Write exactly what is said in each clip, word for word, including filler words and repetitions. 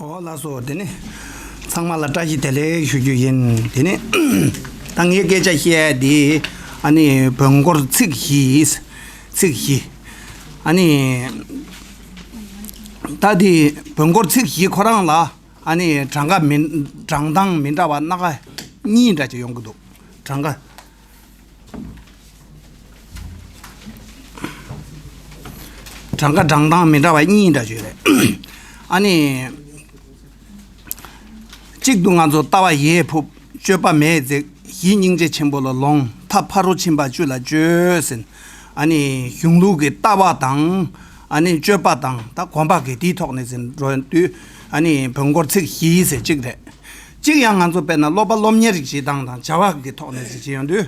ཨོ་ལགས་སོ། དེ་ནི་ཚང་མ་ལ་བཀྲ་ཤིས་བདེ་ལེགས་ཞུ་རྒྱུ་ཡིན། དེ་ནི་ད་ངས་སྐད་ཆ་བཤད་ཡ་དེ་ཨ་ནི་བོན་སྐོར་ཚིག་བཞི། ཚིག་བཞི། ཨ་ནི་ད་དེ་བོན་སྐོར་ཚིག་བཞི་ཁོ་རང་ལ་ཨ་ནི་གྲངས་ཀ་མི་གྲངས་སྟངས་མི་འདྲ་བ་སྣ་ཁ་གཉིས་འདྲ་ཅིག་ཡོང་གི་འདུག་གྲངས་ཀ་གྲངས་ཀ་གྲངས་སྟངས་མི་འདྲ་བ་གཉིས་འདྲ་ཅིག་རེད། ཨ་ནི། གཅིག་ཏུ་ང་ཚོ་ལྟ་བ་ཡིད་ཕུབ། སྤྱོད་པ་མེས་འཛེགས། གཞི་སྙིང་རྗེ་ཆེན་པོ་ལ་ལོངས། ཐབས་ཕ་རོལ་ཕྱིན་པ་བཅུ་ལ་སྤྱོད་ཟེར། ཨ་ནི་གཞུང་ལུགས་ཀྱི་ལྟ་བ་དང་། ཨ་ནི་སྤྱོད་པ་དང་ད་གོམས་པ་གི་དེའི་ཐོག་ནས་ཟིན་འགྲོ་དུས། ཨ་ནི་བོན་སྐོར་ཚིག་བཞི་ཟེར་གཅིག་རེད། གཅིག་ཡང་ང་ཚོ་དཔེར་ན་སློབ་པ་སློབ་གཉེར་བྱེད་སྟངས་དང་བྱ་བ་གི་ཐོག་ནས་ཟིན་བྱེད་ཡོང་དུས།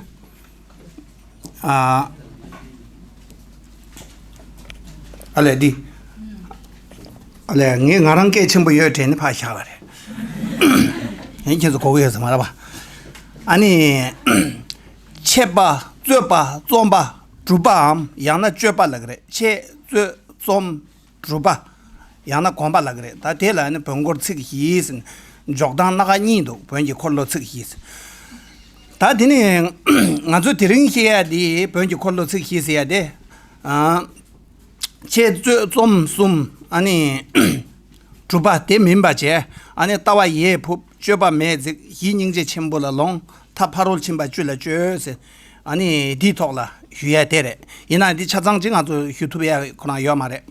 ཨ། ཨ་ལས་འདི། ཨ་ལས་ངས་ང་རང་སྐད་ཆེན་པོ་ཡོད་དྲན་ནས་ཕར་བཞག་པ་རེད། ཡིན་ཁྱེད་ཚོ་གོ་གི་ཡོད་ས་མ་རེད་པ། ཨ་ནི། འཆད་པ། རྩོད་པ། རྩོམ་པ། སྒྲུབ་པའམ་ཡང་ན་སྤྱོད་པ་ལབ་ཀྱི་རེད། འཆད། རྩོད། རྩོམ། སྒྲུབ་པ། ཡང་ན་གོམས་པ་ལབ་ཀྱི་རེད། ད་དེ་ལ་ནི་བོན་སྐོར་ཚིག་བཞི་ཟེར། འཇོག་སྟངས་སྣ་ཁ་གཉིས་འདུག་བོན་གྱི་འཁོར་ལོ་ཚིག་བཞི་ཟེར། ད་དེ་ནི་ང་ཚོ་དེ་རིང་བཤད་ཡ་དེ་བོན་གྱི་འཁོར་ལོ་ཚིག་བཞི་ཟེར་ཡ་དེ། ཨ། འཆད་རྩོད་རྩོམ་གསུམ། ཨ་ནི། སྒྲུབ་པ་དེ་མིན་པ་བྱས། ཨ་ནི་ལྟ་བ་ཡིད་ཕུབ། སྤྱོད་པ་མེས་འཛེགས། གཞི་སྙིང་རྗེ་ཆེན་པོ་ལ་ལོངས། ཐབས་ཕ་རོལ་ཕྱིན་པ་བཅུ་ལ་སྤྱོད་ཟེར། ཨ་ནི་འདིའི་ཐོག་ལ་ཞུ་ཡ་དེ་རེད། ཡིན་ན་འདི་ཆ་ཚང་ཅིག་ང་ཚོ་ཞུ་ཐུབ་ཡ་ཁོ་རང་ཡོད་མ་རེད།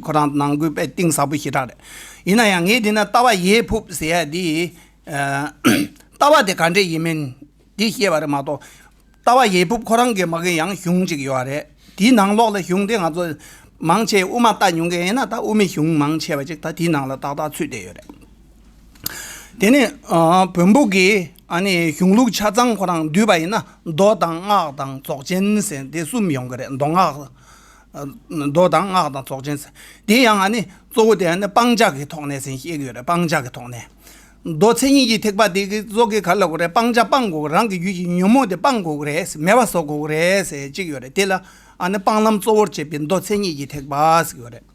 ཁོ་རང་ནང་ཁུལ་དཔེ་གཏིང་ཟབ་པོ་ཞེ་དྲག་རེད། ཡིན་ན་ཡང་ངས་འདི་ན་ལྟ་བ་ཡིད་ཕུབ་ཟེར་ཡ་འདི། ལྟ་བ་དེ་ག་འདྲས་ཡིན་མིན་འདི་བཤད་པ་རེད་མ་གཏོགས། ལྟ་བ་ཡིད་ཕུབ་ཁོ་རང་གི་མ་གི་ཡང་གཞུང་གཅིག་ཡོད་རེད། དེའི་ནང་ལོགས་ལ་གཞུང་དེ་ང་ཚོ་མང་ཆེ་དབུ་མ་ལྟ་མྱོང་མཁན་ཡིན་ན་ད་དབུ་མའི་གཞུང་མང་ཆེ་བ་ཅིག་ད་དེའི་ནང་ལ་ཏག་ཏག་ཚུད་བསྡད་ཡོད་རེད། དེ་ནས་ཨ། བོན་པོ་གི་ཨ་ནི་གཞུང་ལུགས་ཆ་ཚང་ཁོ་རང་བསྡུས་པ་ཡིན་ན་མདོ་དང་སྔགས་དང་རྫོགས་ཆེན་ཟེར་དེ་གསུམ་ཡོང་གི་རེད། མདོ་སྔགས། མདོ་དང་སྔགས་དང་རྫོགས་ཆེན་ཟེར། དེ་ཡང་ཨ་ནི་གཙོ་བོ་དེ་ཨ་ནི་སྤང་བྱ་གི་ཐོག་ནས་ཟེར་བཤད་ཀྱི་ཡོད་རེད། སྤང་བྱ་གི་ཐོག་ནས། མདོ་མཚན་ཉིད་ཀྱི་ཐེག་པ་དེ་གི་གཙོ་གི་ག་ལ་གོ་རེད། སྤང་བྱ་སྤང་དགོས་རང་གི་རྒྱུད་ཀྱི་ཉོན་མོངས་དེ་སྤང་དགོས་རེད། མེད་པ་བཟོ་དགོས་རེད་ཟེར་གཅིག་ཡོད་རེད། དེ་ལ་ཨ་ནི་སྤང་ལམ་གཙོ་བོར་བྱེད་པའི་མདོ་མཚན་ཉིད་ཀྱི་ཐེག་པ་ཟེར་ཡོད་རེད།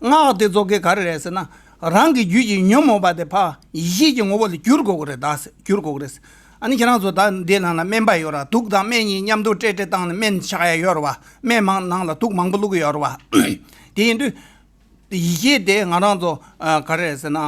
སྔགས་དེ་གཙོ་གི་ག་རེ་རེད་ཟེར་ན། རང་གི་རྒྱུད་ཀྱི་ཉོན་མོངས་པ་དེ་ཕར་ཡེ་ཤེས་ཀྱི་ངོ་བོ་ལ་བསྒྱུར་དགོས་ཀྱི་རེད་ད་ཟེར། བསྒྱུར་དགོས་ཀྱི་རེད་ཟེར། ཨ་ནི་ཁྱེད་རང་ཚོ་ད་འདི་ནང་ལ་སྨན་པ་ཡོད་ར། དུག་དང་སྨན་གཉིས་མཉམ་དུ་སྤྲད་སྤྲད་བཏང་ནས་སྨན་ཆགས་ཡ་ཡོད་ར་བ། སྨན་མང་ནང་ལ་དུག་མང་པོ་བླུགས་ཀྱི་ཡོད་ར་བ། དེ་ཡིན་དུས། ཡེ་ཤེས་དེ་ང་རང་ཚོ་ཨ། ག་རེ་ཟེར་ན།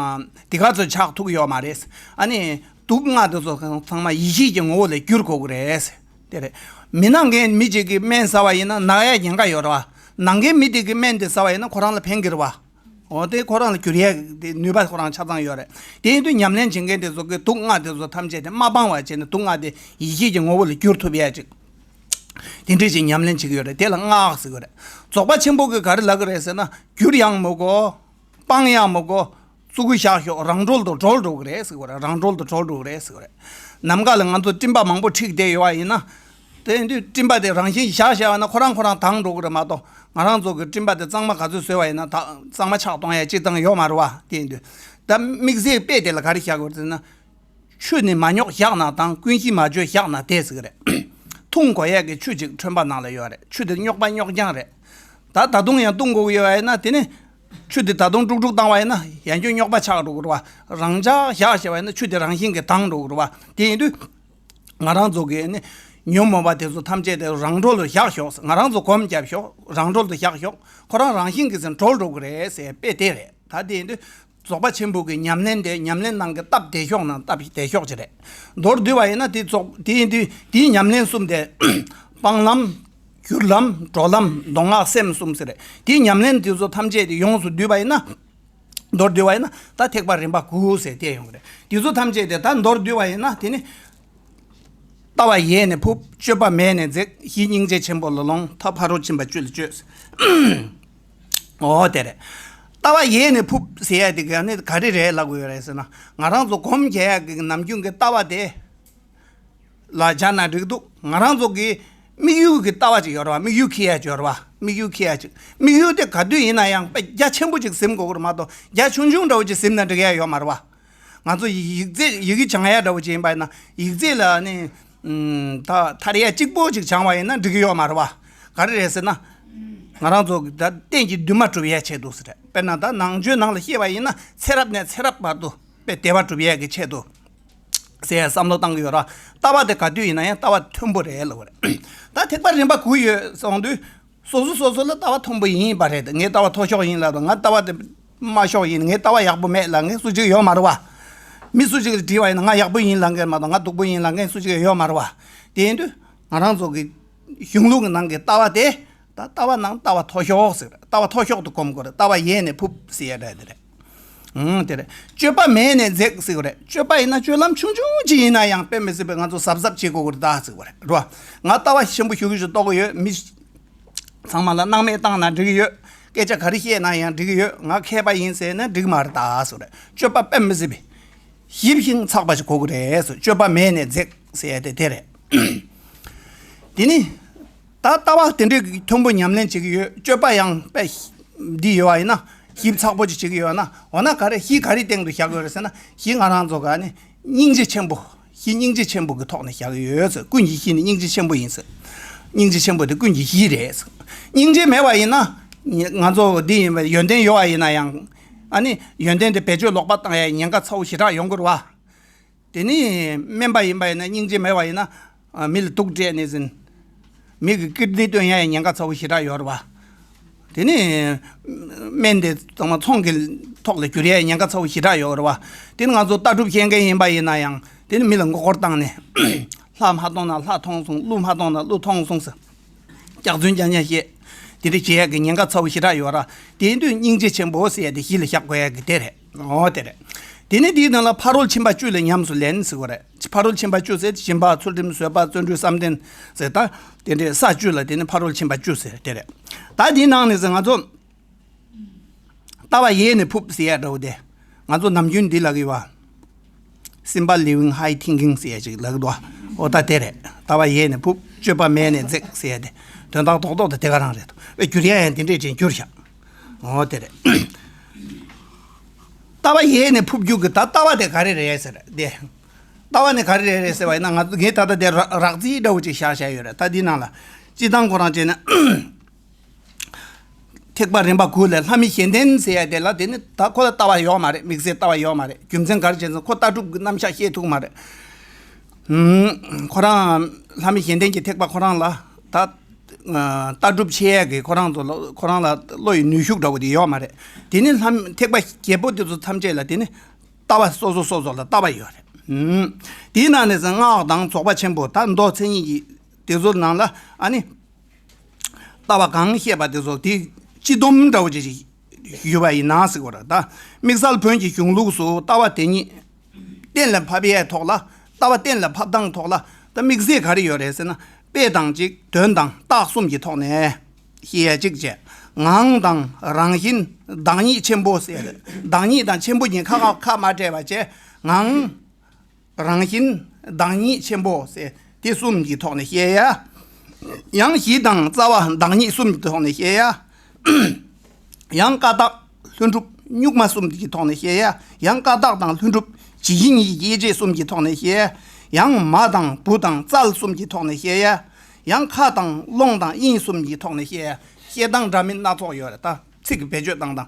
དེ་ག་ཚོད་ཆགས་ཐུབ་ཡོད་མ་རེད། ཨ་ནི་དུག་ལྔ་དེ་ཚོ་ཚང་མ་ཡེ་ཤེས་ཀྱི་ངོ་བོ་ལ་བསྒྱུར་དགོས་ཀྱི་རེད། དེ་རེད། མི་ན་མཁན་མི་གཅིག་གིས་སྨན་ཟ་བ་ཡིན་ན་ན་ཡ་ཉེན་ཁ་ཡོད་རེད་བ། ན་མཁན་མི་དེ་གིས་སྨན་དེ་ཟ་བ་ཡིན་ན་ཁོ་རང་ལ་ཕན་གྱི་རེད་བ། འོ་དེ་ཁོ་རང་ལ་བསྒྱུར་ཡས་དེ་ནུས་པ་ཁོ་རང་ཆ་ཚང་ཡོད་རེད། དེ་ཡིན་དུས་ཉམས་ལེན་བྱེད་མཁན་དེ་ཚོ་གིས་དུག་ལྔ་དེ་ཚོ་ཐམས་ཅད་དེ་མ་སྤང་བ་བྱས་ནས་དུག་ལྔ་དེ་ཡེ་ཤེས་ཀྱི་ངོ་བོ་ལ་བསྒྱུར་ཐུབ་ཡས་ཅིག་དེ་འདྲས་ཅིག་ཉམས་ལེན་བྱེད་ཀྱི་ཡོད་རེད། དེ་ལ་སྔགས་ཟེར་གྱི་རེད། རྫོགས་པ་ཆེན་པོ་གིས་ག་རེ་ལབ་ཀྱི་རེད་ཟེར་ན། བསྒྱུར་ཡང་མི་དགོས། སྤང་ཡང་མི་དགོས། བཙུགས་གི་བཞག་ཤོག་རང་གྲོལ་དུ་གྲོལ་འགྲོ་གི་རེད་ཟེར་གྱི་རེད། རང་གྲོལ་དུ་གྲོལ་འགྲོ་གི་རེད་ཟེར་གྱི་རེད། ནམ་མཁའ་ལ་ང་ཚོ་སྤྲིན་པ་མང་པོ་འཁྲིགས་བསྡད་ཡོད་པ་ཡིན་ན། དེ་ཡིན་དུས་སྤྲིན་པ་དེ་རང་བཞིན་བཞག་བཞག་པ་ན་ཁོ་རང་ཁོ་རང་དྭངས་འགྲོ་གི་རེད་མ་གཏོགས། ང་རང་ཚོ་གི་སྤྲིན་པ་དེ་གཙང་མ་ག་ཚོད་བཟོས་པ་ཡིན་ན་ད་གཙང་མ་ཆགས་གཏོང་ཡ་སྤྱིར་བཏང་ཡོད་མ་རེད་བ། དེ་ཡིན་དུས། ད་དམིགས་བསལ་དཔེ་དེ་ལ་ག་རེ་བཞག་དགོས་རེད་ཟེར་ན། ཆུ་ནི་མ་རྙོག་བཞག་ན་དྭངས། ཀུན་གཞི་མ་བཅོས་བཞག་ན་བདེ་ཟེར་གི་རེད། འཐུང་དགོས་ཡས་ཀྱི་ཆུ་ཅིག་ཁྲོན་པ་ནང་ལ་ཡོད་རེད། ཆུ་དེ་རྙོག་པ་རྙོག་རྐྱང་རེད། ད་ད་དུང་ཡང་བཏུང་དགོས་ཀྱི་ཡོད་པ་ཡིན་ན་དེ་ནི། ཆུ་དེ་ད་དུང་དཀྲུག་དཀྲུག་བཏང་བ་ཡིན་ན་ཡང་བསྐྱར་རྙོག་པ་ཆགས་འགྲོ་གི་རེད་བ། རང་འཇགས་བཞག་བྱས་པ་ཡིན་ན་ཆུ་དེ་རང་བཞིན་གྱིས་དྭངས་འགྲོ་གི་རེད་བ། དེ་ཡིན་དུས། ང་རང་ཚོ་གི་ནི། ཉོན་མོངས་པ་དེ་ཚོ་ཐམས་ཅད་དེ་རང་གྲོལ་དུ་བཞག་ཤོག་ང་རང་ཚོ་སྒོམ་རྒྱབ་ཤོག་རང་གྲོལ་དུ་བཞག་ཤོག་ཁོ་རང་རང་བཞིན་གྱིས་ཟིན་གྲོལ་འགྲོ་གི་རེད་ཟེར་དཔེ་དེ་རེད། ད་དེ་ཡིན་དུས། རྫོགས་པ་ཆེན་པོ་གི་ཉམས་ལེན་དེ་ཉམས་ལེན་ནང་གི་སྟབས་བདེ་ཤོས་ནང་སྟབས་བདེ་ཤོས་ཅིག་རེད། མདོར་བསྡུས་པ་ཡིན་ན་དེ་རྫོགས་དེ་ཡིན་དུས་དེའི་ཉམས་ལེན་གསུམ་དེ། སྤང་ལམ། བསྒྱུར་ལམ། གྲོལ་ལམ། མདོ་སྔགས་སེམས་གསུམ་ཟེར་རེད། དེའི་ཉམས་ལེན་དེ་ཚོ་ཐམས་ཅད་དེ་ཡོངས་སུ་བསྡུས་པ་ཡིན་ན། མདོར་བསྡུས་པ་ཡིན་ན་ད་ཐེག་པ་རིམ་པ་དགུ་ཟེར་དེ་ཡོང་གི་རེད། དེ་ཚོ་ཐམས་ཅད་དེ་ད་མདོར་བསྡུས་པ་ཡིན་ན་དེ་ནི། ལྟ་བ་ཡེ་ནས་ཕུབ། སྤྱོད་པ་མེ་ནས་འཛེགས། གཞི་སྙིང་རྗེ་ཆེན་པོ་ལ་ལོངས། ཐབས་ཕ་རོལ་ཕྱིན་པ་བཅུ་ལ་སྤྱོད། འོ་དེ་རེད། ལྟ་བ་ཡེ་ནས་ཕུབ་ཟེར་ཡ་དེ་ག་ནི་ག་རེ་རེད་ལབ་དགོས་ཡོད་རེད་ཟེར་ན། ང་རང་ཚོ་སྒོམ་རྒྱག་ཡ་གི་ནམ་རྒྱུན་གྱི་ལྟ་བ་དེ་ལ་སྦྱར་ན་འགྲིག་འདུག་ང་རང་ཚོ་གི་དམིགས་ཡུལ་གྱི་ལྟ་བ་ཅིག་ཡོད་རེད་བ། དམིགས་ཡུལ་འཁྱེར་ཡ་ཅིག་ཡོད་རེད་བ། དམིགས་ཡུལ་འཁྱེར་ཡ་ཅིག་དམིགས་ཡུལ་དེ་ག་དུས་ཡིན་ན་ཡང་དཔེ་རྒྱ་ཆེན་པོ་ཅིག་ཟིན་དགོས་ཀྱི་རེད་མ་གཏོགས་རྒྱ་ཆུང་ཆུང་འདྲ་བོ་ཅིག་ཟིན་ན་འགྲིག་ཡ་ཡོད་མ་རེད་བ། ང་ཚོ་ཡིག་རྩིས་ཡི་གེ་སྦྱང་ཡ་འདྲ་བོ་ཅིག་ཡིན་པ་ཡིན་ན་ཡིག་རྩིས་ལ་ནི། ཨུམ། ད་མཐར་ཡ་གཅིག་པོ་ཅིག་སྦྱང་བ་ཡིན་ན་འགྲིག་གི་ཡོད་མ་རེད་བ། ག་རེ་རེད་ཟེར་ན། ང་རང་ཚོ་གི་ད་རྟེན་གྱི་འདུན་མ་སྒྲུབ་ཡས་ཆེད་དུ་ཟེར། དཔེར་ན་ད་ནང་ཆོས་ནང་ལ་བཤད་པ་ཡིན་ན་ཚེ་རབས་ནས་ཚེ་རབས་བར་དུ་དཔེ་བདེ་བ་སྒྲུབ་ཡས་ཀྱི་ཆེད་དུ་ཟེར་ཡས་བསམ་བློ་བཏང་གི་ཡོད་ར། ལྟ་བ་དེ་ག་དུས་ཡིན་ན་ཡང་ལྟ་བ་མཐོན་པོ་རེད་ལབ་པ་རེད། ད་ཐེག་པ་རིམ་པ་དགུ་ཡོད་སོང་དུས། སོ་སོ་སོ་སོ་ལ་ལྟ་བ་མཐོན་པོ་ཡིན་པ་རེད། ངའི་ལྟ་བ་མཐོ་ཤོས་ཡིན་ལབ་དང་། ང་ལྟ་བ་དེ་དམའ་ཤོས་ཡིན། ངའི་ལྟ་བ་ཡག་པོ་མེད་ལབ་མཁན་སུ་གཅིག་ཡོད་མ་རེད་བ། མི་སུ་གཅིག་ལ་དྲིས་པ་ཡིན་ན་ང་ཡག་པོ་ཡིན་ལབ་མཁན་མ་གཏོགས་ང་སྡུག་པོ་ཡིན་ལབ་མཁན་སུ་གཅིག་ཡོད་མ་རེད་བ། དེ་ཡིན་དུས་ང་རང་ཚོ་གི་གཞུང་ལུགས་ཀྱི་ནང་གི་ལྟ་བ་དེ། ད་ལྟ་བ་ནང་ལྟ་བ་མཐོ་ཤོས་ཟེར། ལྟ་བ་མཐོ་ཤོས་དུ་སྒོམ་དགོས་རེད། ལྟ་བ་ཡས་ནས་ཕུབ་ཟེར་ཡ་འདྲ་དེ་རེད། ཨང་། དེ་རེད། སྤྱོད་པ་མེད་ནས་འཛེགས་ཟེར་དགོས་རེད། སྤྱོད་པ་ཡིན་ན་སྤྱོད་ལམ་ཆུང་ཆུང་ཅིག་ཡིན་ན་ཡང་དཔེ་མི་སྲིད་པའི་ང་ཚོ་གཟབ་གཟབ་བྱེད་དགོས་ཀྱི་རེད་ད་ཟེར་དགོས་རེད། རེད་བ། ང་ལྟ་བ་ཆེན་པོ་ཞུ་གི་ཞུ་རྟོགས་ཀྱི་ཡོད། མི་ཚང་མ་ལ་སྣང་མེད་བཏང་ན་འགྲིག་གི་ཡོད། སྐད་ཆ་ག་རེ་བཤད་ན་ཡང་འགྲིག་གི་ཡོད། ང་མཁས་པ་ཡིན་ཟེར་ན་འགྲིག་མ་རེད་ད་ཟེར་དགོས་རེད། སྤྱོད་པ་དཔེ་མི་སྲིད་པའི་ཞིབ་ཞིང་ཚགས་པ་ཞིག་དགོས་ཀྱི་རེད་ཟེར། སྤྱོད་པ་མེད་ནས་འཛེགས་ཟེར་ཡ་དེ་དེ་རེད། དེ་ནི། ད་ལྟ་བ་དེ་འདྲའི་མཐོན་པོ་ཉམས་ལེན་བྱེད་ཀྱི་ཡོད། སྤྱོད་པ་ཡང་དཔེ་འདི་ཡོད་པ་ཡིན་ན། ཞིབ་ཚགས་པོ་ཅིག་བྱེད་ཀྱི་ཡོད་ན། འོ་ན་ག་རེ་གཞི་ག་རེའི་སྟེང་དུ་བཞག་གི་ཡོད་རེད་ཟེར་ན། གཞི་ང་རང་ཚོ་ག་ནི་སྙིང་རྗེ་ཆེན་པོ། གཞི་སྙིང་རྗེ་ཆེན་པོ་གི་ཐོག་ནས་བཞག་གི་ཡོད་ཟེར། ཀུན་གྱི་གཞི་ནི་སྙིང་རྗེ་ཆེན་པོ་ཡིན་ཟེར། སྙིང་རྗེ་ཆེན་པོ་དེ་ཀུན་གྱི་གཞི་རེད་ཟེར། སྙིང་རྗེ་མེད་པ་ཡིན་ན། ང་ཚོ་འདི་ཡིན་པ་ཡོན་ཏན་ཡོད་པ་ཡིན་ན་ཡང་། ཨ་ནི་ཡོན་ཏན་དེ་བེད་སྤྱོད་ལོག་པ་བཏང་ཡ་ཉེན་ཁ་ཚ་པོ་ཞེ་དྲག་ཡོང་གི་རེད་བ། དེ་ནི་དམན་པ་ཡིན་པ་ཡིན་ན། སྙིང་རྗེ་མེད་པ་ཡིན་ན། ཨ། མི་ལ་སྡུག་སྤྲད་ནས་ཟིན། མི་གི་ཀིརྟི་སྟོན་ཡ་ཡི་ཉེན་ཁ་ཚ་པོ་ཞེ་དྲག་ཡོད་རེད་བ། དེ་ནི་སྨན་དེ་ཚང་མ་ཚོང་གི་ཐོག་ལ་བསྒྱུར་ཡ་ཡི་ཉེན་ཁ་ཚ་པོ་ཞེ་དྲག་ཡོད་རེད་བ། དེ་ནི་ང་ཚོ་ལྟ་གྲུབ་བཤད་མཁན་ཡིན་པ་ཡིན་ན་ཡང་། དེ་ནི་མི་ལ་མགོ་སྐོར་བཏང་ནས། ལྷ་མ་མཐོང་ན་ལྷ་མཐོང་སོང་། ཀླུ་མ་མཐོང་ན་ཀླུ་མཐོང་སོང་ཟེར། སྐྱག་རྫུན་རྐྱང་རྐྱང་བཤད། དེ་འདྲ་བྱེད་ཡག་གི་ཉེན་ཁ་ཚ་པོ་ཞེ་དྲག་ཡོད་ར། དེ་དུས་སྙིང་རྗེ་ཆེན་པོ་ཟེར་ཡ་དེ་གཞི་ལ་བཞག་དགོས་ཡག་གི་དེ་རེད། འོ་དེ་རེད། དེ་ནས་དེའི་ནང་ལ་ཕ་རོལ་ཕྱིན་པ་བཅུ་ལ་ཉམས་སུ་ལེན་ཟེར་བ་རེད། ཕ་རོལ་ཕྱིན་པ་བཅུ་ཟེར་ཏེ་སྦྱིན་པ། ཚུལ་ཁྲིམས། བཟོད་པ། བརྩོན་འགྲུས། བསམ་གཏན་ཟེར། ད་དེ་འདྲའི་ས་བཅུ་ལ་དེ་ནི་ཕ་རོལ་ཕྱིན་པ་བཅུ་ཟེར་དེ་རེད། ད་དེའི་ནང་ནས་ཟེར་ང་ཚོ། ལྟ་བ་ཡས་ནས་ཕུབ་ཟེར་ཡ་འདྲ་བོ་དེ། ང་ཚོ་ནམ་རྒྱུན་འདི་ལབ་ཀྱི་ཡོད་པ། Simple living, high thinking ཟེར་ཡ་ཅིག་ལབ་ཀྱི་འདུག་པ། འོ་ད་དེ་རེད། ལྟ་བ་ཡས་ནས་ཕུབ། སྤྱོད་པ་མེད་ནས་འཛེགས་ཟེར་ཡ་དེ། དོན་དག་རྡོག་རྡོག་དེ་དེ་ག་རང་རེད་འདུག་པ། བསྒྱུར་ཡ་ཡང་དེ་འདྲས་ཅིག་བསྒྱུར་ཤག་འོ་དེ་རེད། ལྟ་བ་ཡས་ནས་ཕུབ་རྒྱུ་གི་ད་ལྟ་བ་དེ་ག་རེ་རེད་ཟེར་དེ། ལྟ་བ་ནི་ག་རེ་རེད་ཟེར་བ་ཡིན་ན། ང་ཚོ་ངས་ད་ལྟ་དེ་ར་རགས་རྩིས་འདྲ་བོ་ཅིག་བཞག་བཞག་ཡོད་རེད། ད་འདི་ནང་ལ་སྤྱིར་བཏང་ཁོ་རང་བྱས་ན། ཐེག་པ་རིམ་པ་དགུ་ལས་ལྷ་མི་གཞན་ལྡན་ཟེར་ཡ་དེ་ལ། དེ་ནི་ད་ཁོ་ལ་ལྟ་བ་ཡོད་མ་རེད། དམིགས་བསལ་ལྟ་བ་ཡོད་མ་རེད། རྒྱུ་མཚན་ག་རེ་བྱས་ན་ཁོ་ལྟ་གྲུབ་ཀྱི་རྣམ་གཞག་ཤེས་ཐུབ་མ་རེད། ཨུམ། ཁོ་རང་ལྷ་མི་གཞན་ལྡན་གྱི་ཐེག་པ་ཁོ་རང་ལ་ད། ཨ། ལྟ་གྲུབ་ཆེ་ཡ་གི་ཁོ་རང་ཚོ་ལ། ཁོ་རང་ལ་བློ་ཡི་ནུས་ཤུགས་འདྲ་བོ་དེ་ཡོད་མ་རེད། དེ་ནི་ལྷ་མི་ཐེག་པ་བརྒྱད་པོ་དེ་ཚོ་ཐམས་ཅད་ལ་དེ་ནི་ལྟ་བ་སོ་སོ་སོ་སོ་ལ་ལྟ་བ་ཡོད་རེད། ཨུམ། དེའི་ནང་ནས་སྔགས་དང་རྫོགས་པ་ཆེན་པོ། ད་མདོ་མཚན་ཉིད་ཀྱི་དེ་ཚོ་ནང་ལ་ཨ་ནི། ལྟ་བ་གང་བཤད་པ་དེ་ཚོ་དེ་སྤྱི་སྡོམ་འདྲ་བོ་ཅིག་ཞུས་པ་ཡིན་ན་ཟེར་བ་རེད། ད་དམིགས་བསལ་བོན་གྱི་གཞུང་ལུགས་སུ་ལྟ་བ་དེ་ཉིད་གཏན་ལ་ཕབ་ཡས་ཐོག་ལ། ལྟ་བ་གཏན་ལ་ཕབ་སྟངས་ཐོག་ལ། ད་དམིགས་བསལ་ག་རེ་ཡོད་རེད་ཟེར་ན། དཔེ་དང་གཅིག་དོན་དང་རྟགས་གསུམ་གྱི་ཐོག་ནས་བཤད་ཡས་གཅིག་བྱས། ངང་དང་རང་བཞིན་བདག་ཉིད་ཆེན་པོ་ཟེར། བདག་ཉིད་དང་ཆེན་པོ་གཉིས་ཁ་ཁ་ཁ་མ་བྲལ་བ་བྱས། ངང་། རང་བཞིན་བདག་ཉིད་ཆེན་པོ་ཟེར་དེ་གསུམ་གྱི་ཐོག་ནས་བཤད་ཡ། ཡང་གཞི་དང་རྩ་བ་བདག་ཉིད་གསུམ་གྱི་ཐོག་ནས་བཤད་ཡ། ཡང་ཀ་དག་ལྷུན་གྲུབ་གཉུག་མ་གསུམ་གྱི་ཐོག་ནས་བཤད་ཡ། ཡང་ཀ་དག་དང་ལྷུན་གྲུབ་ཇི་བཞིན་ཉིད་ཀྱི་དབྱེ་བྱེད་གསུམ་གྱི་ཐོག་ནས་བཤད་ཡ། ཡང་མ་དང་བུ་དང་རྩལ་གསུམ་གྱི་ཐོག་ནས་བཤད་ཡ། ཡང་ཁ་དང་ཀློང་དང་དབྱིངས་གསུམ་གྱི་ཐོག་ནས་བཤད་ཡ། བཤད་སྟངས་འདྲ་མིན་སྣ་ཚོགས་ཡོད་རེད། ད་ཚིག་གི་བེད་སྤྱོད་སྟངས་དང་།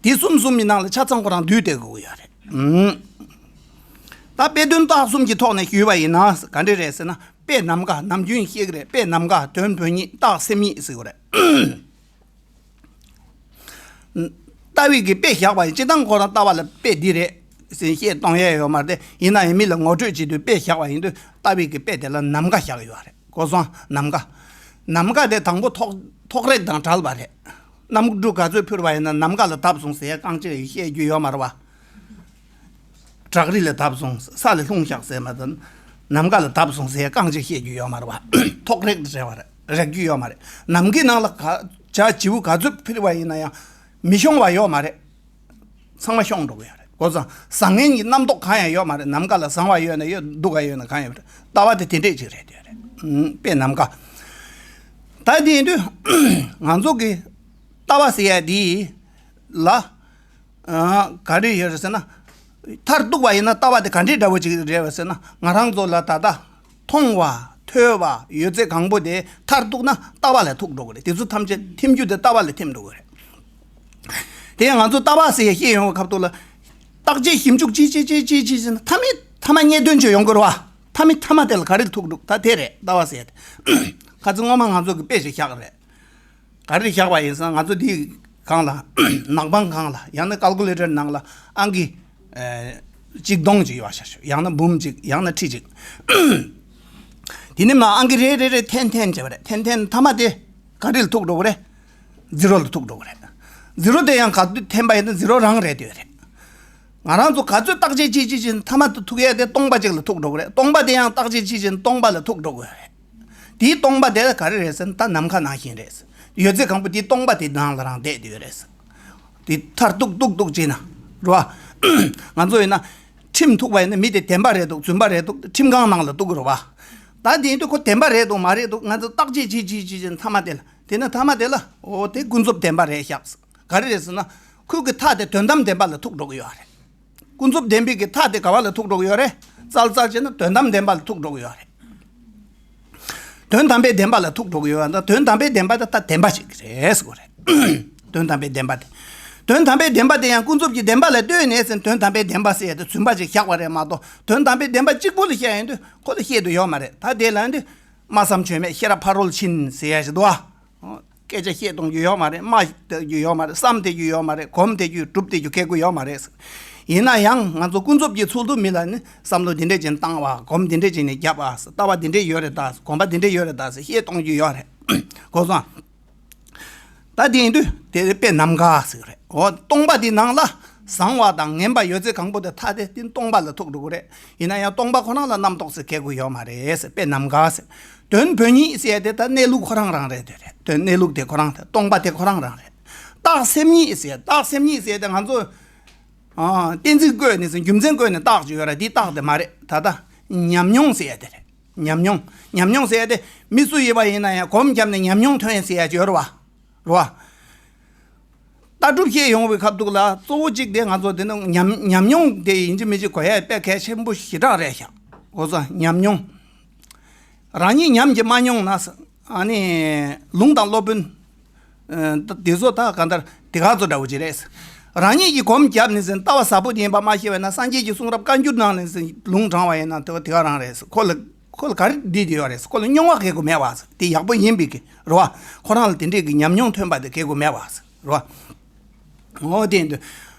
དེ་གསུམ་གསུམ་གྱི་ནང་ལ་ཆ་ཚང་ཁོ་རང་འདུས་བསྡད་དགོས་ཀྱི་ཡོད་རེད། ཨང་། ད་དཔེ་དོན་རྟགས་གསུམ་གྱི་ཐོག་ནས་ཞུས་པ་ཡིན་ན་ག་འདྲ་རེད་ཟེར་ན། དཔེ་ནམ་མཁའ། ནམ་རྒྱུན་བཤད་ཀྱི་རེད། དཔེ་ནམ་མཁའ། དོན་བོན་ཉིད། རྟགས་སེམས་ཉིད་ཟེར་གྱི་རེད། ལྟ་བའི་གི་དཔེ་བཞག་པ་ཡིན། སྤྱིར་བཏང་ཁོ་རང་ལྟ་བ་ལ་དཔེ་འདི་རེད་ཟེར་བཤད་གཏོང་ཡས་ཡོད་མ་རེད། ཡིན་ན་ཡང་མི་ལ་ངོ་སྤྲོད་བྱེད་དུས་དཔེ་བཞག་པ་ཡིན་དུས་ལྟ་བའི་གི་དཔེ་དེ་ལ་ནམ་མཁའ་བཞག་ཡོད་རེད། གོ་སོང་། ནམ་མཁའ། ནམ་མཁའ་དེ་དང་པོ་ཐོག་ཐོག་རེག་དང་བྲལ་བ་རེད། གནམ་གྲུ་ག་ཚོད་འཕུར་བ་ཡིན་ན་ནམ་མཁའ་ལ་བརྡབས་སོང་ཟེར་ཡ་རྐང་གཅིག་བཤད་རྒྱུ་ཡོད་མ་རེད་བ། བྲག་རི་ལ་བརྡབས་སོང་། ས་ལ་ལྷུང་བཞག་ཟེར་མ་ཚད། ནམ་མཁའ་ལ་བརྡབས་སོང་ཟེར་ཡ་རྐང་གཅིག་བཤད་རྒྱུ་ཡོད་མ་རེད་བ། ཐོག་རེག་རེག་བ་རེད། རེག་རྒྱུ་ཡོད་མ་རེད། ནམ་མཁའི་ནང་ལ་ག་བྱ་བྱིའུ་ག་ཚོད་འཕུར་བ་ཡིན་ན་ཡང་མི་ཤོང་བ་ཡོད་མ་རེད། ཚང་མ་ཤོང་འགྲོ་གི་ཡོད་རེད། གོ་སོང་། བཟང་ངན་གྱི་རྣམ་རྟོག་གང་ཡང་ཡོད་མ་རེད། ནམ་མཁའ་ལ་བཟང་བ་ཡོད་ན་ཡོད། སྡུག་ག་ཡོད་ན་གང་ཡང་མེད། ལྟ་བ་དེ་དེ་འདྲས་ཅིག་རེད་དེ་རེད། ཨུམ། དཔེ་ནམ་མཁའ། ད་དེ་ཡིན་དུས་ང་ཚོ་གི་ལྟ་བ་ཟེར་ཡ་དེ་ལ། ཨ། ག་རེ་ཡོད་རེད་ཟེར་ན། མཐར་གཏུགས་པ་ཡིན་ན་ལྟ་བ་དེ་ག་འདྲས་འདྲ་བོ་ཅིག་རེད་བ་ཟེར་ན། ང་རང་ཚོ་ལ་ད་ལྟ་མཐོང་བ། འཕོ་བ་ཡོད་ཚད་གང་པོ་དེ་མཐར་གཏུགས་ན་ལྟ་བ་ལ་ཐུག་འགྲོ་གི་རེད། དེ་ཚོ་ཐམས་ཅད་ཐིམ་རྒྱུ་དེ་ལྟ་བ་ལ་ཐིམ་འགྲོ་གི་རེད། དེ་ཡང་ང་ཚོ་ལྟ་བ་ཟེར་ཡ་ཤེས་ཡོང་བའི་སྐབས་ཐོག་ལ། བརྟག་དཔྱད་ཞིབ་འཇུག་ཅི་ཅི་ཅི་ཅི་ཅི་ཟེར་ན་མཐའ་མའི་མཐའ་མ་རྙེད་དོན་ཅིག་ཡོང་གི་རེད་བ། མཐའ་མའི་མཐའ་མ་དེ་ལ་ག་རེ་ཐུག་འགྲོ། ད་དེ་རེད་ལྟ་བ་ཟེར་ཡ་དེ། ཁ་ཚིག་སྔོན་མ་ང་ཚོ་གི་དཔེ་ཞིག་བཞག་རེད། ག་རེ་བཞག་པ་ཡིན་ཟེར་ན་ང་ཚོ་འདི་སྒང་ལ་ནག་པང་སྒང་ལ་ཡང་ན་ཀལ་ཀུ་ལེ་ཊར་ནང་ལ་ཨང་ཀི་ཨེ་གཅིག་སྟོང་ཅིག་ཡོད་ཤག་ཤག་ཡང་ན་འབུམ་གཅིག་ཡང་ན་ཁྲི་གཅིག་དེ་ནི་མ་ཨང་ཀི་རེ་རེ་རེ་འཐེན་འཐེན་བྱས་པ་རེད། འཐེན་འཐེན་མཐའ་མ་དེ་ག་རེ་ལ་ཐུག་འགྲོ་གི་རེད། ཛི་རོ་ལ་ཐུག་འགྲོ་གི་རེད། ཛི་རོ་དེ་ཡང་ག་དུས་འཐེན་པ་ཡིན་ན་ཛི་རོ་རང་རེད་དེ་རེད། ང་རང་ཚོ་ག་ཚོད་བརྟག་དཔྱད་བྱེད་བྱེད་བྱེད་མཐའ་མ་དུ་ཐུག་ཡས་དེ་སྟོང་པ་གཅིག་ལ་ཐུག་འགྲོ་གི་རེད། སྟོང་པ་དེ་ཡང་བརྟག་དཔྱད་བྱེད་བྱེད་སྟོང་པ་ལ་ཐུག་འགྲོ་གི་རེད། དེའི་སྟོང་པ་དེ་ག་རེ་རེད་ཟེར་ན་ད་ནམ་མཁའ་ནང་བཞིན་རེད། ཡོད་ཚད་གང་པོ་དེའི་སྟོང་པ་དེ་ནང་ལ་རང་བསྡད་དེ་ཡོད་རེད། དེ་མཐར་གཏུག་གཏུག་གཏུག་བྱས་ན་རེད་བ། ང་ཚོ་ཡིན་ན་ཁྲིམས་ཐུག་པ་ཡིན་ན་མི་དེ་བདེན་པ་རེད་འདུག་རྫུན་པ་རེད་འདུག་ཁྲིམས་ཁང་ནང་ལ་གཏུག་གི་རེད་བ། ད་དེ་དུས་ཁོ་བདེན་པ་རེད་འདུག་མ་རེད་འདུག་ང་ཚོ་བརྟག་དཔྱད་བྱེད་བྱེད་བྱེད་བྱེད་མཐའ་མ་དེ་ལ་དེ་ན་མཐའ་མ་དེ་ལ་འོ་དེ་ཀུན་རྫོབ་བདེན་པ་རེད་ཤག་ག་རེ་རེད་ཟེར་ན། ཁོ་གི་མཐའ་དེ་དོན་དམ་བདེན་པ་ལ་ཐུག་འགྲོ་གི་ཡོད་རེད། ཀུན་རྫོབ་བདེན་པའི་གི་མཐའ་དེ་ག་བ་ལ་ཐུག་འགྲོ་གི་ཡོད་རེད། ཙལ་ཙལ་བྱས་ན་དོན་དམ་བདེན་པ་ལ་ཐུག་འགྲོ་གི་ཡོད་རེད། དོན་དམ་པའི་བདེན་པ་ལ་ཐུག་འགྲོ་གི་ཡོད་རེད། དོན་དམ་པའི་བདེན་པ་དེ་ད་བདེན་པ་ཞིག་རེད་ཟེར་གི་རེད། དོན་དམ་པའི་བདེན་པ་དེ། དོན་དམ་པའི་བདེན་པ་དེ་ཡང་ཀུན་རྫོབ་ཀྱི་བདེན་པ་ལ་ལྟོས་ནས་ཟེར་དོན་དམ་པའི་བདེན་པ་ཟེར་ཡ་དེ་རྫུན་པ་ཅིག་བཞག་པ་རེད་མ་གཏོགས་དོན་དམ་པའི་བདེན་པ་གཅིག་པུ་ལ་བཤད་ཡོང་དུས་ཁོ་ལ་བཤད་དུ་ཡོད་མ་རེད། ད་དེ་ལ་འདི་སྨྲ་བསམ་བརྗོད་མེད་ཤེས་རབ་ཕ་རོལ་ཕྱིན་ཟེར་ཡ་ཞིག་འདུག་ཨ། སྐད་ཆ་བཤད་གཏོང་རྒྱུ་ཡོད་མ་རེད། སྨྲ་བསྡད་རྒྱུ་ཡོད་མ་རེད། བསམ་བསྡད་རྒྱུ་ཡོད་མ་རེད། སྒོམ་བསྡད་རྒྱུ་སྒྲུབ་བསྡད་རྒྱུ་སྐད་དགོས་ཡོད་མ་རེད། ཡིན་ན་ཡང་ང་ཚོ་ཀུན་རྫོབ་ཀྱི་ཚུལ་དུ་མི་ལ་ནི་བསམ་བློ་འདི་འདྲས་ཅན་བཏང་བ་སྒོམ་འདི་འདྲས་ཅན་ནས་བརྒྱབ་པ་ལྟ་བ་འདི་འདྲས་ཡོད་རེད་ད་སྒོམ་པ་འདི་འདྲས་ཡོད་རེད་ད་བཤད་གཏོང་རྒྱུ་ཡོད་རེད། གོ་སོང་། ད་དེ་ཡིན་དུས་དེ་དཔེ་ནམ་མཁའ་ཟེར་གི་རེད། འོ་སྟོང་པ་འདི་ནང་ལ་བཟང་བ་དང་ངན་པ་ཡོད་ཚད་གང་པོ་དེ་ཐ་དེ་དེ་སྟོང་པ་ལ་ཐུག་འགྲོ་གི་རེད། ཡིན་ན་ཡང་སྟོང་པ་ཁོ་རང་ལ་རྣམ་རྟོག་ཟེར་གེ་དགོས་ཡོད་མ་རེད་ཟེར་དཔེ་ནམ་མཁའ་ཟེར། དོན་བོད་ཉིད་ཟེར་དེ་ད་གནས་ལུགས་ཁོ་རང་རང་རེད་དེ་རེད། དོན་གནས་ལུགས་དེ་ཁོ་རང་དེ་སྟོང་པ་དེ་ཁོ་རང་རང་རེད། རྟགས་སེམས་ཉིད་ཟེར་རྟགས་སེམས་ཉིད་ཟེར་དེ་ང་ཚོ་ཨ་གཏན་ཚིགས་བཀོད་ནས་ཟེར་རྒྱུ་མཚན་བཀོད་ནས་རྟགས་ཅིག་ཡོད་རེད། འདི་རྟགས་དེ་མ་རེད། ད་ལྟ་ཉམས་མྱོང་ཟེར་ཡ་དེ་རེད། ཉམས་མྱོང་། ཉམས་མྱོང་ཟེར་ཡ་དེ་མི་སུ་ཡིན་པ་ཡིན་ན་ཡང་སྒོམ་བརྒྱབ་ནས་ཉམས་མྱོང་ཐོན་ཡ་ཟེར་ཡ་ཅིག་ཡོད་རེད་བ། རེད་བ། ལྟ་གྲུབ་བཤད་ཡོང་བའི་ཁ་ཐུག་ལ་གཙོ་བོ་གཅིག་དེ་ང་ཚོ་དེ་ནི་ཉམས་ཉམས་མྱོང་དེ་ཡིན་གཅིག་མིན་གཅིག་གོ་ཡ་དཔེ་གལ་ཆེན་པོ་ཞེ་དྲག་རེད་ཤག་གོ་སོང་། ཉམས་མྱོང་། རང་ཉིད་ཉམས་ཀྱིས་མ་མྱོང་ན། ཨ་ནི་ལུང་དང་སློབ་དཔོན། ཨ་དེ་ཚོ་ད་གང་ལྟར་དེ་ག་ཚོ་འདྲ་བོ་ཅིག་རེད། རང་ཉིད་ཀྱིས་སྒོམ་བརྒྱབ་ནས་ཟིན་ལྟ་བ་ཟབ་པོ་ཡིན་པ་མ་ཤེས་པས་ན་སངས་རྒྱས་ཀྱི་གསུང་རབ་བཀའ་འགྱུར་ནང་ནས་ཟིན་ལུང་དྲངས་པ་ཡིན་ན་དེ་བ་དེ་ག་རང་རེད། ཁོ་ལ་ཁོ་ལ་ག་རེ་བསྡད་དེ་ཡོད་རེད། ཁོ་ལ་རྙོག་པ་གེ་དགོས་མེད་པ། དེ་ཡག་པོ་ཡིན་པའི་གི་རེད་བ། ཁོ་རང་ལ་དེ་འདྲས་ཀྱི་ཉམས་མྱོང་ཐོན་པ་དེ་གེ་དགོས་མེད་པ་རེད་བ། འོ་དེ་འདུག་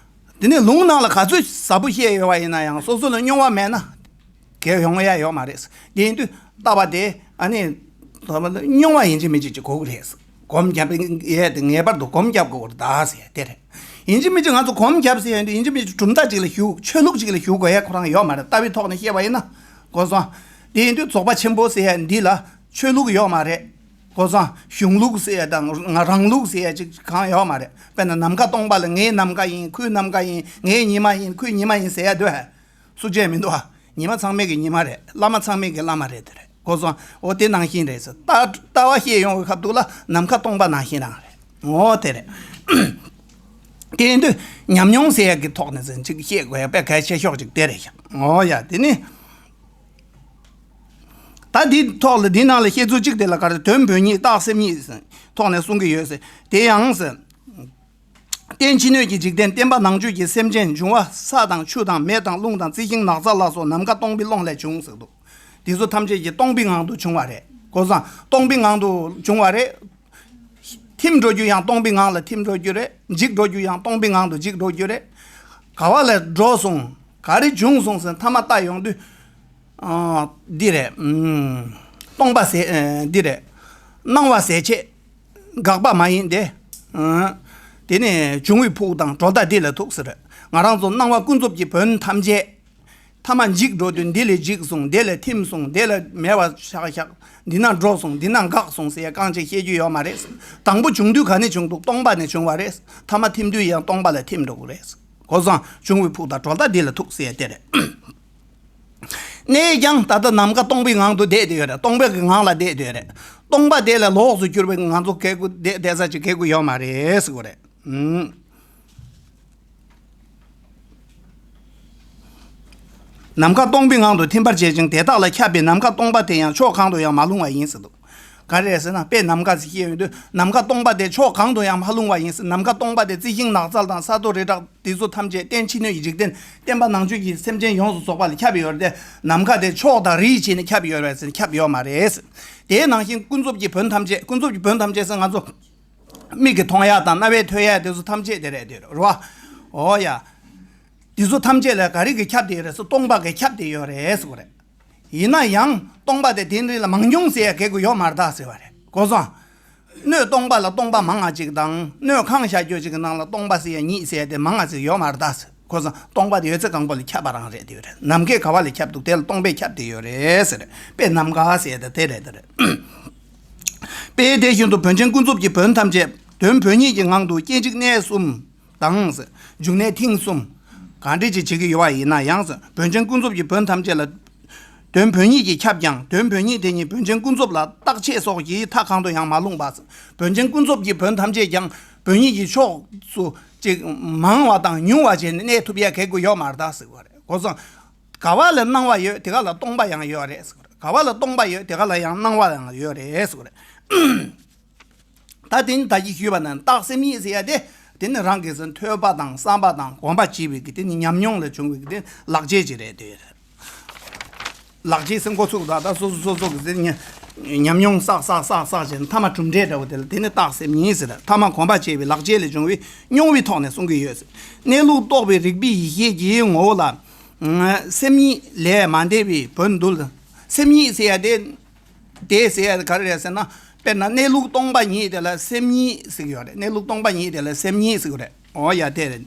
དེ་ནས་ལུང་ནང་ལ་ག་ཚོད་ཟབ་པོ་བཤད་ཡོད་པ་ཡིན་ན་ཡང་སོ་སོ་ལ་རྙོག་པ་མེད་ན། གལ་ཡོང་ཡ་ཡོད་མ་རེད། དེ་ཡིན་དུས་ལྟ་བ་དེ་ཨ་ནི་ལྟ་བ་ལ་རྙོག་པ་ཡིན་གཅིག་མིན་གཅིག་ཅིག་དགོས་ཀྱི་རེད། སྒོམ་བརྒྱབ་ཡས་དེ་ངེས་པར་དུ་སྒོམ་བརྒྱབ་དགོས་ཀྱི་རེད་ད་ཟེར་ཡ་དེ་རེད། ཡིན་གཅིག་མིན་གཅིག་ང་ཚོ་སྒོམ་བརྒྱབ་ཟེར་ཡ་འདི་ཡིན་གཅིག་མིན་གཅིག་གྲུབ་མཐའ་ཅིག་ལ་ཞུགས། ཆོས་ལུགས་ཅིག་ལ་ཞུགས་དགོས་ཡ་ཁོ་རང་ཡོད་མ་རེད། ལྟ་བའི་ཐོག་ནས་བཤད་པ་ཡིན་ན། གོ་སོང་། དེ་ཡིན་དུས་རྫོགས་པ་ཆེན་པོ་ཟེར་ཡ་འདི་ལ་ཆོས་ལུགས་ཡོད་མ་རེད། གོ་སོང་། གཞུང་ལུགས་ཟེར་ཡ་དང་ང་རང་ལུགས་ཟེར་ཡ་ཅིག་གང་ཡོད་མ་རེད། དཔེར་ན་ནམ་མཁའ་སྟོང་པ་ལ་ངའི་ནམ་མཁའ་ཡིན། ཁོའི་ནམ་མཁའ་ཡིན། ངའི་ཉི་མ་ཡིན། ཁོའི་ཉི་མ་ཡིན་ཟེར་ཡ་འདུག་ཨ། སུ་བྱས་མི་འདུག་ཨ། ཉི་མ་ཚང་མའི་གི་ཉི་མ་རེད། བླ་མ་ཚང་མའི་གི་བླ་མ་རེད་དེ་རེད། གོ་སོང་། འོ་དེ་ནང་བཞིན་རེད་ཟེར། ལྟ་ལྟ་བ་བཤད་ཡོང་བའི་ཁ་ཐུག་ལ་ནམ་མཁའ་སྟོང་པ་ནང་བཞིན་རང་རེད། འོ་དེ་རེད། དེ་ཡིན་དུས་ཉམས་མྱོང་ཟེར་ཡ་གི་ཐོག་ནས་ཟེར་ཅིག་བཤད་དགོས་ཡ་དཔེ་གལ་ཆེ་ཤོས་ཅིག་དེ་རེད་ཤག་འོ་ཡ་དེ་ནི། ད་འདི་ཐོག་ལ་འདི་ནང་ལ་བཤད་ཚུལ་གཅིག་དེ་ལ་ག་རེ་དོན་བོད་ཉིད་རྟགས་སེམས་ཉིད་ཐོག་ནས་གསུང་གི་ཡོད་ཟེར། དེ་ཡང་ཟེར། རྟེན་ཕྱི་སྣོད་ཀྱི་འཇིག་རྟེན། བརྟེན་པ་ནང་བཅུད་ཀྱི་སེམས་ཅན། འབྱུང་བ་ས་དང་ཆུ་དང་མེ་དང་རླུང་དང་རྩི་ཤིང་ནགས་ཚལ་ལ་སོགས་ནམ་མཁའ་སྟོང་པའི་ཀློང་ལས་བྱུང་ཟེར་འདུག་འདི་ཚོ་ཐམས་ཅད་ཀྱི་སྟོང་པའི་ངང་དུ་བྱུང་བ་རེད། གོ་སོང་། སྟོང་པའི་ངང་དུ་བྱུང་བ་རེད། ཐིམ་འགྲོ་རྒྱུ་ཡང་སྟོང་པའི་ངང་ལ་ཐིམ་འགྲོ་རྒྱུ་རེད། འཇིག་འགྲོ་རྒྱུ་ཡང་སྟོང་པའི་ངང་དུ་འཇིག་འགྲོ་རྒྱུ་རེད། ག་བ་ལ་འགྲོ་སོང་། ག་རེ་བྱུང་སོང་ཟེར་མཐའ་མ་ལྟ་ཡོང་དུས། ཨ། འདི་རེད། ཨུམ། སྟོང་པ་ཟད། ཨ། འདི་རེད། སྣང་བ་ཟད་ཆད། འགག་པ་མ་ཡིན་ཏེ། ཨ། དེ་ནས་འབྱུང་བའི་ཕུག་དང་གྲོལ་མཐའ་འདི་ལ་ཐུག་ཟེར། ང་རང་ཚོ་སྣང་བ་ཀུན་རྫོབ་ཀྱི་བོན་ཐམས་ཅད། མཐའ་མ་འཇིག་འགྲོ་དུས་འདི་ལས་འཇིག་སོང་། དེ་ལས་ཐིམ་སོང་། དེ་ལས་མེད་པ་ཆགས་ཤག་འདི་ན་འགྲོ་སོང་། འདི་ན་འགག་སོང་ཟེར་ཡ་རྐང་གཅིག་བཤད་རྒྱུ་ཡོད་མ་རེད། དང་པོ་བྱུང་དུས་ག་ནས་བྱུང་འདུག་སྟོང་པ་ནས་བྱུང་བ་རེད། མཐའ་མ་ཐིམ་དུས་ཡང་སྟོང་པ་ལ་ཐིམ་འགྲོ་གི་རེད། གོ་སོང་། འབྱུང་བའི་ཕུག་དང་གྲོལ་མཐའ་འདི་ལ་ཐུག་ཟེར་ཡ་དེ་རེད། གནས་ཀྱང་ད་ལྟ་ནམ་མཁའ་སྟོང་པའི་ངང་དུ་བསྡད་དེ་ཡོད་རེད། སྟོང་པའི་གི་ངང་ལ་བསྡད་དེ་ཡོད་རེད། སྟོང་པ་དེ་ལས་ལོགས་སུ་གྱུར་པའི་ང་ཚོ་སྐད་དགོས་བསྡད་བསྡད་ས་ཅིག་སྐད་དགོས་ཡོད་མ་རེད་ཟེར་གོ་རེད། ཨུམ། ནམ་མཁའ་སྟོང་པའི་ངང་དུ་ཐིམ་པར་བྱེད་ཅིང་དེ་དག་ལ་ཁྱབ་པའི་ནམ་མཁའ་སྟོང་པ་དེ་ཡང་ཕྱོགས་གང་དུ་ཡང་མ་ལྷུང་བ་ཡིན་ཟེར་འདུག་ག་རེ་རེད་ཟེར་ན། དཔེ་ནམ་མཁའ་ཟེར་བཤད་ཡོང་དུས་ནམ་མཁའ་སྟོང་པ་དེ་ཕྱོགས་གང་དུ་ཡང་མ་ལྷུང་བ་ཡིན་ཟེར། ནམ་མཁའ་སྟོང་པ་དེ་རྩི་ཤིང་ནགས་ཚལ་དང་ས་རྡོ་རི་བྲག་དེ་ཚོ་ཐམས་ཅད་རྟེན་ཕྱི་སྣོད་ཀྱི་འཇིག་རྟེན་བརྟན་པ་ནང་བཅུད་ཀྱི་སེམས་ཅན་ཡོངས་སུ་རྫོགས་པ་ལ་ཁྱབ་ཡོད་རེད་དེ། ནམ་མཁའ་དེ་ཕྱོགས་དང་རིས་བྱས་ནས་ཁྱབ་ཡོད་རེད་ཟེར་ན་ཁྱབ་ཡོད་མ་རེད། དེའི་ནང་བཞིན་ཀུན་རྫོབ་ཀྱི་བོན་ཐམས་ཅད། ཀུན་རྫོབ་ཀྱི་བོན་ཐམས་ཅད་ཟེར་ང་ཚོ་མིག་གིས་མཐོང་ཡག་དང་རྣ་བས་ཐོས་ཡག་དེ་ཚོ་ཐམས་ཅད་དེ་རེད་དེ་རེད་བ། འོ་ཡ། དེ་ཚོ་ཐམས་ཅད་ལ་ག་རེ་གིས་ཁྱབ་བསྡད་ཡོད་རེད་ཟེར། སྟོང་པ་གིས་ཁྱབ་བསྡད་ཡོད་རེད་ཟེར་བ་རེད། ཡིན་ན་ཡང་སྟོང་པ་དེ་དེ་འདྲ་ལ་མང་ཉུང་ཟེར་ཡ་གི་གུ་ཡོད་མ་རེད་ད་ཟེར་བ་རེད། གོ་སོང་། སྣོད་སྟོང་པ་ལ་སྟོང་པ་མང་བ་ཅིག་དང་སྣོད་གང་བཞག་རྒྱུ་ཅིག་གི་ནང་ལ་སྟོང་པ་ཟེར་ཡ་ཉིད་ཟེར་ཡ་དེ་མང་བ་ཅིག་ཡོད་མ་རེད་ད་ཟེར། གོ་སོང་། སྟོང་པ་དེ་ཡོད་ཚད་གང་པོ་ལ་ཁྱབ་པ་རང་རེད་དེ་ཡོད་རེད། ནམ་མཁའི་ག་བ་ལ་ཁྱབ་འདུག་དེ་ལ་སྟོང་པས་ཁྱབ་བསྡད་ཡོད་རེད་ཟེར། དཔེ་ནམ་མཁའ་ཟེར་ཡ་དེ་དེ་རེད་དེ་རེད། དཔེ་དེ་བཞིན་དུ་བོན་ཆེན་ཀུན་རྫོབ་ཀྱི་བོན་ཐམས་ཅད་དོན་བོན་ཉིད་ཀྱི་ངང་དུ་སྐྱེ་འཇིག་གནས་གསུམ་དང་། འབྱུང་གནས་ཐིམ་གསུམ། གང་འདྲ་ཅིག་བྱེད་ཀྱི་ཡོད་པ་ཡིན་ན་ཡང་། བོན་ཆེན་ཀུན་རྫོབ་ཀྱི་བོན་ཐམས་ཅད་ལ་དོན་བོན་ཉིད་ཀྱིས་ཁྱབ་ཀྱང་དོན་བོན་ཉིད་དེ་ཉིད་བོན་ཆེན་ཀུན་རྫོབ་ལ་རྟག་ཆད་སོགས་ཀྱིས་མཐའ་གང་དུ་ཡང་མ་ལྷུང་བ། བོན་ཆེན་ཀུན་རྫོབ་ཀྱི་བོན་ཐམས་ཅད་ཀྱང་བོན་ཉིད་ཀྱི་ཕྱོགས་སུ་ཅིག་མང་བ་དང་ཉུང་བ་བྱས་ནས་གནས་ཐུབ་ཡ་གལ་དགོས་ཡོད་མ་རེད་ད་ཟེར་བ་རེད། གོ་སོང་། ག་བ་ལ་སྣང་བ་ཡོད་དེ་ག་ལ་སྟོང་པ་ཡང་ཡོད་རེད་ཟེར་བ་རེད། ག་བ་ལ་སྟོང་པ་ཡོད་དེ་ག་ལ་ཡང་སྣང་བ་ཡང་ཡོད་རེད་ཟེར་བ་རེད། ད་དེ་ནི་ད་གིན་ཞུས་པ་ནང་བཞིན་རྟགས་སེམས་ཉིད་ཟེར་ཡ་དེ། དེ་ནི་རང་གི་སེམས་ཐོས་པ་དང་བསམ་པ་དང་གོམས་པ་བྱས་པའི་གི་དེ་ནི་ཉམས་མྱོང་ལས་བྱུང་བའི་གི་དེ་ལག་རྗེས་ཅིག་རེད་དེ། ལག་རྗེས་སེམས་འགོ་ཚུགས་ད་ད་སོ་སོ་སོ་སོ་གི་དེ་ནི་ཉམས་མྱོང་བསགས་བསགས་བསགས་བསགས་བྱས་ནས་མཐའ་མ་གྲུབ་འབྲས་འདྲ་བོ་དེ་ལ་དེ་ནི་རྟགས་སེམས་ཉིད་ཟེར། མཐའ་མ་གོམས་པ་བྱས་པའི་ལག་རྗེས་ལས་བྱུང་བའི་མྱོང་བའི་ཐོག་ནས་གསུང་གི་ཡོད་ཟེར། གནས་ལུགས་རྟོགས་པའི་རིགས་པའི་ཡེ་ཤེས་ཀྱི་ངོ་བོ་ལ། སེམས་ཉིད་ལས་མ་འདས་པའི་བོན་འདུལ། སེམས་ཉིད་ཟེར་ཡ་དེ། དེ་ཟེར་ཡ་ག་རེ་རེད་ཟེར་ན། དཔེར་ན་གནས་ལུགས་སྟོང་པ་ཉིད་དེ་ལ་སེམས་ཉིད་ཟེར་གྱི་ཡོད་རེད། གནས་ལུགས་སྟོང་པ་ཉིད་དེ་ལ་སེམས་ཉིད་ཟེར་གྱི་རེད། འོ་ཡ་དེ་རེད།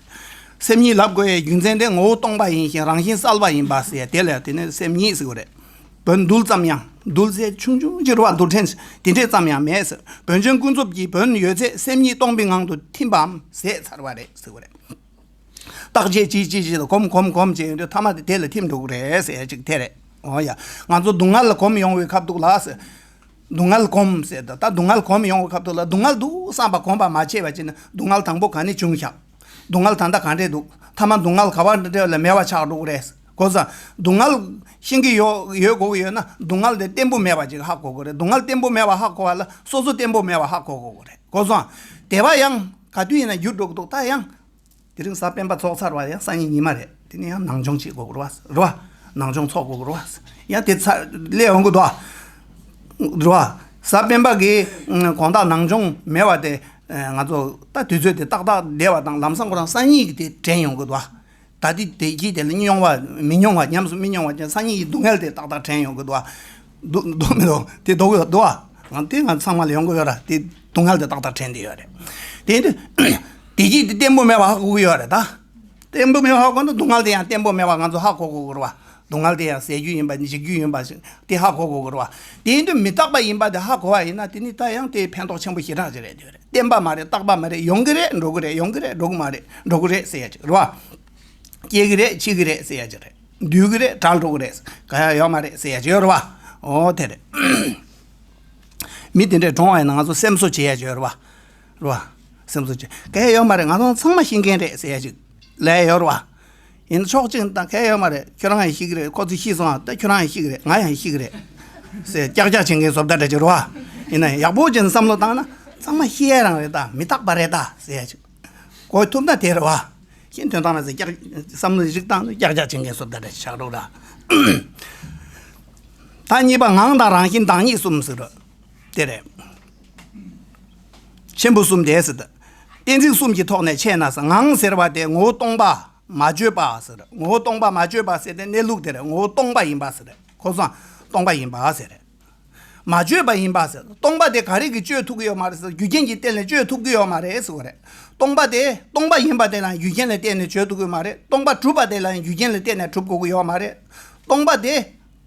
སེམས་ཉིད་ལབ་དགོས་ཡའི་རྒྱུ་མཚན་དེ་ངོ་བོ་སྟོང་པ་ཡིན་ཞིང་རང་བཞིན་གསལ་བ་ཡིན་པ་ཟེར་ཡ་དེ་ལ་དེ་ནི་སེམས་ཉིད་ཟེར་གྱི་རེད། བོན་འདུལ་ཙམ་ཡང་འདུལ་ཚད་ཆུང་ཆུང་ཅིག་རེད་བ། འདུལ་ཕྲན་དེ་འདྲས་ཙམ་ཡང་མེད་ཟེར། བོན་ཆེན་ཀུན་རྫོབ་ཀྱི་བོན་ཡོད་ཚད་སེམས་ཉིད་སྟོང་པའི་ངང་དུ་ཐིམ་པའམ་ཟད་ཚར་བ་རེད་ཟེར་གྱི་རེད། བརྟག་དཔྱད་ཅིག་ཅིག་ཅིག་ལ་གོམས་གོམས་གོམས་བྱས་ཡོང་དུས་མཐའ་མ་དེ་དེ་ལ་ཐིམ་འགྲོ་གི་རེད་ཟེར་ཡ་ཅིག་དེ་རེད། འོ་ཡ། ང་ཚོ་སྡུག་བསྔལ་ལ་གོམས་ཡོང་བའི་ཁ་ཐུག་ལ་ཟེར། སྡུག་བསྔལ་གོམས་ཟེར་ད་ད་སྡུག་བསྔལ་གོམས་ཡོང་བའི་ཁ་ཐུག་ལ་སྡུག་བསྔལ་འདུག་བསམ་པ་གོམས་པ་མ་བྱས་པ་བྱས་ན་སྡུག་བསྔལ་དང་པོ་ག་ནས་བྱུང་ཤག་སྡུག་བསྔལ་ད་ལྟ་ག་འདྲས་འདུག་མཐའ་མ་སྡུག་བསྔལ་ག་བ་འདྲ་ལ་མེད་པ་ཆགས་འགྲོ་གི་རེད། གོ་སོང་། སྡུག་བསྔལ་ཤེས་ཀྱི་ཡོད་ཡོད་དགོས་ཀྱི་ཡོད་ན་སྡུག་བསྔལ་དེ་བརྟན་པོ་མེད་པ་ཅིག་ཧ་གོ་དགོས་རེད། སྡུག་བསྔལ་བརྟན་པོ་མེད་པ་ཧ་གོ་བ་ལ་སོ་སོ་བརྟན་པོ་མེད་པ་ཧ་གོ་དགོས་ཀྱི་རེད། གོ་སོང་། དེ་བ་ཡང་ག་དུས་ཡིན་ན་འགྱུར་འགྲོ་གི་འདུག་ད་ཡང་། དེ་རིང་གཟའ་སྤེན་པ་ཚོགས་ཚར་བ་ཡང་སང་ཉིན་ཉི་མ་རེད། དེ་ནས་ཡང་ནང་སྦྱོང་བྱེད་དགོས་ཀྱི་རེད་བ། རེད་བ། ནང་སྦྱོང་ཚོགས་དགོས་ཀྱི་རེད་བ། ཡང་དེ་ཚར་སླེབས་ཡོང་གི་འདུག་བ། རེད་བ། གཟའ་སྤེན་པ་གི་དགོང་དག་ནང་སྦྱོང་མེད་བ་དེ། ང་ཚོ་ད་དུས་ཚོད་དེ་ཏག་ཏག་བསྡད་པ་དང་ལམ་སང་ཁོ་རང་སང་ཉིན་གྱི་དེ་དྲན་ཡོང་གི་འདུག་བ། ད་དེ་དེ་གྱིས་དེ་ལ་མྱོང་བ་མི་མྱོང་བ་ཉམས་སུ་མི་མྱོང་བ་ཅན་སང་ཉིན་གྱི་སྡུག་བསྔལ་དེ་ཏག་ཏག་དྲན་ཡོང་གི་འདུག་བ། འདུག་འདུག་མི་འདུག་དེ་འདུག་གི་འདུག་བ། ང་དེ་ང་ཚང་མ་ལ་ཡོང་གི་ཡོད་ར། དེ་སྡུག་བསྔལ་དེ་ཏག་ཏག་དྲན་དེ་ཡོད་རེད། དེ་དུས་དེ་གྱིས་དེ་བརྟན་པོ་མེད་པ་ཧ་གོ་གི་ཡོད་རེད་ད། བརྟན་པོ་མེད་པ་ཧ་གོ་ན་སྡུག་བསྔལ་དེ་ཡང་བརྟན་པོ་མེད་པ་ང་ཚོ་ཧ་གོ་གོ་གི་རེད་བ། སྡུག་བསྔལ་དེ་ཡང་ཟད་རྒྱུ་ཡིན་པ་འཇིག་རྒྱུ་ཡིན་པ་ཞིག་དེ་ཧ་གོ་གོ་གི་རེད་བ། དེ་ཡིན་དུས་མི་རྟག་པ་ཡིན་པ་དེ་ཧ་གོ་བ་ཡིན་ན་དེ་ནི་ད་ཡང་དེ་ཕན་ཐོགས་ཆེན་པོ་ཞེ་དྲག་ཅིག་རེད་དེ་རེད། བརྟན་པ་མ་རེད། རྟག་པ་མ་རེད། ཡོང་གི་རེད། འགྲོ་གི་རེད། ཡོང་གི་རེད། འགྲོ་གི་མ་རེད། འགྲོ་གི་རེད་ཟེར་ཡ་ཅིག་རེད་བ། སྐྱེ་གི་རེད། འཆི་གི་རེད་ཟེར་ཡ་ཅིག་རེད། འདུས་གི་རེད། བྲལ་འགྲོ་གི་རེད། ག་ཡ་ཡོད་མ་རེད་ཟེར་ཡ་ཅིག་ཡོད་རེད་བ། འོ་དེ་རེད། མི་དེ་འདྲས་གྲོངས་པ་ཡིན་ན་ང་ཚོ་སེམས་གསོ་བྱེད་ཡ་ཅིག་ཡོད་རེད་བ། རེད་བ། སེམས་གསོ་བྱེད་ག་ཡ་ཡོད་མ་རེད། ང་ཚོ་ཚང་མ་ཤི་མཁན་རེད་ཟེར་ཡ་ཅིག་ལབ་ཡ་ཡོད་རེད་བ། ཡིན་ན་ཕྱོགས་གཅིག་ནས་ད་ག་ཡ་ཡོད་མ་རེད། ཁྱོད་རང་ཡང་ཤི་གི་རེད། ཁོ་ཚོ་ཤི་སོང་ཨ། ད་ཁྱོད་རང་ཡང་ཤི་གི་རེད། ང་ཡང་ཤི་གི་རེད་ཟེར་ཀྱག་ཀྱག་བྱེད་མཁན་བཟོ་ལྟ་འདྲ་ཅིག་རེད་བ། ཡིན་ན་ཡག་པོ་བྱས་ནས་བསམ་བློ་བཏང་ན་ཚང་མ་ཤི་ཡ་རང་རེད་ད། མི་རྟག་པ་རེད་ད་ཟེར་ཡ་ཅིག་གོ་ཐུབ་ན་དེ་རེད་བ། ཤིན་དོན་དག་མེད་ཟེར་ཀྱག་བསམ་བློ་ཞིག་བཏང་ནས་ཀྱག་ཀྱག་བྱེད་མཁན་བཟོ་ལྟ་འདྲ་ཞིག་ཆགས་འགྲོ་ར། ད་གཉིས་པ་ངང་དང་རང་བཞིན་བདག་ཉིད་གསུམ་ཟེར་རོ། དེ་རེད། ཆེན་པོ་གསུམ་དེ་ཟེར་ད། གཏན་ཚིགས་གསུམ་གྱི་ཐོག་ནས་ཕྱེ་ན་ཟེར། ངང་ཟེར་བ་དེ་ངོ་བོ་སྟོང་པ་མ་བརྗོད་པ་ཟེར། ངོ་བོ་སྟོང་པ་མ་བརྗོད་པ་ཟེར་དེ་གནས་ལུགས་དེ་རེད། ངོ་བོ་སྟོང་པ་ཡིན་པ་ཟེར། གོ་སོང་། སྟོང་པ་ཡིན་པ་ཟེར། མ་བརྗོད་པ་ཡིན་པ་ཟེར། སྟོང་པ་དེ་ག་རེ་གིས་བརྗོད་ཐུབ་ཀྱི་ཡོད་མ་རེད་ཟེར། རྒྱུ་རྐྱེན་གྱི་སྟེང་ནས་བརྗོད་ཐུབ་ཀྱི་ཡོད་མ་རེད་ཟེར་བ་རེད། སྟོང་པ་དེ་སྟོང་པ་ཡིན་པ་དེ་ལ་རྒྱུ་རྐྱེན་ལ་བརྟེན་ནས་བརྗོད་ཐུབ་ཀྱི་ཡོད་མ་རེད། སྟོང་པ་གྲུབ་པ་དེ་ལ་རྒྱུ་རྐྱེན་ལ་བརྟེན་ནས་གྲུབ་དགོས་ཀྱི་ཡོད་མ་རེད། སྟོང་པ་དེ་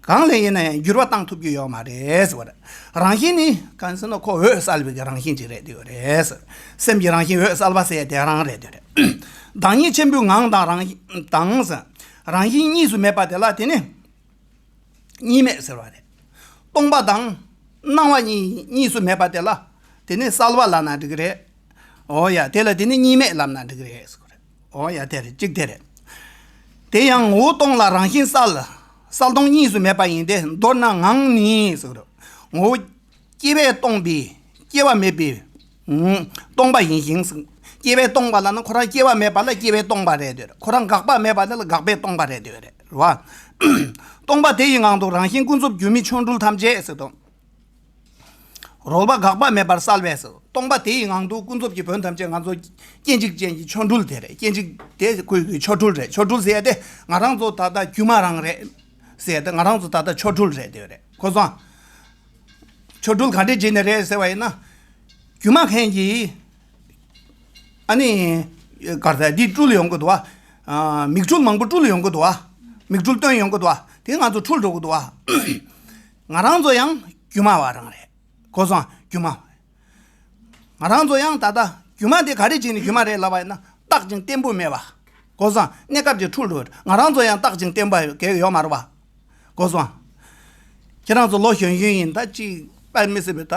གང་ལ་ཡིན་ན་ཡང་འགྱུར་བ་བཏང་ཐུབ་ཀྱི་ཡོད་མ་རེད་ཟེར་བ་རེད། རང་བཞིན་ནི་གང་ཟེར་ན་ཁོ་འོད་གསལ་བའི་གི་རང་བཞིན་ཅིག་རེད་དེ་ཡོད་རེད་ཟེར། སེམས་ཀྱི་རང་བཞིན་འོད་གསལ་བ་ཟེར་ཡ་དེ་རང་རེད་དེ་རེད། བདག་ཉིད་ཆེན་པོའི་ངང་དང་རང་དང་ཟེར། རང་བཞིན་གཉིས་སུ་མེད་པ་དེ་ལ་དེ་ནི། གཉིས་མེད་ཟེར་བ་རེད། སྟོང་པ་དང་སྣང་བ་གཉིས་གཉིས་སུ་མེད་པ་དེ་ལ་དེ་ནི་གསལ་བ་ལབ་ན་འགྲིག་གི་རེད། འོ་ཡ། དེ་ལ་དེ་ནི་གཉིས་མེད་ལབ་ན་འགྲིག་གི་རེད་ཟེར་བ་རེད། འོ་ཡ། དེ་རེད། གཅིག་དེ་རེད། དེ་ཡང་ངོ་བོ་སྟོང་ལ་རང་བཞིན་གསལ། གསལ་སྟོང་གཉིས་སུ་མེད་པ་ཡིན་ཏེ། མདོར་ན་ངང་ཉིད་ཟེར། ངོ་བོ་སྐྱེ་བས་སྟོང་པའི་སྐྱེ་བ་མེད་པའི་ཨུམ། སྟོང་པ་ཡིན་ཞིང་། སྐྱེ་བས་སྟོང་པ་ལ་ནི་ཁོ་རང་སྐྱེ་བ་མེད་པ་ལ་སྐྱེ་བས་སྟོང་པ་རེད་འདོད། ཁོ་རང་འགག་པ་མེད་པ་ལ་འགག་པས་སྟོང་པ་རེད་འདོད་རེད་བ། སྟོང་པ་དེ་ཡི་ངང་དུ་རང་བཞིན་ཀུན་རྫོབ་སྒྱུ་མའི་ཆོ་འཕྲུལ་ཐམས་ཅད་ཟེར་དང་། རོལ་པ་འགག་པ་མེད་པར་གསལ་བས་ཟེར། སྟོང་པ་དེ་ཡི་ངང་དུ་ཀུན་རྫོབ་ཀྱི་བོན་ཐམས་ཅད་ང་ཚོ་སྐྱེ་འཇིག་ཅན་གྱི་ཆོ་འཕྲུལ་དེ་རེད། སྐྱེ་འཇིག་དེ་ཁོའི་ཆོ་འཕྲུལ་རེད། ཆོ་འཕྲུལ་ཟེར་ཡ་དེ་ང་རང་ཚོ་ད་ལྟ་སྒྱུ་མ་རང་རེད་ཟེར་ཡ་དེ་ང་རང་ཚོ་ད་ལྟ་ཆོ་འཕྲུལ་རེད་དེ་རེད། གོ་སོང་། ཆོ་འཕྲུལ་ག་འདྲས་བྱས་ནས་རེད་ཟེར་བ་ཡིན་ན། སྒྱུ་མ་མཁན་གྱིས་ཨ་ནི་གར་ཟེར་འདི་སྤྲུལ་ཡོང་གི་འདུག་བ། མིག་འཕྲུལ་མང་པོ་སྤྲུལ་ཡོང་གི་འདུག་བ། མིག་འཕྲུལ་སྟོན་ཡོང་གི་འདུག་བ། དེ་ང་ཚོ་འཁྲུལ་འགྲོ་གི་འདུག་བ། ང་རང་ཚོ་ཡང་སྒྱུ་མ་བ་རང་རེད། གོ་སོང་། སྒྱུ་མ། ང་རང་ཚོ་ཡང་ད་ལྟ་སྒྱུ་མ་དེ་ག་རེ་བྱས་ནས་སྒྱུ་མ་རེད་ལབ་པ་ཡིན་ན། རྟག་ཅིང་བརྟན་པོ་མེད་པ། གོ་སོང་། གནས་སྐབས་ཀྱི་འཁྲུལ་འགྲོ། ང་རང་ཚོ་ཡང་རྟག་ཅིང་བརྟན་པ་གལ་ཡོད་མ་རེད་པ། གོ་སོང་། ཁྱེད་རང་ཚོ་ལོ་གཞོན་གཞོན་ཡིན། ད་ཅིག་དཔེ་མི་སྲིད་པའི་ད་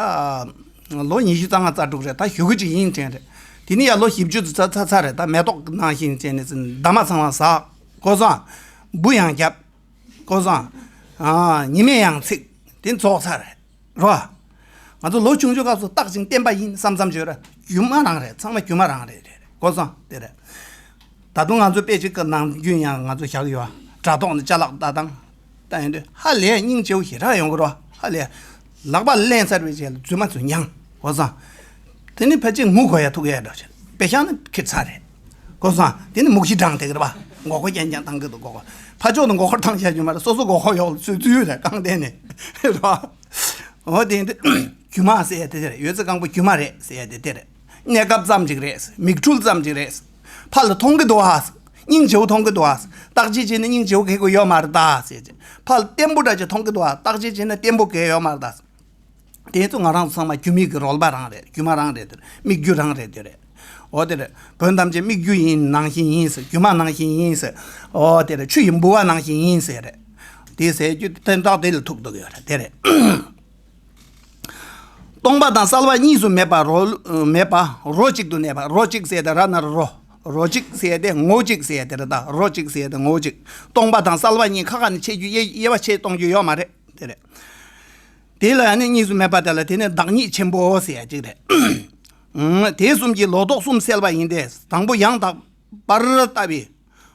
ལོ་ཉི་ཤུ་རྩ་ལྔ་རྩ་དྲུག་རེད། ད་གཞུག་གུ་ཅིག་ཡིན་དྲན་རེད། དེ་ནི་ཡང་ལོ་བཞི་བཅུ་ཚ་ཚ་ཚ་རེད། ད་མེ་ཏོག་ནང་བཞིན་བྱས་ནས་འདབ་མ་ཚང་མ་ཟག། གོ་སོང་། འབུ་ཡང་རྒྱབ། གོ་སོང་། ཨ། ཉི་མས་ཡང་ཚིག། དེ་རྫོགས་ཚར་རེད། རོ། ང་ཚོ་ལོ་ཆུང་ཆུང་སྐབས་སུ་རྟག་ཅིང་བརྟན་པ་ཡིན་བསམ་བསམ་བྱོས་ར། སྒྱུ་མ་རང་རེད། ཚང་མ་སྒྱུ་མ་རང་རེད་རེད། གོ་སོང་། དེ་རེད། ད་དུང་ང་ཚོ་དཔེ་ཅིག་གི་ནམ་རྒྱུན་ཡང་ང་ཚོ་བཞག་ཡོད། དྲ་ཐོག་ནས་ཅ་ལག་ལྟ་སྟངས་ལྟ་ཡོང་དུས་ཧ་ལས་སྙིང་རྗེ་བོ་ཞེ་དྲག་ཡོང་གི་རོ། ཧ་ལས། ལག་པ་ལེན་ཚར་བའི་རྗེས་ལ་རྫུན་མ་ཚོ་མྱངས། གོ་སོང་། དེ་ནི་ཕལ་ཆེར་ངུ་དགོས་ཡ་ཐུག་ཡ་འདྲ་བྱེད། དཔེ་བཞག་ན་ཁེར་ཚར་རེད། གོ་སོང་། དེ་ནི་མུག་ཤི་འགྲངས་དེ་གི་རེད་པ། མགོ་སྐོར་རྐྱང་རྐྱང་བཏང་གི་འདུག་མགོ་སྐོར། ཕར་ཕྱོགས་ནས་མགོ་སྐོར་བཏང་བྱ་རྒྱུ་མ་རེད། སོ་སོ་མགོ་སྐོར་ཡོག་ལ་ཚུད་ཚུད་རེད། རྐང་སྟེང་ནས་རེད་པ། འོ་དེ་འདི་སྒྱུ་མ་ཟེར་ཡ་དེ་དེ་རེད། ཡོད་ཚད་གང་པོ་སྒྱུ་མ་རེད་ཟེར་ཡ་དེ་དེ་རེད། གནས་སྐབས་ཙམ་ཅིག་རེད། མིག་འཕྲུལ་ཙམ་ཅིག་རེད། ཕར་ལ་མཐོང་གི་འདུག་ཨ། སྙིང་རྗེ་བོ་མཐོང་གི་འདུག་ཨ། བརྟག་དཔྱད་བྱས་ན་སྙིང་རྗེ་བོ་གལ་དགོས་ཡོད་མ་རེད་ད་ཟེར་གྱི། ཕར་ལ་བརྟན་པོ་འདྲ་ཅིག་མཐོང་གི་འདུག་ཨ། བརྟག་དཔྱད་བྱས་ན་བརྟན་པོ་གལ་ཡོད་མ་རེད་ད། དེ་ཚོ་ང་རང་ཚོ་ཚང་མ་སྒྱུ་མའི་གི་རོལ་པ་རང་རེད། སྒྱུ་མ་རང་རེད་དེ། སྨིག་རྒྱུ་རང་རེད་དེ་རེད། འོ་དེ་རེད། བོན་ཐམས་ཅད་སྨིག་རྒྱུ་ཡིན་ནང་བཞིན་ཡིན་ཟེར། སྒྱུ་མ་ནང་བཞིན་ཡིན་ཟེར། འོ་དེ་རེད། ཆུ་ཡི་ལྦུ་བ་ནང་བཞིན་ཡིན་ཟེར་རེད། དེ་ཟེར་རྒྱུ་དེ་དོན་དག་དེ་ལ་ཐུག་འདུག་ཡོད་རེད་དེ་རེད། སྟོང་པ་དང་གསལ་བ་གཉིས་སུ་མེད་པ་རོ། མེད་པ་རོ་གཅིག་ཏུ་གནས་པ། རོ་གཅིག་ཟེར་ཏེ་ར་ན་རོ། རོ་གཅིག་ཟེར་ཏེ་ངོ་གཅིག་ཟེར་ཏེ་རེད་ད། རོ་གཅིག་ཟེར་ཏེ་ངོ་གཅིག། སྟོང་པ་དང་གསལ་བ་གཉིས་ཁ་ཁ་ནས་ཕྱེ་རྒྱུ་དབྱེ་དབྱེ་བ་ཕྱེ་གཏོང་རྒྱུ་ཡོད་མ་རེད་དེ་རེད། དེ་ལ་ནི་གཉིས་སུ་མེད་པ་དེ་ལ་དེ་ནི་བདག་ཉིད་ཆེན་པོ་ཟེར་ཡ་གཅིག་རེད། དེ་གསུམ་གྱི་ལོག་རྟོག་གསུམ་སེལ་བ་ཡིན་ཏེ། དང་པོ་ཡང་དག་པར་ལྟ་བའི་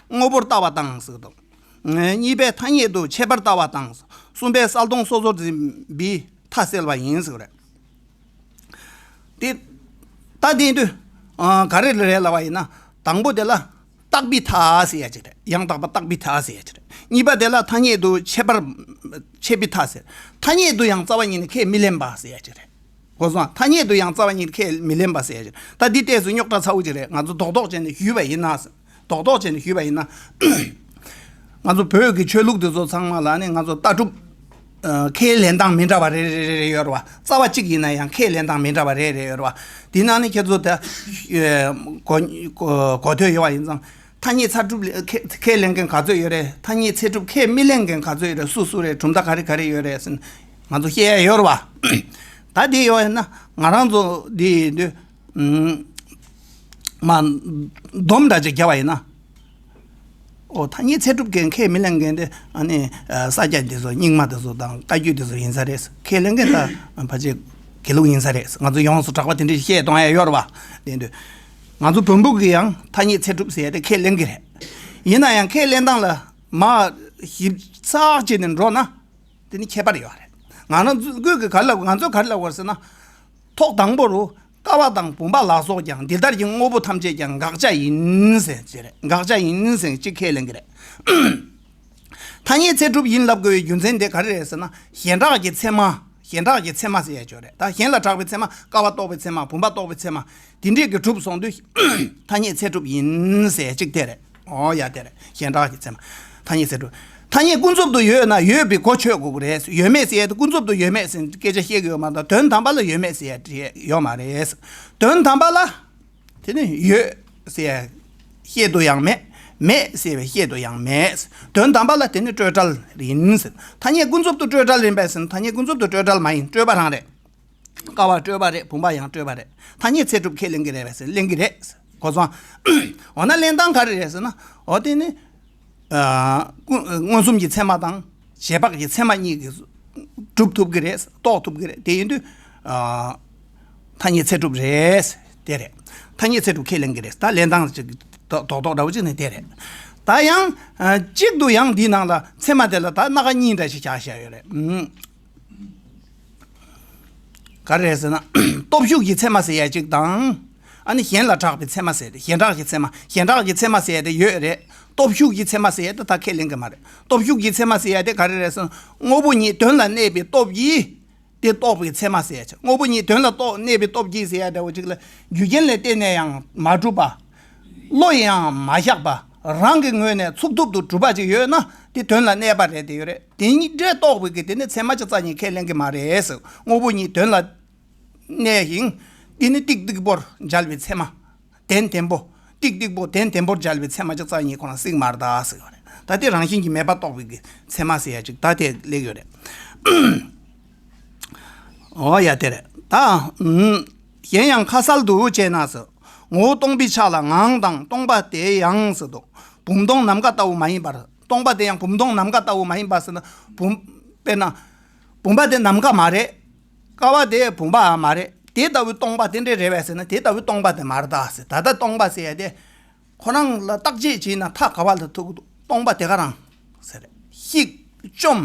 དངོས་པོར་ལྟ་བ་དང་ཟེར་དང་། གཉིས་པས་ཐ་སྙད་དུ་ཆད་པར་ལྟ་བ་དང་། གསུམ་པས་གསལ་སྟོང་སོ་སོར་འཛིན་པའི་མཐའ་སེལ་བ་ཡིན་ཟེར་རེད། དེ་ལྟ་དེ་དུས་ག་རེ་རེད་ལབ་པ་ཡིན་ན། དང་པོ་དེ་ལ་རྟག་པའི་མཐའ་ཟེར་ཡ་ཅིག་རེད། ཡང་དག་པ་རྟག་པའི་མཐའ་ཟེར་ཡ་ཅིག་རེད། གཉིས་པ་དེ་ལ་ཐ་སྙད་དུ་ཆད་པར་ཆད་པའི་མཐའ་ཟེར། ཐ་སྙད་དུ་ཡང་རྩ་བ་ཉིད་ནས་ཁས་མི་ལེན་པ་ཟེར་ཡ་ཅིག་རེད། གོ་སོང་། ཐ་སྙད་དུ་ཡང་རྩ་བ་ཉིད་ནས་ཁས་མི་ལེན་པ་ཟེར་ཡ་ཅིག་རེད། ད་འདི་ཏོག་ཙམ་རྙོག་དྲ་ཚ་བོ་ཅིག་རེད། ང་ཚོ་རྡོག་རྡོག་བྱས་ནས་ཞུས་པ་ཡིན་ན། རྡོག་རྡོག་བྱས་ནས་ཞུས་པ་ཡིན་ན། ང་ཚོ་བོད་ཀྱི་ཆོས་ལུགས་འདི་ཚོ་ཚང་མ་ལ་ནི་ང་ཚོ་ལྟ་གྲུབ་ཁས་ལེན་སྟངས་མི་འདྲ་བ་རེ་རེ་རེ་རེ་ཡོད་རེད་བ། རྩ་བ་གཅིག་ཡིན་ན་ཡང་ཁས་ལེན་སྟངས་མི་འདྲ་བ་རེ་རེ་ཡོད་རེད་བ། དེ་ནང་ནས་ཁྱེད་ཚོ་ད་གོ་གོ་གོ་ཐོས་ཡོད་བ་ཡིན་ཙང་། ཐ་སྙད་ཚད་གྲུབ་ལ་ཁས་ཁས་ལེན་མཁན་ག་ཚོད་ཡོད་རེད། ཐ་སྙད་ཚད་གྲུབ་ཁས་མི་ལེན་མཁན་ག་ཚོད་ཡོད་རེད། སུ་སུ་རེད། གྲུབ་མཐའ་ག་རེ་ག་རེ་ཡོད་རེད་ཟེར་ན་ང་ཚོ་བཤད་ཡ་ཡོད་རེད་བ། ད་དེ་ཡོད་ཡིན་ན་ང་རང་ཚོ་འདི་ཡིན་དུས། ཨུམ། མ། སྡོམ་འདྲ་ཅིག་བརྒྱབ་པ་ཡིན་ན། ཨོ། ཐ་སྙད་ཚད་གྲུབ་མཁན་ཁས་མི་ལེན་མཁན་དེ་ཨ་ནི་ས་སྐྱ་འདི་ཚོ་རྙིང་མ་འདི་ཚོ་དང་བཀའ་བརྒྱུད་འདི་ཚོ་ཡིན་ས་རེད། ཁས་ལེན་མཁན་ད་ཕལ་ཆེར་དགེ་ལུགས་ཡིན་ས་རེད། ང་ཚོ་ཡོངས་སུ་གྲགས་པ་དེ་འདྲ་བཤད་གཏོང་ཡ་ཡོད་རེད་བ། དེ་འདུག་ང་ཚོ་བོན་པོ་གི་ཡང་ཐ་སྙད་ཚད་གྲུབ་ཟེར་ཡ་དེ་ཁས་ལེན་གི་རེད། ཡིན་ན་ཡང་ཁས་ལེན་སྟངས་ལ་མ་ཞིབ་ཚགས་བྱས་ནས་འགྲོ་ན། དེ་ནི་ཁྱད་པར་ཡོད་རེད། ང་རང་ཚོ་གི་ག་རེ་ལབ། ང་ཚོས་ག་རེ་ལབ་དགོས་ཟེར་ན། ཐོག་དང་པོ་རུ་ཀ་བ་དང་བུམ་པ་ལ་སོགས་ཀྱང་། འདི་ལྟར་གྱི་དངོས་པོ་ཐམས་ཅད་ཀྱང་དགག་བྱ་ཡིན་ཟེར་གྱི་རེད། དགག་བྱ་ཡིན་ཟེར་གཅིག་ཁས་ལེན་གྱི་རེད། ཐ་སྙད་ཚད་གྲུབ་ཡིན་ལབ་དགོས་པའི་རྒྱུ་མཚན་དེ་ག་རེ་རེད་ཟེར་ན། གཞན་གྲགས་ཀྱི་ཚད་མ། གཞན་གྲགས་ཀྱི་ཚད་མ་ཟེར་ཡ་ཅིག་ཡོད་རེད། ད་གཞན་ལ་གྲགས་པའི་ཚད་མ། ཀ་བ་རྟོགས་པའི་ཚད་མ། བུམ་པ་རྟོགས་པའི་ཚད་མ། དེ་འདྲས་ཀྱི་གྲུབ་སོང་དུས་ཐ་སྙད་ཚད་གྲུབ་ཡིན་ཟེར་གཅིག་དེ་རེད། ཨོ་ཡ་དེ་རེད། གཞན་གྲགས་ཀྱི་ཚད་མ། ཐ་སྙད་ཚད་གྲུབ། ཐ་སྙད་ཀུན་རྫོབ་ཏུ་ཡོད་ན་ཡོད་པའི་གོ་ཆོད་དགོས་ཀྱི་རེད། ཡོད་མེད་ཟེར་ཡ་དེ་ཀུན་རྫོབ་ཏུ་ཡོད་མེད་ཟེར་སྐད་ཆ་བཤད་ཀྱི་ཡོད་མ་གཏོགས། དོན་དམ་པ་ལ་ཡོད་མེད་ཟེར་ཡ་ཡོད་མ་རེད། དོན་དམ་པ་ལ། དེ་ནི་ཡོད་ཟེར་ཡ་བཤད་དུ་ཡང་མེད། མེད་ཟེར་བའི་བཤད་དུ་ཡང་མེད། དོན་དམ་པ་ལ་དེ་ནི་སྤྲོས་བྲལ་ཡིན་ཟེར། ཐ་སྙད་ཀུན་རྫོབ་ཏུ་སྤྲོས་བྲལ་ཡིན་པས་ཟེར་ན། ཐ་སྙད་ཀུན་རྫོབ་ཏུ་སྤྲོས་བྲལ་མ་ཡིན། སྤྲོས་པ་རང་རེད། ཀ་བ་སྤྲོས་པ་རེད། བུམ་པ་ཡང་སྤྲོས་པ་རེད། ཐ་སྙད་ཚད་གྲུབ་ཁས་ལེན་གྱི་རེད་པས་ཟེར། ལེན་གྱི་རེད། གོ་སོང་། འོ་ན་ལེན་སྟངས་ག་རེ་རེད་ཟེར་ན། འོ་དེ་ནི། ཨ་ཀུན་མངོན་སུམ་གྱི་ཚད་མ་དང་རྗེས་དཔག་གི་ཚད་མ་གཉིས་ཀྱིས་སྒྲུབ་ཐུབ་ཀྱི་རེད། རྟོགས་ཐུབ་ཀྱི་རེད། དེ་ཡིན་དུས་ཨ་ཐ་སྙད་ཚད་གྲུབ་རེད། དེ་རེད། ཐ་སྙད་ཚད་གྲུབ་ཁས་ལེན་གྱི་རེད། ད་ལེན་སྟངས་ཅིག་རྡོག་རྡོག་འདྲ་བོ་ཅིག་ནི་དེ་རེད། ད་ཡང་ཨ་གཅིག་ཏུ་ཡང་འདིའི་ནང་ལ་ཚད་མ་དེ་ལ་ད་སྣ་ཁ་གཉིས་འདྲ་ཞིག་བཞག་བཞག་ཡོད་རེད། ཨུམ། ག་རེ་རེད་ཟེར་ན། སྟོབས་ཞུགས་ཀྱི་ཚད་མ་ཟེར་ཡ་གཅིག་དང་། ཨ་ནི་གཞན་ལ་གྲགས་པའི་ཚད་མ་ཟེར་ཏེ། གཞན་གྲགས་ཀྱི་ཚད་མ། གཞན་གྲགས་ཀྱི་ཚད་མ་ཟེར་ཡ་དེ་ཡོད་རེད། སྟོབས་ཞུགས་ཀྱི་ཚད་མ་ཟེར་ཡ་དེ་ད་ཁས་ལེན་གྱི་མ་རེད། སྟོབས་ཞུགས་ཀྱི་ཚད་མ་ཟེར་ཡ་དེ་ག་རེ་རེད་ཟེར་ན། དངོས་པོ་ཉིད་དོན་ལ་གནས་པའི་སྟོབས་ཀྱིས་དེ་རྟོགས་པའི་ཚད་མ་ཟེར་ཡ་ཆགས། དངོས་པོ་ཉིད་དོན་ལ་རྟོགས་གནས་པའི་སྟོབས་ཀྱིས་ཟེར་ཡ་འདྲ་བོ་ཅིག་ལ། རྒྱུ་རྐྱེན་ལ་བརྟེན་ནས་ཡང་མ་གྲུབ་པ། བློ་ཡིས་ཡང་མ་བཞག་པ། རང་གི་ངོས་ནས་ཚུགས་ཐུབ་ཏུ་གྲུབ་པ་ཅིག་ཡོད་ན་དེ་དོན་ལ་གནས་པ་རེད་དེ་ཡོད་རེད། དེ་ཉིད་འདྲེ་རྟོགས་པའི་གི་དེ་ནི་ཚད་མ་ཅིག་རྩ་ཉིད་ཁས་ལེན་གྱི་མ་རེད་ཟེར། དངོས་པོ་ཉིད་དོན་ལ་གནས་ཤིང་། དེ་ནི་ཏིག་ཏིག་པོར་འཇལ་བའི་ཚད་མ། ལྡན་ལྡན་པོ། ཏིག་ཏིག་པོ་ལྡན་ལྡན་པོར་འཇལ་བའི་ཚད་མ་ཅིག་རྩ་ཉིད་ཁོ་ན་ཟིག་མ་རེད་ད་ཟེར་བ་རེད། ད་དེ་རང་བཞིན་གྱིས་མེད་པ་རྟོགས་པའི་གི་ཚད་མ་ཟེར་ཡ་ཅིག་ད་དེ་སླེབས་ཡོད་རེད། འོ་ཡ་དེ་རེད་ད། ཨུམ། གཞན་ཡང་ཁ་གསལ་དུ་བྱས་ན་ཟེར། ངོ་བོ་སྟོང་པའི་ཆ་ལ་ངང་དང་སྟོང་པ་དེ་ཡང་ཟེར་དུ། བུམ་སྟོང་ནམ་མཁའ་ལྟ་བུ་མ་ཡིན་པར། སྟོང་པ་དེ་ཡང་བུམ་སྟོང་ནམ་མཁའ་ལྟ་བུ་མ་ཡིན་པ་ཟེར་ན། བུམ། དཔེར་ན། བུམ་པ་དེ་ནམ་མཁའ་མ་རེད། ཀ་བ་དེ་བུམ་པའང་མ་རེད། དེ་ལྟ་བུའི་སྟོང་པ་དེ་འདྲ་རེད་པས་ཟེར་ན། དེ་ལྟ་བུའི་སྟོང་པ་དེ་མ་རེད་ད་ཟེར། ད་ལྟ་སྟོང་པ་ཟེར་ཡ་དེ། ཁོ་རང་ལ་བརྟག་དཔྱད་བྱས་ན་མཐའ་ག་བ་ལ་ཐུག་འདུག་སྟོང་པ་དེ་ག་རང་ཟེར། ཤིག་བཅོམ།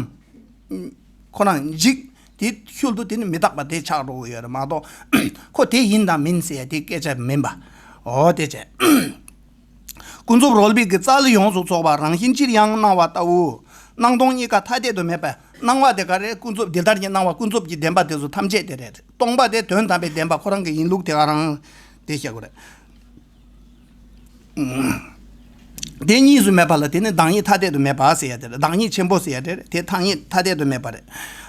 ཁོ་རང་འཇིག་དེ་ཤུལ་དུ་དེ་ནི་མི་རྟག་པ་དེ་ཆགས་འགྲོ་གི་ཡོད་རེད་མ་གཏོགས། ཁོ་དེ་ཡིན་དང་མིན་ཟེར་ཡ་དེ་སྐད་ཆ་མིན་པ། འོ་དེ་བྱས། ཀུན་རྫོབ་རོལ་པའི་གི་རྩལ་ཡོངས་སུ་ཚོགས་པ་རང་བཞིན་སྤྱིར་ཡང་སྣང་བ་ལྟ་བུ། སྣང་སྟོང་གཉིས་ཀ་ཐ་དད་དུ་མེད་པ། སྣང་བ་དེ་ག་རེ། ཀུན་རྫོབ་འདི་ལྟར་གྱི་སྣང་བ་ཀུན་རྫོབ་ཀྱི་བདེན་པ་དེ་ཚོ་ཐམས་ཅད་དེ་རེད། སྟོང་པ་དེ་དོན་དམ་པའི་བདེན་པ་ཁོ་རང་གི་ཡིན་ལུགས་དེ་ག་རང་དེ་བཤད་དགོས་རེད། དེ་གཉིས་སུ་མེད་པ་ལ་དེ་ནི་བདག་ཉིད་ཐ་དད་དུ་མེད་པ་ཟེར་ཡ་དེ་རེད། བདག་ཉིད་ཆེན་པོ་ཟེར་ཡ་དེ་རེད། དེ་བདག་ཉིད་ཐ་དད་དུ་མེད་པ་རེད།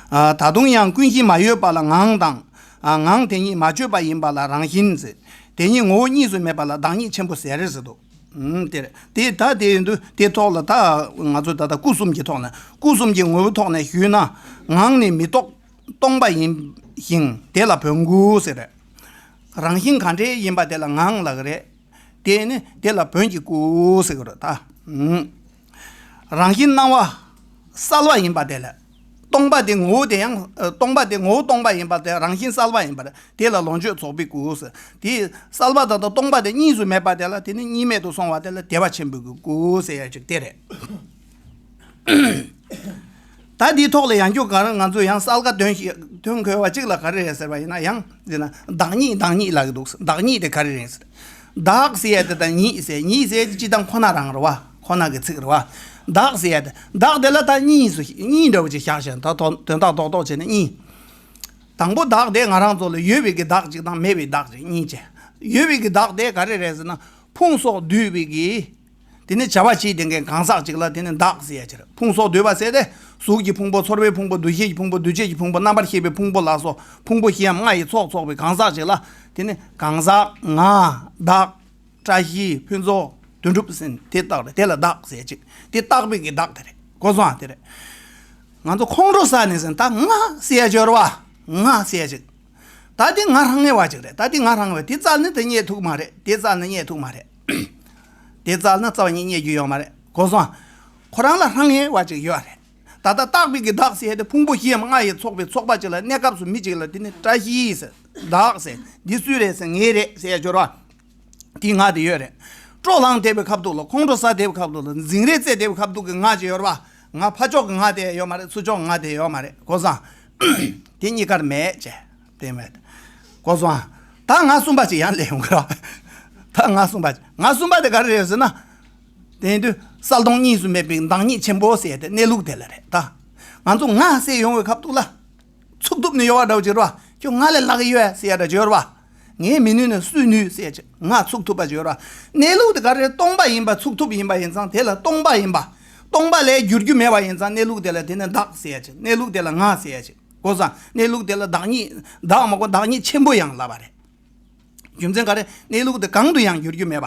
ཨ། ད་དུང་ཡང་ཀུན་གཞི་མ་ཡོད་པ་ལ་ངང་དང་། ཨ། ངང་དེ་ཉིད་མ་བཅོས་པ་ཡིན་པ་ལ་རང་བཞིན་ཟེར། དེ་ཉིད་ངོ་བོ་གཉིས་སུ་མེད་པ་ལ་བདག་ཉིད་ཆེན་པོ་ཟེར་རེད་ཟེར་འདུག་ཨུམ། དེ་རེད། དེ་ད་དེ་ཡིན་དུས་དེ་ཐོག་ལ་ད་ང་ཚོ་ད་ལྟ་སྐུ་གསུམ་གྱི་ཐོག་ནས། སྐུ་གསུམ་གྱི་ངོ་བོའི་ཐོག་ནས་ཞུས་ན། ངང་ནི་མི་རྟོག་སྟོང་པ་ཡིན་ཞིང་དེ་ལ་བོན་སྐུ་ཟེར་རེད། རང་བཞིན་ག་འདྲའི་ཡིན་པ་དེ་ལ་ངང་ལབ་ཀྱི་རེད། དེ་ནི་དེ་ལ་བོན་གྱི་སྐུ་ཟེར་གྱི་རེད་ད། ཨུམ། རང་བཞིན་སྣང་བ་གསལ་བ་ཡིན་པ་དེ་ལ། སྟོང་པ་དེ་ངོ་བོ་དེ་ཡང་། སྟོང་པ་དེ་ངོ་བོ་སྟོང་པ་ཡིན་པ་དེ་རང་བཞིན་གསལ་བ་ཡིན་པ་དེ་ལ་ལོངས་སྤྱོད་རྫོགས་པའི་སྐུ་ཟེར། དེ་གསལ་བ་དང་སྟོང་པ་དེ་གཉིས་སུ་མེད་པ་དེ་ལ། དེ་ནི་གཉིས་མེད་དུ་སོང་བ་དེ་ལ་བདེ་བ་ཆེན་པོའི་སྐུ་ཟེར་ཡ་ཅིག་དེ་རེད། ད་འདིའི་ཐོག་ལ་ཡང་བསྐྱར་ག་རེ་ང་ཚོས་ཡང་གསལ་ཁ་འདོན་ཞིག་འདོན་དགོས་པ་གཅིག་ལ་ག་རེ་རེད་ཟེར་བ་ཡིན་ན། ཡང་ཟེར་ན་བདག་ཉིད་བདག་ཉིད་ལབ་ཀྱི་འདུག་བདག་ཉིད་དེ་ག་རེ་རེད་ཟེར། བདག་ཟེར་ཡ་དེ་དང་ཉིད་ཟེར། ཉིད་ཟེར་ཡ་དེ་སྤྱིར་བཏང་ཁོ་ན་རང་རེད་བ། ཁོ་ན་གི་ཚིག་རེད་བ། བདག་ཟེར་ཡ་དེ། བདག་དེ་ལ་ད་གཉིས་སུ་གཉིས་འདྲ་བོ་ཅིག་བཞག་བཞག་ད་དོན་དོན་དག་རྡོག་རྡོག་བྱས་ན་གཉིས། དང་པོ་བདག་དེ་ང་རང་ཚོ་ལ་ཡོད་པའི་གི་བདག་ཅིག་དང་མེད་པའི་བདག་ཅིག་གཉིས་བྱས། ཡོད་པའི་གི་བདག་དེ་ག་རེ་རེད་ཟེར་ན། ཕུང་སོགས་འདུས་པའི་གི། དེ་ནི་བྱ་བ་བྱེད་བསྡད་མཁན་གང་ཟག་ཅིག་ལ་དེ་ནི་བདག་ཟེར་ཡ་ཅིག་རེད། ཕུང་སོགས་འདུས་པ་ཟེར་ཏེ། གཟུགས་ཀྱི་ཕུང་པོ། ཚོར་བའི་ཕུང་པོ། འདུ་ཤེས་ཀྱི་ཕུང་པོ། འདུ་བྱེད་ཀྱི་ཕུང་པོ། རྣམ་པར་ཤེས་པའི་ཕུང་པོ་ལ་སོགས་ཕུང་པོ་བཞི་འམ་ལྔ་ཡི་ཚོགས་ཚོགས་པའི་གང་ཟག་ཅིག་ལ་དེ་ནི་གང་ཟག་ང་། བདག་བཀྲ་ཤིས། ཕུན་ཚོགས། དོན་གྲུབ་ཟེར་དེ་བཏགས་རེད། དེ་ལ་བདག་ཟེར་ཅིག་དེ་བཏགས་པའི་གི་བདག་དེ་རེད། གོ་སོང་ཨ། དེ་རེད། ང་ཚོ་ཁོང་ཁྲོ་ཟ་ནས་ཟེར་ད་ང་ཟེར་ཡ་ཅིག་ཡོད་རེད་བ། ང་ཟེར་ཡ་ཅིག་ད་དེ་ང་རང་ངེས་པ་ཅིག་རེད། ད་དེ་ང་རང་ངེས་པ་དེ་བཙལ་ནས་དེ་རྙེད་ཐུབ་མ་རེད། དེ་བཙལ་ནས་རྙེད་ཐུབ་མ་རེད། དེ་བཙལ་ན་རྩ་བ་ཉིད་རྙེད་རྒྱུ་ཡོད་མ་རེད། གོ་སོང་ཨ། ཁོ་རང་ལ་རང་ངེས་པ་ཅིག་ཡོད་རེད། ད་ལྟ་བཏགས་པའི་གི་བདག་ཟེར་ཡ་དེ་ཕུང་པོ་བཞི་འམ་ལྔ་ཡི་ཚོགས་པའི་ཚོགས་པ་ཅིག་ལ། གནས་སྐབས་སུ་མི་ཅིག་ལ་དེ་ནི་བཀྲ་ཤིས་ཟེར། བདག་ཟེར། འདི་སུའི་རེད་ཟེར། ངའི་རེད་ཟེར་ཡ་ཅིག་ཡོད་རེད་བ། དེའི་ང་དེ་ཡོད་རེད། སྤྲོ་ལངས་བསྡད་པའི་ཁ་ཐུག་ལ། ཁོང་ཁྲོ་ཟ་བསྡད་པའི་ཁ་ཐུག་ལ། འཛིང་རེས་རྩེ་བསྡད་པའི་ཁ་ཐུག་གི་ང་ཅིག་ཡོད་རེད་བ། ང་ཕར་ཕྱོགས་ཀྱི་ང་དེ་ཡོད་མ་རེད། ཚུར་ཕྱོགས་ཀྱི་ང་དེ་ཡོད་མ་རེད། གོ་སོང་ཨ། དེ་གཉིས་ཀར་མེད་ཅེས་དེ་མེད། གོ་སོང་ཨ། ད་ང་གསུམ་པ་ཅིག་ཡང་སླེབས་ཡོང་གི་རེད་བ། ད་ང་གསུམ་པ་ཅིག་ང་གསུམ་པ་དེ་ག་རེ་རེད་ཟེར་ན། དེ་ཡིན་དུས་གསལ་སྟོང་གཉིས་སུ་མེད་པའི་བདག་ཉིད་ཆེན་པོ་ཟེར་ཏེ་གནས་ལུགས་དེ་ལ་རེད་ད། ང་ཚོ་ང་ཟེར་ཡོང་བའི་ཁ་ཐུག་ལ། ཚུགས་ཐུབ་ནི་ཡོད་པ་འདྲ་བོ་ཅིག་རེད་བ། ཁྱོད་ང་ལས་ལྷག་གི་ཡོད་ཟེར་ཡ་འདྲ་ཅིག་ཡོད་རེད་བ། ངས་མི་ནུས་ན་སུས་ནུས་ཟེར་ཡ་ཅིག་ང་ཚུགས་ཐུབ་པ་ཅིག་ཡོད་རེད་བ། གནས་ལུགས་དེ་ག་རེ། སྟོང་པ་ཡིན་པ། ཚུགས་ཐུབ་ཡིན་པ་ཡིན་ཙང་དེ་ལ་སྟོང་པ་ཡིན་པ། སྟོང་པ་ལས་འགྱུར་རྒྱུ་མེད་པ་ཡིན་ཙང་གནས་ལུགས་དེ་ལ་དེ་ནི་བདག་ཟེར་ཡ་ཅིག་གནས་ལུགས་དེ་ལ་ང་ཟེར་ཡ་ཅིག་གོ་སོང་། གནས་ལུགས་དེ་ལ་བདག་ཉིད། བདག་མ་གོ་བདག་ཉིད་ཆེན་པོ་ཡང་ལབ་པ་རེད། རྒྱུ་མཚན་ག་རེ། གནས་ལུགས་དེ་གང་དུ་ཡང་འགྱུར་རྒྱུ་མེད་པ།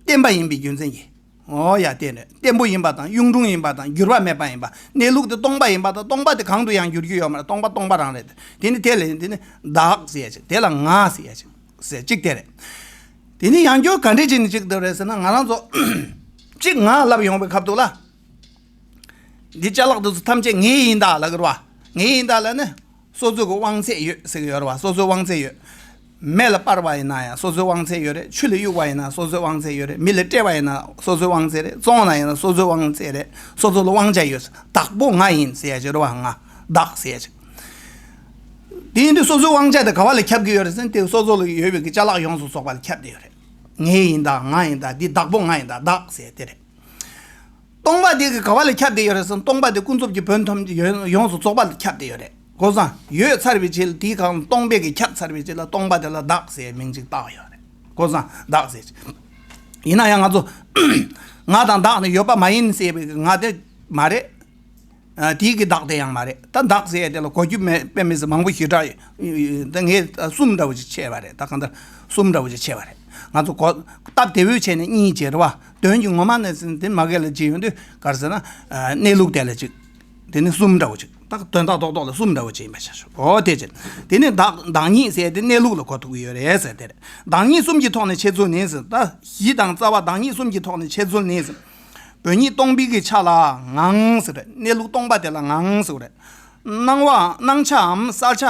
བརྟན་པ་ཡིན་པའི་རྒྱུ་མཚན་གྱིས། འོ་ཡ་དེ་ནས་བརྟན་པོ་ཡིན་པ་དང་གཡུང་དྲུང་ཡིན་པ་དང་འགྱུར་བ་མེད་པ་ཡིན་པ། གནས་ལུགས་དེ་སྟོང་པ་ཡིན་པ་དང་སྟོང་པ་དེ་གང་དུ་ཡང་འགྱུར་རྒྱུ་ཡོད་མ་རེད། སྟོང་པ་སྟོང་པ་རང་རེད། དེ་ནི་དེ་ལས་དེ་ནི་བདག་ཟེར་ཡ་ཅིག་དེ་ལ་ང་ཟེར་ཡ་ཅིག་ཟེར་གཅིག་དེ་རེད། དེ་ནི་ཡང་བསྐྱར་ག་འདྲས་བྱས་ནས་གཅིག་དེ་རེད་ཟེར་ན། ང་རང་ཚོ་ གཅིག་ང་ལབ་ཡོང་བའི་ཁ་ཐུག་ལ། འདི་ཅ་ལག་དེ་ཚོ་ཐམས་ཅད་ངའི་ཡིན་ད་ལབ་གི་རེད་བ། ངའི་ཡིན་ད་ལབ་ནས། སོ་སོ་གི་དབང་ཚད་ཡོད་ཟེར་གི་ཡོད་རེད་བ། སོ་སོའི་དབང་ཚད་ཡོད། མེ་ལ་སྤར་བ་ཡིན་ན་ཡང་སོ་སོའི་དབང་ཚད་ཡོད་རེད། ཆུ་ལ་གཡུག་པ་ཡིན་ན་སོ་སོའི་དབང་ཚད་ཡོད་རེད། མི་ལ་སྤྲད་པ་ཡིན་ན་སོ་སོའི་དབང་ཚད་རེད། བཙོང་ན་ཡིན་ན་སོ་སོའི་དབང་ཚད་རེད། སོ་སོ་ལ་དབང་ཆ་ཡོད། བདག་པོ་ང་ཡིན་ཟེར་ཡ་ཅིག་རེད་བ། ང་བདག་ཟེར་ཡ་ཅིག་དེ་ཡིན་དུས་སོ་སོའི་དབང་ཆ་དེ་ག་བ་ལ་ཁྱབ་ཀྱི་ཡོད་རེད་ཟེར་ན། དེ་སོ་སོ་ལ་ཡོད་པའི་གི་ཅ་ལག་ཡོངས་སུ་རྫོགས་པ་ལ་ཁྱབ་བསྡད་ཡོད་རེད། ངའི་ཡིན་ད། ང་ཡིན་ད། འདི་བདག་པོ་ང་ཡིན་ད། བདག་ཟེར་དེ་རེད། སྟོང་པ་དེ་གི་ག་བ་ལ་ཁྱབ་བསྡད་ཡོད་རེད་ཟེར་ན། སྟོང་པ་དེ་ཀུན་རྫོབ་ཀྱི་བོན་ཐམས་ཅད་ཡོངས་སུ་རྫོགས་པ་ལ་ཁྱབ་བསྡད་ཡོད་རེད། གོ་སོང་། ཡོད་ཚར་བའི་རྗེས་ལ་དེའི་སྒང་སྟོང་པས་ཀྱི་ཁྱབ་ཚར་བའི་རྗེས་ལ་སྟོང་པ་དེ་ལ་བདག་ཟེར་མིང་ཅིག་བཏགས་ཡོད་རེད། གོ་སོང་། བདག་ཟེར་ཅིག་ཡིན་ན་ཡང་ང་ཚོ་ང་དང་བདག་ནི་ཡོད་པ་མ་ཡིན་ཟེར་བའི་ང་དེ་མ་རེད། ཨ། དེའི་གི་བདག་དེ་ཡང་མ་རེད། ད་བདག་ཟེར་ཡ་དེ་ལ་གོ་རྒྱུ་མེད་དཔེ་མི་སྲིད་མང་པོ་ཞེ་དྲག་ཡོད། ད་ངས་གསུམ་འདྲ་བོ་ཅིག་ཕྱེ་བ་རེད། ད་གང་ལྟར་གསུམ་འདྲ་བོ་ཅིག་ཕྱེ་བ་རེད། ང་ཚོ་གོ་སྟབས་བདེ་བོའི་ཆ་ནས་གཉིས་བྱེད་རེད་བ། དོན་གྱི་ངོ་མ་ནས་ཟིན་དེ་མ་གལ་ལ་བྱེད་ཡོང་དུས་ག་རེ་ཟེར་ན། ཨ། གནས་ལུགས་དེ་ལ་ཅིག་དེ་ནི་གསུམ་འདྲ་བོ་ཅིག་ད་དོན་དག་རྡོག་རྡོག་ལ་གསུམ་འདྲ་བོ་ཅིག་ཡིན་པ་ཤེས་ཤོག་འོ་དེ་ཅན། དེ་ནི་བདག་བདག་ཉིད་ཟེར་དེ་གནས་ལུགས་ལ་གོ་ཐུབ་ཀྱི་ཡོད་རེད་ཟེར་དེ་རེད། བདག་ཉིད་གསུམ་གྱི་ཐོག་ནས་འཆད་ཚུལ་ནི་ཟེར། ད་གཞི་དང་རྩ་བ་བདག་ཉིད་གསུམ་གྱི་ཐོག་ནས་འཆད་ཚུལ་ནི་ཟེར། བོན་ཉིད་སྟོང་པའི་གི་ཆ་ལ་ངང་ཟེར་རེད། གནས་ལུགས་སྟོང་པ་དེ་ལ་ངང་ཟེར་རེད། སྣང་བའམ་སྣང་ཆའམ་གསལ་ཆ་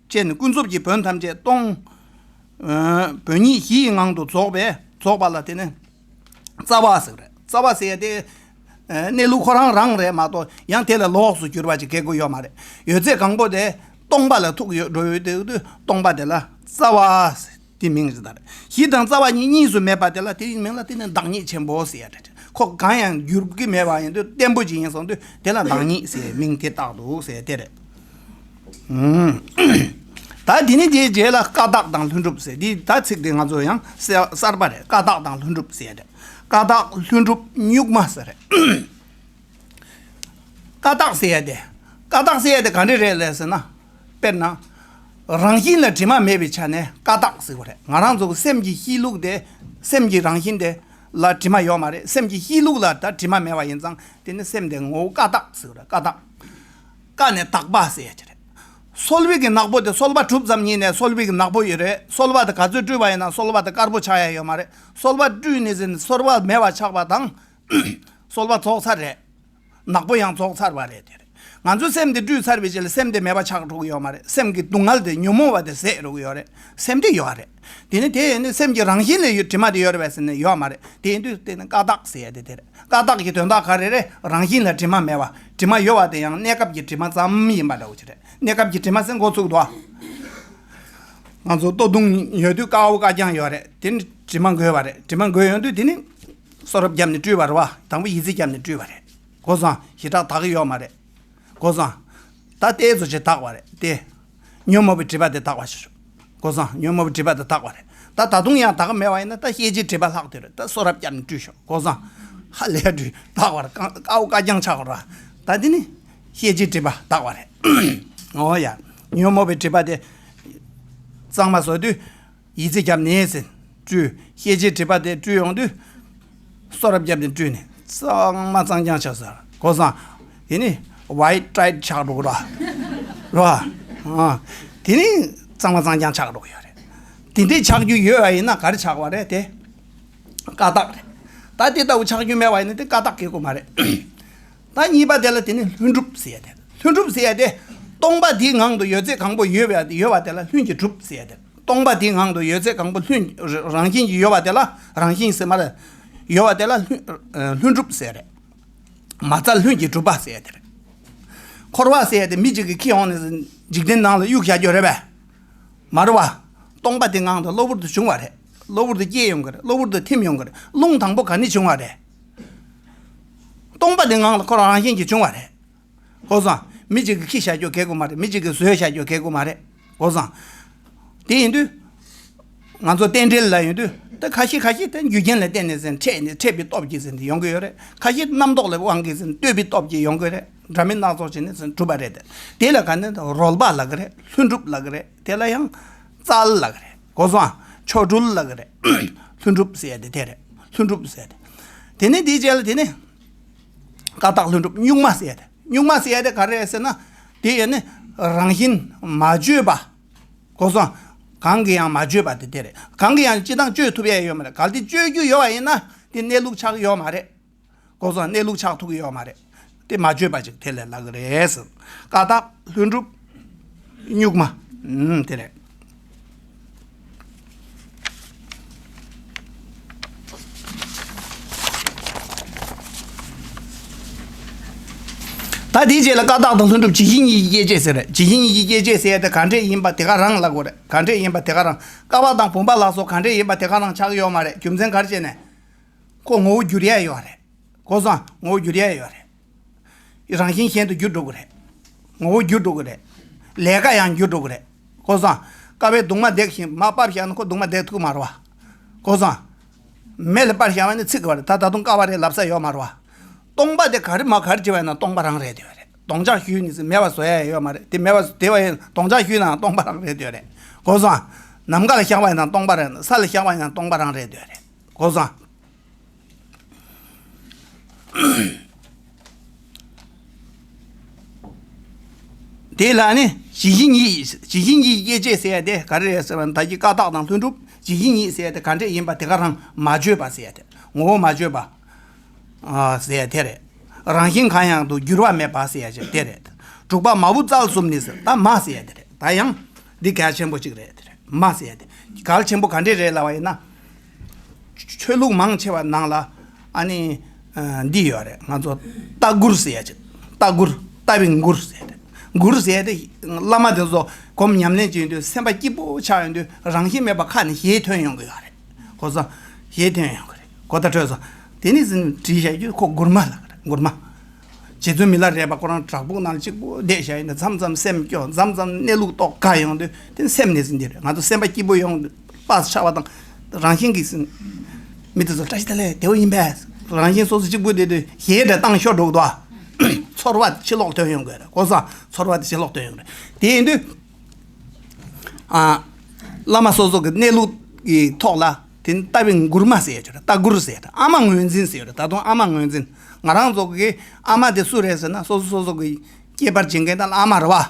བཅས་ནི་ཀུན་རྫོབ་ཀྱི་བོན་ཐམས་ཅད་སྟོང་། ཨ། བོན་ཉིད་གཞི་ཡི་ངང་དུ་རྫོགས་པས་རྫོགས་པ་ལ་དེ་ནི་རྩ་བ་ཟེར་རེད། རྩ་བ་ཟེར་ཡ་དེ། ཨ། གནས་ལུགས་ཁོ་རང་རང་རེད་མ་གཏོགས་ཡང་དེ་ལས་ལོགས་སུ་གྱུར་པ་ཅིག་གེ་དགོས་ཡོད་མ་རེད། ཡོད་ཚད་གང་པོ་དེ་སྟོང་པ་ལ་ཐུག་ཡོད་འགྲོ་ཡོད་དེ་སྟོང་པ་དེ་ལ་རྩ་བ་ཟེར། དེ་མིང་ཞིག་དང་། གཞི་དང་རྩ་བ་གཉིས་གཉིས་སུ་མེད་པ་དེ་ལ་དེའི་མིང་ལ་དེ་ནི་བདག་ཉིད་ཆེན་པོ་ཟེར་ཡ་རེད། ཁོ་གང་ཡང་འགྱུར་གྱི་མེད་པ་ཡིན་དུས་བརྟན་པོ་ཅིག་ཡིན་སོང་དུས་དེ་ལ་བདག་ཉིད་ཟེར་མིང་དེ་བཏགས་འདུག་ཟེར་དེ་རེད། ཨུམ། ད་དེ་ནི་དེའི་རྗེས་ལ་ཀ་དག་དང་ལྷུན་གྲུབ་ཟེར། འདི་ད་ཚིག་དེ་ང་ཚོ་ཡང་གསར་པ་རེད། ཀ་དག་དང་ལྷུན་གྲུབ་ཟེར་རེད། ཀ་དག་ལྷུན་གྲུབ་གཉུག་མ་ཟེར་རེད། ཀ་དག་ཟེར་ཡ་དེ། ཀ་དག་ཟེར་ཡ་དེ་ག་འདྲ་རེད་ལབ་ཟེར་ན། དཔེར་ན། རང་བཞིན་ལ་དྲི་མ་མེད་པའི་ཆ་ནས་ཀ་དག་ཟེར་བ་རེད། ང་རང་ཚོ་གི་སེམས་ཀྱི་གཤིས་ལུགས་དེ། སེམས་ཀྱི་རང་བཞིན་དེ་ལ་དྲི་མ་ཡོད་མ་རེད། སེམས་ཀྱི་གཤིས་ལུགས་ལ་ད་དྲི་མ་མེད་པ་ཡིན་ཙང་དེ་ནི་སེམས་དེ་ངོ་བོ་ཀ་དག་ཟེར་བ་རེད། ཀ་དག་ཀ་ནས་དག་པ་ཟེར་ཡ་ཅིག་རེད། སོལ་བའི་གི་ནག་པོ་དེ་སོལ་བ་གྲུབ་ཙམ་ཉིད་ནས་སོལ་བའི་གི་ནག་པོ་ཡོད་རེད། སོལ་བ་དེ་ག་ཚོད་བཀྲུས་པ་ཡིན་ན་སོལ་བ་དེ་དཀར་པོ་ཆགས་ཡ་ཡོད་མ་རེད། སོལ་བ་བཀྲུས་ནས་ཟིན་སོལ་བ་མེད་པ་ཆགས་པ་དང་། སོལ་བ་རྫོགས་ཚར་རེད། ནག་པོ་ཡང་རྫོགས་ཚར་བ་རེད་དེ་རེད། ང་ཚོའི་སེམས་དེ་བཀྲུས་ཚར་བའི་རྗེས་ལ་སེམས་དེ་མེད་པ་ཆགས་འགྲོ་གི་ཡོད་མ་རེད། སེམས་ཀྱི་སྡུག་བསྔལ་དེ་ཉོན་མོངས་པ་དེ་ཟད་འགྲོ་གི་ཡོད་རེད། སེམས་དེ་ཡོད་རེད། དེ་ནི་དེ་ཡིན་ནི་སེམས་ཀྱི་རང་བཞིན་ལས་ཡོད་དྲི་མ་དེ་ཡོད་རེད་པས་ཟེར་ན་ཡོད་མ་རེད། དེ་ཡིན་དུས་དེ་ནི་ཀ་དག་ཟེར་ཡ་དེ་དེ་རེད། ཀ་དག་གི་དོན་དག་ག་རེ་རེད། རང་བཞིན་ལ་དྲི་མ་མེད་པ། དྲི་མ་ཡོད་པ་དེ་ཡང་གནས་སྐབས་ཀྱི་དྲི་མ་ཙམ་ཡིན་པ་འདྲ་བོ་ཅིག་རེད། གནས་སྐབས་ཀྱི་དྲི་མ་ཟེར་འགོ་ཚུགས་འདུག་ང་ཚོ་ལྟོ་བརྡུང་ཡོད་དུས་དཀར་པོ་དཀར་རྐྱང་ཡོད་རེད། དེ་ནི་དྲི་མ་འགོས་པ་རེད། དྲི་མ་འགོས་ཡོང་དུས་དེ་ནི་སོ་རབ་བརྒྱབ་ནས་བཀྲུས་པ་རེད་བ། དང་པོ་ཡི་ཙི་བརྒྱབ་ནས་བཀྲུས་པ་རེད། གོ་སོང་། ཞེ་དྲག་དག་གི་ཡོད་མ་རེད། གོ་སོང་། ད་ལྟའི་ཚོ་ཆེ་དག་པ་རེད་དེ། ཉོན་མོངས་པའི་སྒྲིབ་པ་དེ་དག་པ་ཞིག་ཞུ། གོ་སོང་། ཉོན་མོངས་པའི་སྒྲིབ་པ་དེ་དག་པ་རེད། ད་ད་དུང་ཡང་དག་གི་མེད་པ་ཡིན་ན་ད་ཤེས་བྱའི་སྒྲིབ་པ་ལྷག་དེ་རེད། ད་སོ་རབ་བརྒྱབ་ནས་བཀྲུས་ཤོག་གོ་སོང་། ཧ་ལས་བཀྲུས་དག་པར་དཀར་པོ་དཀར་རྐྱང་ཆགས་པ་རེད། ད་འདི་ནི་ཤེས་བྱའི་སྒྲིབ་པ་དག་པ་རེད། འོ་ཡ། ཉོན་མོངས་པའི་སྒྲིབ་པ་དེ་གཙང་མ་བཟོ་དུས། ཡི་ཙི་བརྒྱབ་ནས་ཟིན། བཀྲུས། ཤེས་བྱའི་སྒྲིབ་པ་དེ་བཀྲུས་ཡོང་དུས། སོ་རབ་བརྒྱབ་ནས་བཀྲུས་ནས་གཙང་མ་གཙང་རྐྱང་ཆགས་ཟེར། གོ་སོང་། དེ་ནི་ཝའི་ཊི་ཊའིཊ་ཆགས་འགྲོ་གི་རེད། རེད་བ། དེ་ནི་གཙང་མ་གཙང་རྐྱང་ཆགས་འགྲོ་གི་ཡོད་རེད། དེ་འདྲའི་ཆགས་རྒྱུ་ཡོད་པ་ཡིན་ན་ག་རེ་ཆགས་པ་རེད་དེ། ཀ་དག་རེད། ད་དེ་ལྟ་བུ་ཆགས་རྒྱུ་མེད་པ་ཡིན་ན་དེ་ཀ་དག་གི་གོ་མ་རེད། ད་གཉིས་པ་དེ་ལ་དེ་ནི་ལྷུན་གྲུབ་ཟེར་ཡ་དེ། ལྷུན་གྲུབ་ཟེར་ཡ་དེ། སྟོང་པ་དེའི་ངང་དུ་ཡོད་ཚད་གང་པོ་ཡོད་པ་ཡོད་པ་དེ་ལ་ལྷུན་གྱིས་གྲུབ་ཟེར་ཡ་དེ། སྟོང་པ་དེའི་ངང་དུ་ཡོད་ཚད་གང་པོ་ལྷུན་རང་བཞིན་གྱིས་ཡོད་པ་དེ་ལ་རང་བཞིན་ཟེར་མ་རེད། ཡོད་པ་དེ་ལ་ལྷུན་ལྷུན་གྲུབ་ཟེར་རེད། མ་རྩ་ལྷུན་གྱིས་གྲུབ་པ་ཟེར་ཡ་དེ་རེད། འཁོར་བ་ཟེར་ཡ་དེ་མི་གཅིག་གིས་ཁྱེར་ཡོང་ནས་འཇིག་རྟེན་ནང་ལ་གཡུག་བཞག་རྒྱུ་རེད་པས། མ་རེད་བ། སྟོང་པ་དེ་ངང་དུ་གློ་བུར་དུ་བྱུང་བ་རེད། གློ་བུར་དུ་སྐྱེས་ཡོང་གི་རེད། གློ་བུར་དུ་ཐིམ་ཡོང་གི་རེད། རླུང་དང་པོ་ག་ནས་བྱུང་བ་རེད། སྟོང་པ་དེ་ངང་ལ་ཁོ་རང་རང་བཞིན་གྱིས་བྱུང་བ་རེད། གོ་སོང་། མི་གཅིག་གིས་ཁྱེར་བཞག་རྒྱུ་གལ་དགོས་མ་རེད། མི་གཅིག་གིས་བཟོས་བཞག་རྒྱུ་གལ་དགོས་མ་རེད། གོ་སོང་། དེ་ཡིན་དུས། ང་ཚོ་རྟེན་འབྲེལ་ལ་ཡོང་དུས་ད་ཁ་ཤས་ཁ་ཤས་དེ་རྒྱུ་རྐྱེན་ལ་བརྟེན་ནས་ཟིན་འཕྲད་ནས་འཕྲད་པའི་སྟོབས་ཀྱིས་ཟིན་ཏེ་ཡོང་གི་ཡོད་རེད། ཁ་ཤས་རྣམ་རྟོག་ལ་དབང་གིས་ཟིན་ལྟོས་པའི་སྟོབས་ཀྱིས་ཡོང་གི་རེད། འདྲ་མིན་སྣ་ཚོགས་བྱས་ནས་ཟིན་གྲུབ་པ་རེད་དེ། དེ་ལ་ག་ནས་རོལ་པ་ལབ་གི་རེད། ལྷུན་གྲུབ་ལབ་གི་རེད། དེ་ལ་ཡང་རྩལ་ལབ་གི་རེད། གོ་སོང་། ཆོ་འཕྲུལ་ལབ་གི་རེད། ལྷུན་གྲུབ་ཟེར་ཡ་དེ་དེ་རེད། ལྷུན་གྲུབ་ཟེར་ཡ་དེ། དེ་ནས་དེའི་རྗེས་ལ་དེ་ནས་ཀ་དག་ལྷུན་གྲུབ་གཉུག་མ་ཟེར་ཡ་དེ། གཉུག་མ་ཟེར་ཡ་དེ་ག་རེ་རེད་ཟེར་ན། དེ་ཡང་ནི་རང་བཞིན་མ་བརྗོད་པ། གོ་སོང་། གང་གིས་ཡང་མ་བརྗོད་པ་དེ་དེ་རེད། གང་གིས་ཡང་སྤྱིར་བཏང་བརྗོད་ཐུབ་ཡ་ཡོད་མ་རེད། གལ་ཏེ་བརྗོད་རྒྱུ་ཡོད་པ་ཡིན་ན་དེ་གནས་ལུགས་ཆགས་ཀྱི་ཡོད་མ་རེད། གོ་སོང་། གནས་ལུགས་ཆགས་ཐུབ་ཀྱི་ཡོད་མ་རེད། དེ་མ་བརྗོད་པ་ཅིག་དེ་ལས་ལབ་ཀྱི་རེད། བཀའ་རྟགས་ལྷུན་གྲུབ་གཉུག་མ། ཨུམ། དེ་རེད། ད་དེའི་རྗེས་ལ་བཀའ་རྟགས་དང་ལྷུན་གྲུབ་ཇི་བཞིན་ཉིད་ཀྱི་སྐྱེད་བྱེད་ཟེར་རེད། ཇི་བཞིན་ཉིད་ཀྱི་སྐྱེད་བྱེད་ཟེར་ཡ་དེ་ག་འདྲས་ཡིན་པ་དེ་ག་རང་ལབ་དགོས་རེད། ག་འདྲས་ཡིན་པ་དེ་ག་རང་། ཀ་བ་དང་བུམ་པ་ལ་སོགས་ག་འདྲས་ཡིན་པ་དེ་ག་རང་ཆགས་ཀྱི་ཡོད་མ་རེད། རྒྱུ་མཚན་ག་རེ་བྱས་ནས། ཁོ་ངོ་བོ་འགྱུར་ཡ་ཡོད་རེད། གོ་སོང་། ངོ་བོ་འགྱུར་ཡ་ཡོད་རེད། རང་བཞིན་གཞན་དུ་འགྱུར་འགྲོ་གི་རེད། ངོ་བོ་འགྱུར་འགྲོ་གི་རེད། ལས་ཀ་ཡང་འགྱུར་འགྲོ་གི་རེད། གོ་སོང་། ཀ་བས་གདུང་མ་འདེགས་ཤིང་མར་སྤར་བཞག་ན་ཁོ་གདུང་མ་འདེགས་ཐུབ་མ་རེད་བ། གོ་སོང་། མེ་ལ་སྤར་བཞག་པ་ནི་ཚིག་གི་བ་རེད། ད་ད་དུང་ཀ་བ་རེད་ལབ་ས་ཡོད་མ་རེད་བ། སྟོང་པ་དེ་ག་རེ་མ་ག་རེ་བྱེད་པ་ཡིན་ན་སྟོང་པ་རང་རེད་དེ་བ་རེད། སྟོང་ཆ་ཞུས་ནི་ཟིན་མེད་པ་བཟོ་ཡ་ཡོད་མ་རེད། དེ་མེད་པ་དེ་བ་ཡིན་སྟོང་ཆ་ཞུས་ན་སྟོང་པ་རང་རེད་དེ་བ་རེད། གོ་སོང་། ནམ་མཁའ་ལ་བཞག་པ་ཡིན་ན་སྟོང་པ་རེད། ས་ལ་བཞག་པ་ཡིན་ན་སྟོང་པ་རང་རེད་དེ་བ་རེད། གོ་སོང་། དེ་ལ་ནི་ཇི་བཞིན་ཉིད། ཇི་བཞིན་ཉིད་སྐྱེད་བྱེད་ཟེར་ཡ་དེ་ག་རེ་རེད་ཟེར་བ་ན། ད་གི་བཀའ་རྟགས་དང་ལྷུན་གྲུབ་ཇི་བཞིན་ཉིད་ཟེར་ཡ་དེ་ག་འདྲས་ཡིན་པ་དེ་ག་རང་མ་བརྗོད་པ་ཟེར་ཡ་དེ། ངོ་བོ་མ་བརྗོད་པ། ཨ། ཟེར་ཡ་དེ་རེད། རང་བཞིན་གང་ཡང་དུ་འགྱུར་བ་མེད་པ་ཟེར་ཡ་ཅིག་དེ་རེད། དྲུག་པ་མ་བུ་རྩལ་གསུམ་ནི་ཟེར། ད་མ་ཟེར་ཡ་དེ་རེད། ད་ཡང་འདི་གལ་ཆེན་པོ་ཅིག་རེད་དེ་རེད། མ་ཟེར་ཡ་དེ་གལ་ཆེན་པོ་ག་འདྲས་རེད་ལབ་པ་ཡིན་ན། ཆོས་ལུགས་མང་ཆེ་བ་ནང་ལ་ཨ་ནི། ཨ། འདི་ཡོད་རེད། ང་ཚོ་ལྟ་མགུར་ཟེར་ཡ་ཅིག་ལྟ་མགུར། ལྟ་བའི་མགུར་ཟེར་ཡ་དེ། མགུར་ཟེར་ཡ་དེ་བླ་མ་དེ་ཚོ་སྒོམ་ཉམས་ལེན་བྱེད་དུས་སེམས་པ་སྐྱིད་པོ་ཆགས་ཡོང་དུས་རང་བཞིན་མེད་པ་ཁ་ནས་ཞེས་ཐོན་ཡོང་གི་ཡོད་རེད། གོ་སོང་། ཞེས་ཐོན་ཡོང་གི་རེད། གོ་བརྡ་འཕྲོད་སོང་། དེ་ནས་ཟིན་བྲིས་བཞག་རྒྱུ་ཁོ་མགུར་མ་ལབ་ཀྱི་རེད། མགུར་མ། རྗེ་བཙུན་མི་ལ་རས་པ་ཁོ་རང་བྲག་ཕུག་ནང་གཅིག་པུ་བསྡད་བཞག་ཡིན་ན། མཚམས་མཚམས་སེམས་སྐྱོ། མཚམས་མཚམས་གནས་ལུགས་རྟོགས་དཀའ་ཡོང་དུས་དེ་སེམས་ནས་ཟིན་གྱི་རེད། ང་ཚོ་སེམས་པ་སྐྱིད་པོ་ཡོང་དུས་པ་ཆགས་པ་དང་རང་བཞིན་གྱིས་ཟིན། མི་དེ་ཚོ་བཀྲ་ཤིས་བདེ་ལེགས་བདེ་པོ་ཡིན་པས། རང་བཞིན་སོ་སོ་གཅིག་པུ་བསྡད་དུས་ཞེ་དྲག་བཏང་ཤོར་འགྲོ་གི་འདུག་ཨ། ཚོར་བ་ཕྱི་ལོགས་ཐོན་ཡོང་གི་རེད། གོ་སོང་། ཚོར་བ་དེ་ཕྱི་ལོགས་ཐོན་ཡོང་གི་རེད། དེ་ཡིན་དུས། ཨ། བླ་མ་སོ་སོ་གི་གནས་ལུགས་ཀྱི་ཐོག་ལ་དེ་ནི་ལྟ་བའི་མགུར་མ་ཟེར་ཡ་ཅིག་རེད། ལྟ་མགུར་ཟེར་ཡ་དེ། ཨ་མ་ངོས་འཛིན་ཟེར་ཡ་རེད། ད་དུང་ཨ་མ་ངོས་འཛིན། ང་རང་ཚོ་གི་ཨ་མ་དེ་སུ་རེད་ཟེར་ན། སོ་སོ་སོ་སོ་གི་སྐྱེས་པར་བྱེད་མཁན་དང་ཨ་མ་རེད་བ།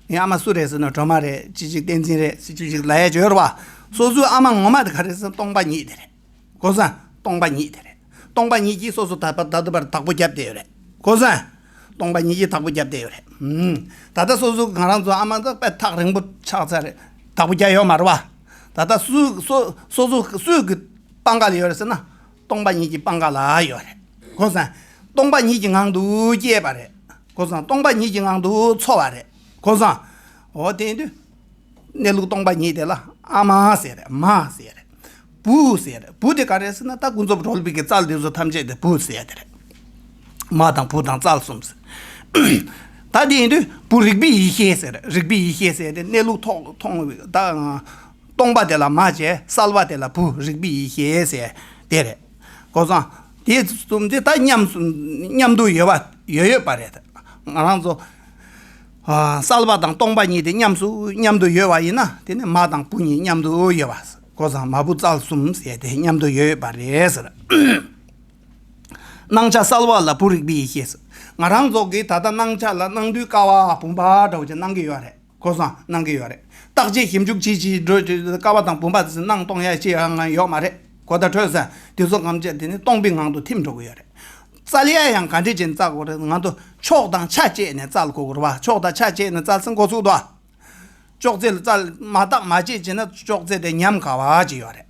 ངའི་ཨ་མ་སུ་རེད་ཟེར་ན་སྒྲོལ་མ་རེད། ཅི་ཅིག་བསྟན་འཛིན་རེད། སུ་ཅིག་ཅིག་ལབ་ཡ་ཅིག་ཡོད་རེད་བ། སོ་སོའི་ཨ་མ་ངོ་མ་དེ་ག་རེ་ཟེར་ན་སྟོང་པ་ཉིད་དེ་རེད། གོ་སོང་། སྟོང་པ་ཉིད་དེ་རེད། སྟོང་པ་ཉིད་ཀྱིས་སོ་སོ་ད་བར་ད་ལྟ་བར་བདག་པོ་བརྒྱབ་བསྡད་ཡོད་རེད། གོ་སོང་། སྟོང་པ་ཉིད་ཀྱིས་བདག་པོ་བརྒྱབ་བསྡད་ཡོད་རེད། ཨུམ། ད་ལྟ་སོ་སོ་ང་རང་ཚོ་ཨ་མ་ཚོ་དཔེ་ཐག་རིང་པོ་ཆགས་ཚར་རེད། བདག་པོ་རྒྱག་ཡོད་མ་རེད་བ། ད་ལྟ་སུ་སོ་སོ་སོ་སུ་གི་པང་ཁ་ལ་ཡོད་རེད་ཟེར་ན། སྟོང་པ་ཉིད་ཀྱི་པང་ཁ་ལ་ཡོད་རེད། གོ་སོང་། སྟོང་པ་ཉིད་ཀྱི་ངང་དུ་སྐྱེས་པ་རེད། གོ་སོང་། སྟོང་པ་ཉིད་ཀྱི་ངང་དུ་འཚོ་བ་རེད། གོ་སོང་། འོ་དེ་ཡིན་དུས། གནས་ལུགས་སྟོང་པ་ཉིད་དེ་ལ་ཨ་མ་ཟེར་རེད། མ་ཟེར་རེད། བུ་ཟེར་རེད། བུ་དེ་ག་རེ་ཟེར་ན། ད་ཀུན་རྫོབ་གྲོལ་བའི་གི་རྩལ་དེ་ཚོ་ཐམས་ཅད་དེ་བུ་ཟེར་དེ་རེད། མ་དང་བུ་དང་རྩལ་གསུམ་ཟེར། ད་དེ་ཡིན་དུས་བུ་རིག་པའི་ཡེ་ཤེས་ཟེར་རེད། རིག་པའི་ཡེ་ཤེས་ཟེར་དེ་གནས་ལུགས་ཐོག་མཐོང་བའི། ད་སྟོང་པ་དེ་ལ་མ་བྱས། གསལ་བ་དེ་ལ་བུ། རིག་པའི་ཡེ་ཤེས་ཟེར་དེ་རེད། གོ་སོང་། དེ་གསུམ་དེ་ད་མཉམ་སུ་མཉམ་དུ་ཡོད་པ་ཡོད་ཡོད་པ་རེད། ང་རང་ཚོ། ཨ། གསལ་བ་དང་སྟོང་པ་གཉིས་དེ་མཉམ་སུ་མཉམ་དུ་ཡོད་པ་ཡིན་ན། དེ་ནི་མ་དང་བུ་གཉིས་མཉམ་དུ་ཡོད་པ། གོ་སོང་། མ་བུ་རྩལ་གསུམ་ཟེར་དེ་མཉམ་དུ་ཡོད་ཡོད་པ་རེད་ཟེར། སྣང་ཆ་གསལ་བ་ལ་བུ་རིག་པའི་ཡེ་ཤེས་ཟེར། ང་རང་ཚོ་གིས་ད་ལྟ་སྣང་ཆ་ལ་སྣང་དུས་ཀ་བ་བུམ་པ་འདྲ་བོ་ཅིག་སྣང་གི་ཡོད་རེད། གོ་སོང་། སྣང་གི་ཡོད་རེད། བརྟག་དཔྱད་ཞིབ་འཇུག་བྱེད་བྱེད་འགྲོ་དུས་ཀ་བ་དང་བུམ་པ་དེ་ཚོ་སྣང་གཏོང་ཡ་ཅི་ཡང་ཡོད་མ་རེད། གོ་བརྡ་འཕྲོད་སོང་། དེ་ཚོ་ཐམས་ཅད་དེ་ནི་སྟོང་པའི་ངང་དུ་ཐིམ་འགྲོ་གི་ཡོད་རེད། རྩལ་ཡ་ཡང་ག་འདྲས་བྱས་ནས་རྩལ་དགོས་རེད། ང་ཚོ་ཕྱོགས་དང་ཆ་བཅད་ནས་རྩལ་དགོས་ཀྱི་རེད་བ། ཕྱོགས་དང་ཆ་བཅད་ནས་རྩལ་ཟེར་འགོ་ཚུགས་དོ། ཅོག་ཙེ་ལ་རྩལ་མ་བརྟག་མ་དཔྱད་བྱས་ན་ཅོག་ཙེ་དེ་ཉམས་དགའ་བ་ཅིག་ཡོད་རེད།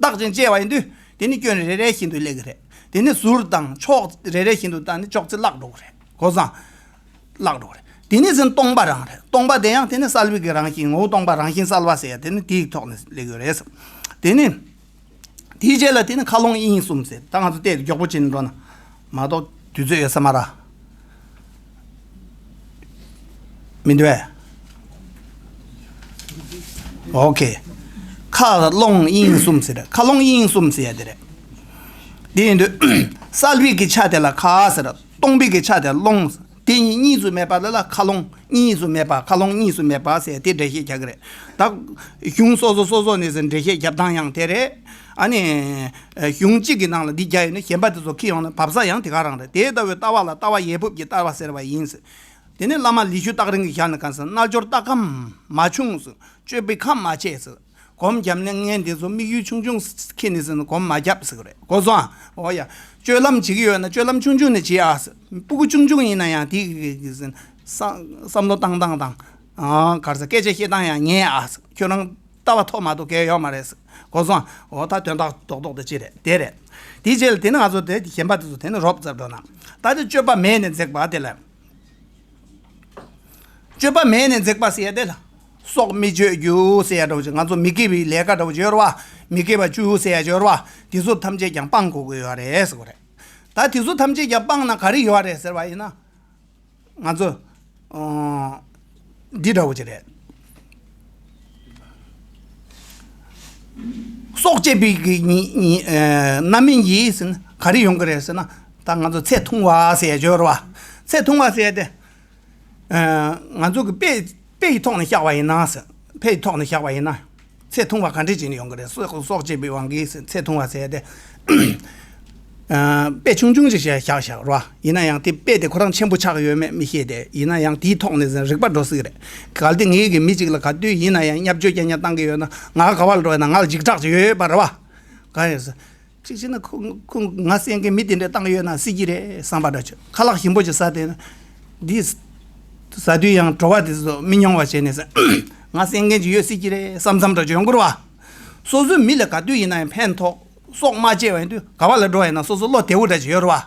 བརྟག་ཅིང་དཔྱད་པ་ཡིན་དུས་དེ་ནི་སྐྱོན་རེ་རེ་བཞིན་དུ་སླེབས་ཀྱི་རེད། དེ་ནི་ཟུར་དང་ཕྱོགས་རེ་རེ་བཞིན་དུ་བལྟས་ནས་ཅོག་ཙེ་བརླག་འགྲོ་གི་རེད། གོ་སོང་། བརླག་འགྲོ་གི་རེད། དེ་ནི་ཟིན་སྟོང་པ་རང་རེད། སྟོང་པ་དེ་ཡང་དེ་ནི་གསལ་བའི་གི་རང་བཞིན། ངོ་བོ་སྟོང་པ་རང་བཞིན་གསལ་བ་ཟེར་ཡ་དེ་ནི་དེའི་ཐོག་ནས་སླེབས་ཡོད་རེད། དེ་ནི། དེའི་རྗེས་ལ་དེ་ནི་མཁའ་ཀློང་དབྱིངས་གསུམ་ཟེར། ད་ང་ཚོ་བལྟས་ཏེ་མགྱོགས་པོ་བྱས་ནས་འགྲོ་ན་མ་གཏོགས་དུས་ཚོད་ཡོད་ས་མ་རེད། མི་འདུག་ཨེ། ཨོ་ཁེ། མཁའ་ཀློང་དབྱིངས་གསུམ་ཟེར། མཁའ་ཀློང་དབྱིངས་གསུམ་ཟེར་ཡ་དེ་རེད། དེ་ཡིན་དུས་གསལ་བའི་གི་ཆ་དེ་ལ་མཁའ་ཟེར། སྟོང་པའི་གི་ཆ་དེ་ལ་ཀློང་ཟེར། དེ་གཉིས་གཉིས་སུ་མེད་པ་ལ་ལ་མཁའ་ཀློང་གཉིས་སུ་མེད་པ། མཁའ་ཀློང་གཉིས་སུ་མེད་པ་ཟེར་དེ་འགྲེལ་བཤད་རྒྱག་གི་རེད། ད་གཞུང་སོ་སོ་སོ་སོ་ནས་ཟེར་འགྲེལ་བཤད་རྒྱབ་སྟངས་ཡང་དེ་རེད། ཨ་ནི། གཞུང་གཅིག་གི་ནང་ལ་འདི་རྒྱག་ཡོད་ན་གཞན་པ་དེ་ཚོ་ཁྱེར་ཡོང་ན་བབས་ས་ཡང་དེ་ག་རང་རེད། དེ་ལྟ་བུའི་ལྟ་བ་ལ་ལྟ་བ་ཡས་ཕུབ་ཀྱི་ལྟ་བ་ཟེར་བ་ཡིན་ཟེར། དེ་ནས་བླ་མ་ལི་ཤུ་སྟག་རིང་གི་ཞལ་ནས་གང་ཟེར། རྣལ་འབྱོར་ལྟ་ཁམས་མ་ཆུང་ཟེར། སྤྱོད་པའི་ཁམས་མ་ཆེ་ཟེར། སྒོམ་བརྒྱབ་ནས་ངས་འདི་ཚོ་དམིགས་ཡུལ་ཆུང་ཆུང་འཁྱེར་ནས་ཟེར་ན་སྒོམ་མ་བརྒྱབ་ཟེར་གི་རེད། གོ་སོང་ཨ། འོ་ཡ། སྤྱོད་ལམ་བྱེད་ཀྱི་ཡོད་ན་སྤྱོད་ལམ་ཆུང་ཆུང་ནས་བྱེད་ཨ་ཟེར། སྤུ་གུ་ཆུང་ཆུང་ཡིན་ན་ཡང་དེ་གི་གི་ཟེར་ན་བསམ་བསམ་བློ་བཏང་སྟངས་དང་། ཨ་ག་རེ་ཟེར། སྐད་ཆ་བཤད་སྟངས་ཡང་ཉན་ཨ་ཟེར། ཁྱོད་རང་ལྟ་བ་ཐོབ་མ་ཐོབ་གལ་ཡོད་མ་རེད་ཟེར། གོ་སོང་ཨ། འོ་ད་དོན་དག་རྡོག་རྡོག་དེ་ཅི་རེད། དེ་རེད། དེའི་རྗེས་ལ་དེ་ནི་ང་ཚོ་དེ་གཞན་པ་དེ་ཚོ་དེ་ནི་རོབ་ཙམ་འགྲོ་ན། ད་དེ་སྤྱོད་པ་མེད་ནས་འཛེགས་པ་དེ་ལ། སྤྱོད་པ་མེད་ནས་འཛེགས་པ་ཟེར་ཡ་དེ་ལ། སྲོག་མི་གཅོད་རྒྱུ་ཟེར་ཡ་འདྲ་བོ་ཅིག་ང་ཚོ་མི་དགེ་བའི་ལས་ཀ་འདྲ་བོ་ཅིག་ཡོད་རེད་བ། མི་དགེ་བ་བཅུ་ཟེར་ཡ་ཅིག་ཡོད་རེད་བ། དེ་ཚོ་ཐམས་ཅད་ཀྱང་སྤང་དགོས་ཀྱི་ཡོད་རེད་ཟེར་བ་རེད། ད་དེ་ཚོ་ཐམས་ཅད་ཀྱང་སྤངས་ན་ག་རེ་ཡོད་རེད་ཟེར་བ་ཡིན་ན། ང་ཚོ། ཨོ། འདི་འདྲ་བོ་ཅིག་རེད། སྲོག་བཅད་པའི་གི་ཉི་ཉི་ཨེ་རྣམ་སྨིན་གྱིས་ཟེར་ན་ག་རེ་ཡོང་གི་རེད་ཟེར་ན། ད་ང་ཚོ་ཚེ་ཐུང་བ་ཟེར་ཡ་ཅིག་ཡོད་རེད་བ། ཚེ་ཐུང་བ་ཟེར་ཡ་དེ། ཨ་ང་ཚོ་གི་དཔེ་དཔེ་ཡི་ཐོག་ནས་བཞག་པ་ཡིན་ན་ཟེར། དཔེ་ཡི་ཐོག་ནས་བཞག་པ་ཡིན་ན། ཚེ་ཐུང་བ་ག་འདྲས་བྱས་ནས་ཡོང་གི་རེད། སྲོག་སྲོག་བཅད་པའི་དབང་གིས་ཟེར་ཚེ་ཐུང་བ་ཟེར་ཏེ། ཨ་དཔེ་ཆུང་ཆུང་ཅིག་བཞག་བཞག་བཞག་རོ། ཡིན་ན་ཡང་དེ་དཔེ་དེ་ཁོ་རང་ཆེན་པོ་ཆགས་ཡོད་མེད་མི་ཤེས་ཏེ། ཡིན་ན་ཡང་དེའི་ཐོག་ནས་ཟེར་རིག་པ་འགྲོ་སྲིད་རེད། གལ་ཏེ་ངེད་ཀྱི་མི་གཅིག་ལ་ག་དུས་ཡིན་ན་ཡང་བརྙས་བཅོས་རྐྱང་རྐྱང་བཏང་གི་ཡོད་ན་ང་ག་བ་ལ་འགྲོ་ཡིན་ན་ང་ལ་འཇིགས་སྐྲག་ཅིག་ཡོད་པ་རེད་བ། གང་ཡོད་ཟེར། གཅིག་བྱས་ན་ཁོ་ཁོ་ང་གསན་མཁན་མི་དེ་འདྲ་བཏང་ཡོད་ན་སྲིད་ཀྱི་རེད་བསམ་པ་འདྲ་བྱུང་། ཁ་ལག་ཞིམ་པོ་ཅིག་ཟ་དེ་ན། འདི་ཟ་དུས་ཡང་བྲོ་བ་དེ་ཚོ་མི་མྱོང་བ་བྱས་ནས་ཟེར། ང་གསན་མཁན་ཅིག་ཡོད་སྲིད་ཀྱི་རེད་བསམ་བསམ་འདྲ་བྱུང་ཡོང་གི་རེད་བ། སོ་སོའི་མི་ལ་ག་དུས་ཡིན་ན་ཡང་ཕན་ཐོགས། སྲོག་མ་བཅད་པ་ཡིན་དུས་ག་བ་ལ་འགྲོ་བ་ཡིན་ན་སོ་སོ་བློ་བདེ་བོ་འདྲ་ཅིག་ཡོད་རེད་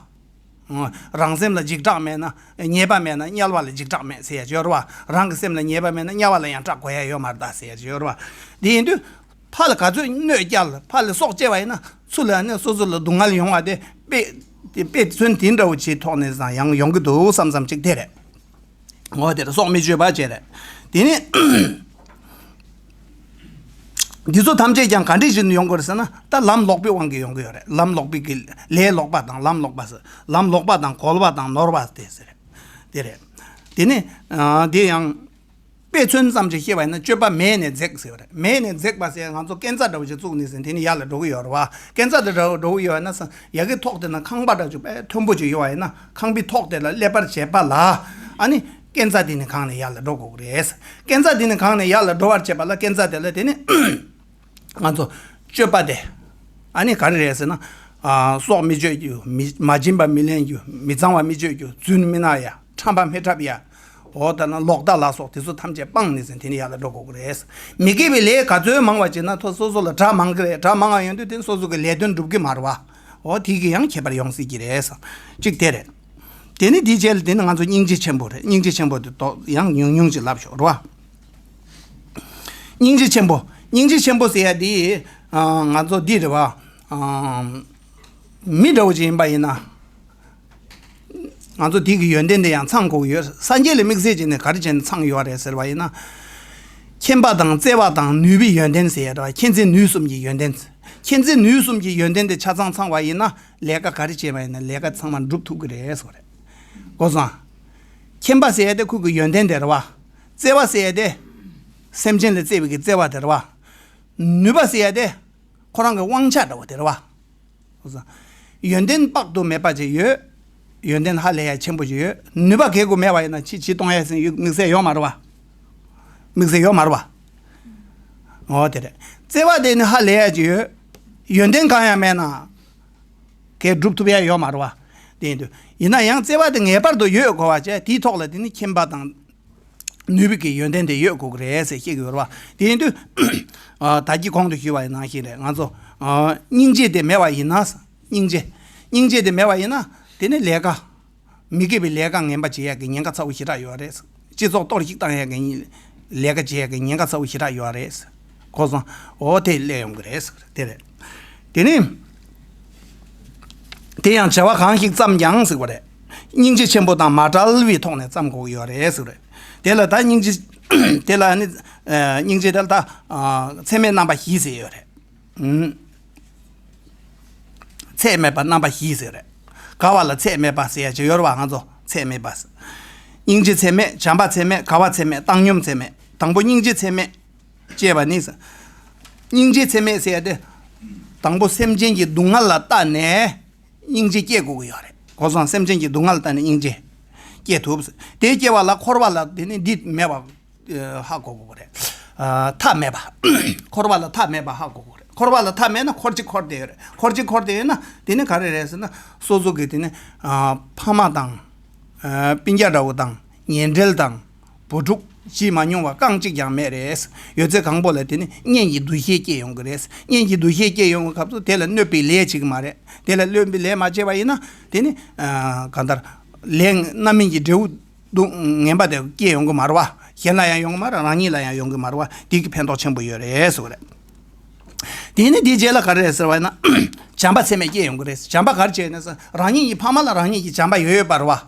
བ། རང་སེམས་ལ་འཇིགས་སྐྲག་མེད་ན། ཉེས་པ་མེད་ན་དམྱལ་བ་ལ་འཇིགས་སྐྲག་མེད་ཟེར་ཡ་ཅིག་ཡོད་རེད་བ། རང་གི་སེམས་ལ་ཉེས་པ་མེད་ན་དམྱལ་བ་ལ་ཡང་སྐྲག་དགོས་ཡ་ཡོད་མ་རེད་ད་ཟེར་ཡ་ཅིག་ཡོད་རེད་བ། དེ་ཡིན་དུས། ཕ་ལ་ག་ཚོད་གནོད་བསྐྱལ། ཕ་ལ་སྲོག་བཅད་པ་ཡིན་ན་ཚུར་ལ་ནི་སོ་སོ་ལ་སྡུག་བསྔལ་ཡོང་བ་དེ་དཔེ་དེ་དཔེ་མཚོན་དེ་འདྲ་བོ་ཅིག་ཐོག་ནས་ཡང་ཡོང་གི་འདུག་བསམ་བསམ་ཅིག་དེ་རེད། འོ་དེ་རེད། སྲོག་མི་གཅོད་པ་བཅས་རེད། དེ་ནི། འདི་ཚོ་ཐམས་ཅད་ཀྱང་ག་འདྲས་བྱས་ནས་ཡོང་གི་རེད་ཟེར་ན། ད་ལམ་ལོག་པའི་དབང་གིས་ཡོང་གི་ཡོད་རེད། ལམ་ལོག་པའི་གི་ལས་ལོག་པ་དང་ལམ་ལོག་པ་ཟེར། ལམ་ལོག་པ་དང་གོལ་བ་དང་ནོར་བ་དེ་ཟེར། དེ་རེད། དེ་ནི། ཨ་དེ་ཡང་། དཔེ་མཚོན་ཙམ་ཅིག་བཤད་པ་ཡིན་ན་སྤྱོད་པ་མེད་ནས་འཛེགས་ཟེར་བ་རེད། མེད་ནས་འཛེགས་པ་ཟེར་ང་ཚོ་སྐས་འཛེག་འདྲ་བོ་ཅིག་བཙུགས་ནས་ཟེར་དེ་ནི་ཡར་ལ་འགྲོ་གི་ཡོད་རེད་བ། སྐས་འཛེག་དེ་འདྲ་འགྲོ་གི་ཡོད་ན་ཟེར་ཡ་གི་ཐོག་དེ་ན་ཁང་པ་འདྲ་ཅིག་དཔེ་མཐོན་པོ་ཅིག་ཡོད་པ་ཡིན་ན་ཁང་པའི་ཐོག་དེ་ལ་སླེབས་པར་བྱེད་པ་ལ། ཨ་ནི་སྐས་འཛེག་དེ་ནི་གང་ནས་ཡར་ལ་འགྲོ་དགོས་ཀྱི་རེད། སྐས་འཛེག་དེ་ནི་གང་ནས་ཡར་ལ་འགྲོ་བར་བྱེད་པ་ལ་སྐས་འཛེག་དེ་ལ་དེ་ནི། ང་ཚོ་སྤྱོད་པ་དེ། ཨ་ནི་ག་རེ་རེད་ཟེར་ན། ཨ་སྲོག་མི་གཅོད་རྒྱུ། མི་མ་བྱིན་པ་མི་ལེན་རྒྱུ། མི་གཙང་བ་མི་སྤྱོད་རྒྱུ། རྫུན་མི་སྣང་ཡ། ཁྲམ་པ་མི་འཁྲབ་ཡ། འོ་ད་ན་ལོག་ལྟ་ལ་སོགས་དེ་ཚོ་ཐམས་ཅད་སྤངས་ནས་ཟེར་དེ་ནི་ཡར་ལ་འགྲོ་དགོས་ཀྱི་རེད། མི་དགེ་བའི་ལས་ག་ཚོད་མང་བ་བྱས་ན་ཐོ་སོ་སོ་ལ་དགྲ་མང་གི་རེད། དགྲ་མང་བ་ཡོང་དུས་དེ་སོ་སོ་གི་ལས་དོན་འགྲུབ་གི་མ་རེད་བ། འོ་དེ་གི་ཡང་ཁྱད་པར་ཡོང་སྲིད་ཀྱི་རེད། གཅིག་དེ་རེད། དེ་ནི་དེའི་རྗེས་ལ་དེ་ནི་ང་ཚོ་སྙིང་རྗེ་ཆེན་པོ་རེད། སྙིང་རྗེ་ཆེན་པོ་དེ་ཏོག་ཡང་ཉུང་ཉུང་ཅིག་ལབ་ཤོག་རེད་བ། སྙིང་རྗེ་ཆེན་པོ། སྙིང་རྗེ་ཆེན་པོ་ཟེར་ཡ་དེ། ཨ་ང་ཚོ་འདི་རེད་བ། ཨ་མི་འདྲ་བོ་ཅིག་ཡིན་པ་ཡིན་ན། ང་ཚོ་དེ་གི་ཡོན་ཏན་དེ་ཡང་ཚང་དགོས་ཀྱི་ཡོད། སངས་རྒྱས་ལ་དམིགས་བསལ་བྱས་ནས་ག་རེ་བྱས་ནས་ཚང་ཡོད་རེད་ཟེར་བ་ཡིན་ན། མཁྱེན་པ་དང་བརྩེ་བ་དང་ནུས་པའི་ཡོན་ཏན་ཟེར་ཡ་རེད་བ། མཁྱེན་བརྩེ་ནུས་གསུམ་གྱི་ཡོན་ཏན། མཁྱེན་བརྩེ་ནུས་གསུམ་གྱི་ཡོན་ཏན་དེ་ཆ་ཚང་ཚང་བ་ཡིན་ན། ལས་ཀ་ག་རེ་བྱས་པ་ཡིན་ན་ལས་ཀ་ཚང་མ་འགྲུབ་ཐུབ་ཀྱི་རེད་ཟེར་བ་རེད། གོ་སོང་། མཁྱེན་པ་ཟེར་ཡ་དེ་ཁོ་གི་ཡོན་ཏན་དེ་རེད་བ། བརྩེ་བ་ཟེར་ཡ་དེ། སེམས་ཅན་ལ་བརྩེ་བའི་གི་བརྩེ་བ་དེ་རེད་བ། ནུས་པ་ཟེར་ཡ་དེ། ཁོ་རང་གི་དབང་ཆ་འདྲ་བོ་དེ་རེད་བ། གོ་སོང་། ཡོན་ཏན་དཔག་ཏུ་མེད་པ་ཅིག་ཡོད། ཡོན་ཏན་ཧ་ལས་ཡ་ཆེན་པོ་ཅིག་ཡོད། ནུས་པ་གལ་དགོས་མེད་པ་ཡིན་ན་ཕྱི་ཕྱི་གཏོང་ཡ་ཟིན་དམིགས་བསལ་ཡོད་མ་རེད་བ། དམིགས་བསལ་ཡོད་མ་རེད་བ། འོ་དེ་རེད། བརྩེ་བ་དེ་ནི་ཧ་ལས་ཡ་ཅིག་ཡོད། ཡོན་ཏན་གང་ཡང་མེད་ན། གས་སྒྲུབ་ཐུབ་ཡ་ཡོད་མ་རེད་བ། དེ་ཡིན་དུས། ཡིན་ན་ཡང་བརྩེ་བ་དེ་ངེས་པར་དུ་ཡོད་དགོས་པ་བྱས་དེའི་ཐོག་ལ་དེ་ནི་མཁྱེན་པ་དང་། ནུས་པའི་གི་ཡོན་ཏན་དེ་ཡོད་དགོས་ཀྱི་རེད་ཟེར་བཤད་ཀྱི་ཡོད་རེད་བ། དེ་ཡིན་དུས། ཨ་ད་གིན་གོང་དུ་ཞུས་པ་ཡི་ནང་བཞིན་རེད། ང་ཚོ། ཨ་སྙིང་རྗེ་དེ་མེད་པ་ཡིན་ན། སྙིང་རྗེ། སྙིང་རྗེ་དེ་མེད་པ་ཡིན་ན། དེ་ནི་ལས་ཀ་མི་དགེ་བའི་ལས་ཀ་ངན་པ་བྱེད་ཡག་གི་ཉེན་ཁ་ཚ་བོ་ཞེ་དྲག་ཡོད་རེད། སྤྱི་ཚོགས་གཏོར་བཤིག་བཏང་ཡག་གི་ལས་ཀ་བྱེད་ཡག་གི་ཉེན་ཁ་ཚ་བོ་ཞེ་དྲག་ཡོད་རེད། གོ་སོང་། འོ་དེ་སླེབས་ཡོང་གི་རེད། དེ་རེད། དེ་ནི། དེ་ཡང་བྱ་བ་གང་ཞིག་བརྩམས་ཀྱང་ཟེར་བ་རེད། སྙིང་རྗེ་ཆེན་པོ་དང་མ་བྲལ་བའི་ཐོག་ནས་བརྩམ་དགོས་ཀྱི་ཡོད་རེད་ཟེར་བ་རེད། དེ་ལ་ད་སྙིང་རྗེ། དེ་ལ་ནི། སྙིང་རྗེ་དེ་ལ་ད། ཚད་མེད་རྣམ་པ་བཞི་ཟེར་ཡོད་རེད། ཚད་མེད་པ་རྣམ་པ་བཞི་ཟེར་རེད། དགའ་བ་ལ་ཚད་མེད་པ་ཟེར་ཡ་ཅིག་ཡོད་རེད་བ། ང་ཚོ་ཚད་མེད་པ་ཟེར། སྙིང་རྗེ་ཚད་མེད། བྱམས་པ་ཚད་མེད། དགའ་བ་ཚད་མེད། བཏང་སྙོམས་ཚད་མེད། དང་པོ་སྙིང་རྗེ་ཚད་མེད་ཅེས་པ་ནི། སྙིང་རྗེ་ཚད་མེད་ཟེར་ཡ་དེ། དང་པོ་སེམས་ཅན་གྱི་སྡུག་བསྔལ་ལ་ལྟ་ནས་སྙིང་རྗེ་སྐྱེ་དགོས་ཀྱི་ཡོད་རེད། གོ་སོང་། སེམས་ཅན་གྱི་སྡུག་བསྔལ་ལ་ལྟ་ནས་སྙིང་རྗེ་སྐྱེ་ཐུབ། དེ་སྐྱེ་བ་ལ་འཁོར་བ་ལ་དེ་ནི་འདི་མེད་པ། ཧ་གོ་དགོས་པ་རེད། ཐ་མེད་པ། འཁོར་བ་ལ་ཐ་མེད་པ་ཧ་གོ་དགོས་རེད། འཁོར་བ་ལ་ཐ་མེད་ན་འཁོར་གཅིག་འཁོར་བསྡད་ཡོད་རེད། འཁོར་གཅིག་འཁོར་བསྡད་ཡོད་ན་དེ་ནི་ག་རེ་རེད་ཟེར་ན། སོ་སོ་གི་དེ་ནི་ཕ་མ་དང་སྤུན་ཀྱག་འདྲ་བོ་དང་ཉེ་འབྲེལ་དང་བུ་ཕྲུག་བྱིས་མ་མྱོང་བ་རྐང་གཅིག་ཀྱང་མེད་རེད། ཡོད་ཚད་གང་པོ་ལ་དེ་ནི་གཉེན་གྱི་འདུ་ཤེས་སྐྱེ་ཡོང་གི་རེད། གཉེན་གྱི་འདུ་ཤེས་སྐྱེ་ཡོང་བའི་སྐབས་སུ་དེ་ལ་གནོད་པའི་ལས་བྱེད་ཀྱི་མ་རེད། དེ་ལ་གནོད་པའི་ལས་མ་བྱས་པ་ཡིན་ན་དེ་ནི་གང་ལྟར་ལས་རྣམ་སྨིན་གྱི་འབྲས་བུ་སྡུག་ངན་པ་དེ་སྐྱེ་ཡོང་གི་མ་རེད་བ། གཞན་ལ་ཡང་ཡོང་གི་མ་རེད། རང་ཉིད་ལ་ཡང་ཡོང་གི་མ་རེད་བ། དེ་གི་ཕན་ཐོགས་ཆེན་པོ་ཡོད་རེད་ཟེར་བ་རེད། དེ་ནི་དེའི་རྗེས་ལ་ག་རེ་རེད་ཟེར་བ་ཡིན་ན། བྱམས་པ་ཚད་མེད་སྐྱེ་ཡོང་གི་རེད། བྱམས་པ་ག་རེ་བྱས་ནས་ཟེར། རང་ཉིད་ཀྱི་ཕ་མ་ལ་རང་ཉིད་ཀྱི་བྱམས་པ་ཡོད་ཡོད་པ་རེད་བ།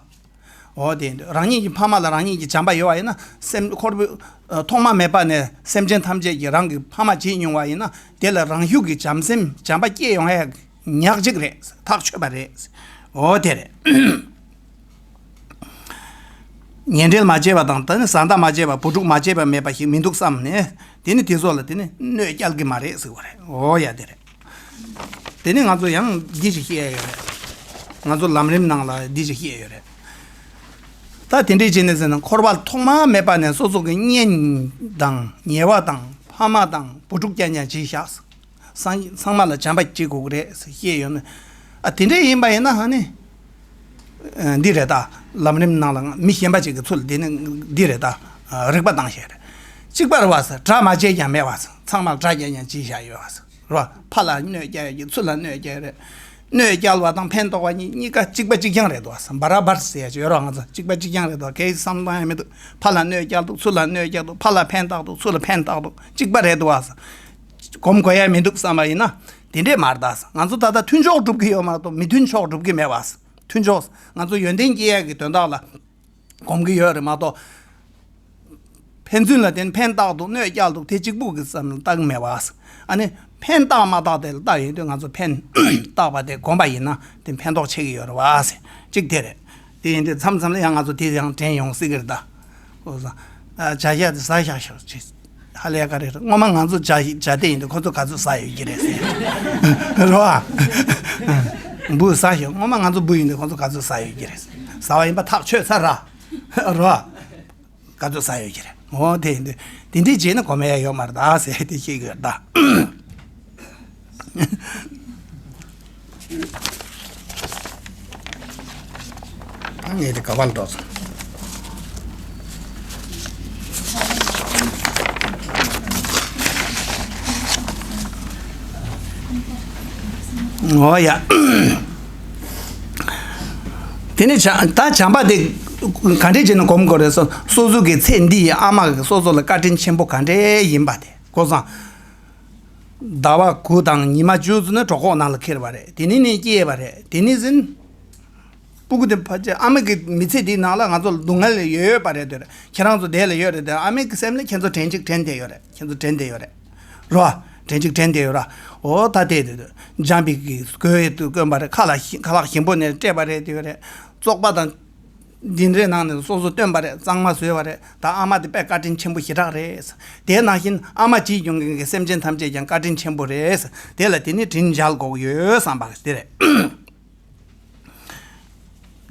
འོ་དེ་རང་ཉིད་ཀྱི་ཕ་མ་ལ་རང་ཉིད་ཀྱི་བྱམས་པ་ཡོད་པ་ཡིན་ན་སེམས་འཁོར་བའི་ཐོག་མ་མེད་པ་ནས་སེམས་ཅན་ཐམས་ཅད་ཀྱིས་རང་གི་ཕ་མ་བྱེད་མྱོང་བ་ཡིན་ན་དེ་ལ་རང་ཤུགས་ཀྱིས་བྱམས་སེམས་བྱམས་པ་སྐྱེ་ཡོང་ཡ་ཉག་གཅིག་རེད། ཐག་ཆོད་པ་རེད། འོ་དེ་རེད། ཉེ་འབྲེལ་མ་བྱས་པ་དང་ད་ནི་བཟའ་ཟླ་མ་བྱས་པ་བུ་ཕྲུག་མ་བྱས་པ་མེད་པ་ཞིག་མི་འདུག་བསམ་ནས་དེ་ནི་དེ་ཚོ་ལ་དེ་ནི་གནོད་སྐྱེལ་གི་མ་རེད་ཟེར་བ་རེད། འོ་ཡ་དེ་རེད། དེ་ནི་ང་ཚོ་ཡང་འདི་ཞིག་བཤད་ཡ་ཡོད་རེད། ང་ཚོ་ལམ་རིམ་ནང་ལ་འདི་ཞིག་བཤད་ཡ་ཡོད་རེད། ད་དེ་འདྲས་བྱས་ནས་ཟེར་ན་འཁོར་བ་ཐོག་མ་མེད་པ་ནས་སོ་སོ་གི་གཉེན་དང་ཉེ་བ་དང་ཕ་མ་དང་བུ་ཕྲུག་རྐྱང་རྐྱང་བྱས་བཞག་ཚང་ཚང་མ་ལ་བྱམས་པ་སྐྱེ་དགོས་ཀྱི་རེད་ཟེར་བཤད་ཡོད་ན། ཨ་དེ་འདྲས་ཡིན་པ་ཡིན་ན་ཧ་ནི། འདི་རེད་ད། ལམ་རིམ་ནང་ལ་མི་གཞན་པ་ཅིག་གི་ཚུལ་འདི་ནི་འདི་རེད་ད། རིག་པ་བཏང་བཤད་རེད། གཅིག་པ་རེད་བ་ཟེར། དགྲ་མ་བྱས་ཀྱང་མེད་བ་ཟེར། ཚང་མ་ལ་དགྲ་རྐྱང་རྐྱང་བྱས་བཞག་ཡོད་བ་ཟེར། རེད་བ། ཕ་ལ་གནོད་སྐྱེལ་ཡ་གི་ཚུར་ལ་གནོད་སྐྱེལ་རེད། གནོད་སྐྱེལ་བ་དང་ཕན་ཐོགས་པ་གཉིས་གཉིས་ཀ་གཅིག་པ་གཅིག་རྐྱང་རེད་འདུག་བ་ཟེར། བ་ར་བར་ཟེར་ཡ་ཅིག་ཡོད་རེད་བ། ང་ཚོ་གཅིག་པ་གཅིག་རྐྱང་རེད་འདུག་གལ་སྲིད་བསམ་བློ་བཏང་ཡ་མི་འདུག་ཕ་ལ་གནོད་སྐྱེལ་འདུག་ཚུར་ལ་གནོད་སྐྱེལ་འདུག་ཕ་ལ་ཕན་བཏགས་འདུག་ཚུར་ལ་ཕན་བཏགས་འདུག་གཅིག་པ་རེད་འདུག་བ་ཟེར། གོམས་གོ་ཡ་མི་འདུག་བསམ་པ་ཡིན་ན། དེ་འདྲས་མ་རེད་ད་ཟེར། ང་ཚོ་ད་ལྟ་མཐུན་ཕྱོགས་སྒྲུབ་ཀྱི་ཡོད་མ་གཏོགས་མི་མཐུན་ཕྱོགས་སྒྲུབ་ཀྱི་མེད་བ་ཟེར། མཐུན་ཕྱོགས་ང་ཚོ་ཡོན་ཏན་སྐྱེ་ཡ་གི་དོན་དག་ལ་གོམས་ཀྱི་ཡོད་རེད་མ་གཏོགས། ཕན་ཚུན་ལ་དེ་ནི་ཕན་བཏགས་འདུག་གནོད་སྐྱེལ་འདུག་དེ་གཅིག་པུ་གི་བསམ་བློ་བཏང་གི་མེད་བ། ཨ་ནི་ཕན་བཏགས་མ་བཏགས་དེ་ལ་བལྟ་ཡོང་དུས་ང་ཚོ་ཕན་བཏགས་པ་དེ་གོམས་པ་ཡིན་ན་དེ་ཕན་ཐོགས་ཆེ་གི་ཡོད་རེད་བ་ཟེར། གཅིག་དེ་རེད། དེ་ཡིན་དུས་མཚམས་མཚམས་ལ་ཡང་ང་ཚོ་དེ་ཡང་དྲན་ཡོང་སྲིད་གི་རེད་ད། ཨོ་ཟ། ཨ་བྱ་ཤ་དེ་ཟ་ཤག་ཤག་ཅེས། ཧ་ལས་ཀ་རེད། སྔོན་མ་ང་ཚོ་བྱ་བྱ་དེ་ཡིན་དུས་ཁོ་ཚོ་ག་ཚོད་ཟ་ཡོད་ཀྱི་རེད་ཟེར། རེད་བ། འབུ་ཟ་ཤག་སྔོན་མ་ང་ཚོ་འབུ་ཡིན་དུས་ཁོ་ཚོ་ག་ཚོད་ཟ་ཡོད་ཀྱི་རེད་ཟེར། ཟ་བ་ཡིན་པ་ཐག་ཆོད་ཚར་ར། རེད་བ། ག་ཚོད་ཟ་ཡོད་ཀྱི་རེད། འོ་དེ་ཡིན་དུས་དེ་འདྲས་བྱས་ན་གོམས་ཡ་ཡོད་མ་རེད་ད་ཟེར་དེ་བཤད་གི་ཡོད་ད། ད་ངས་དེ་ག་བར་འགྲོ་སོང་། འོ་ཡ། དེ་ནས་བྱ་ད་བྱམས་པ་དེ་ག་འདྲས་བྱས་ནས་སྒོམ་དགོས་རེད་ཟེར། སོ་སོ་གི་ཚེ་འདི་ཡི་ཨ་མ་གི་སོ་སོ་ལ་བཀའ་དྲིན་ཆེན་པོ་ག་འདྲས་ཡིན་པ་དེ་གོ་སོང་། ཟླ་བ་དགུ་དང་ཉི་མ་བཅུ་ཙམ་ནས་གྲོད་ཁོག་ནང་ལ་འཁྱེར་བ་རེད། དེ་ནས་ནི་སྐྱེས་པ་རེད། དེ་ནས་ཟིན། སྤུ་གུ་དེ་ཕལ་ཆེར་ཨ་མ་གི་མི་ཚེ་འདིའི་ནང་ལ་ང་ཚོ་ལ་སྡུག་བསྔལ་ཡོད་ཡོད་པ་རེད་དེ་རེད། ཁྱེད་རང་ཚོ་བསྡད་ལ་ཡོད་རེད་དེ། ཨ་མ་གི་སེམས་ལ་ཁྱེད་ཚོ་དྲན་གཅིག་དྲན་བསྡད་ཡོད་རེད། ཁྱེད་ཚོ་དྲན་བསྡད་ཡོད་རེད། རོ། དྲན་གཅིག་དྲན་བསྡད་ཡོད་ར། འོ་ད་དེ་དེ་དེ། འཇམ་པའི་གི་གོས་དུ་གོན་པ་རེད། ཁ་ལག་ཁ་ལག་ཞིམ་པོ་ནས་སྤྲད་པ་རེད་དེ་ཡོད་རེད། བཙོག་པ་དང་། འདི་འདྲའི་ནང་ནས་སོ་སོ་བཏོན་པ་རེད། གཙང་མ་བཟོས་པ་རེད། ད་ཨ་མ་དེ་དཔེ་བཀའ་དྲིན་ཆེན་པོ་ཞེ་དྲག་རེད། དེ་ནང་བཞིན་ཨ་མ་བྱེད་མྱོང་མཁན་གྱི་སེམས་ཅན་ཐམས་ཅད་ཀྱང་བཀའ་དྲིན་ཆེན་པོ་རེད། དེ་ལ་དེ་ནི་དྲིན་འཇལ་དགོས་ཡོད་བསམ་པ་དེ་རེད།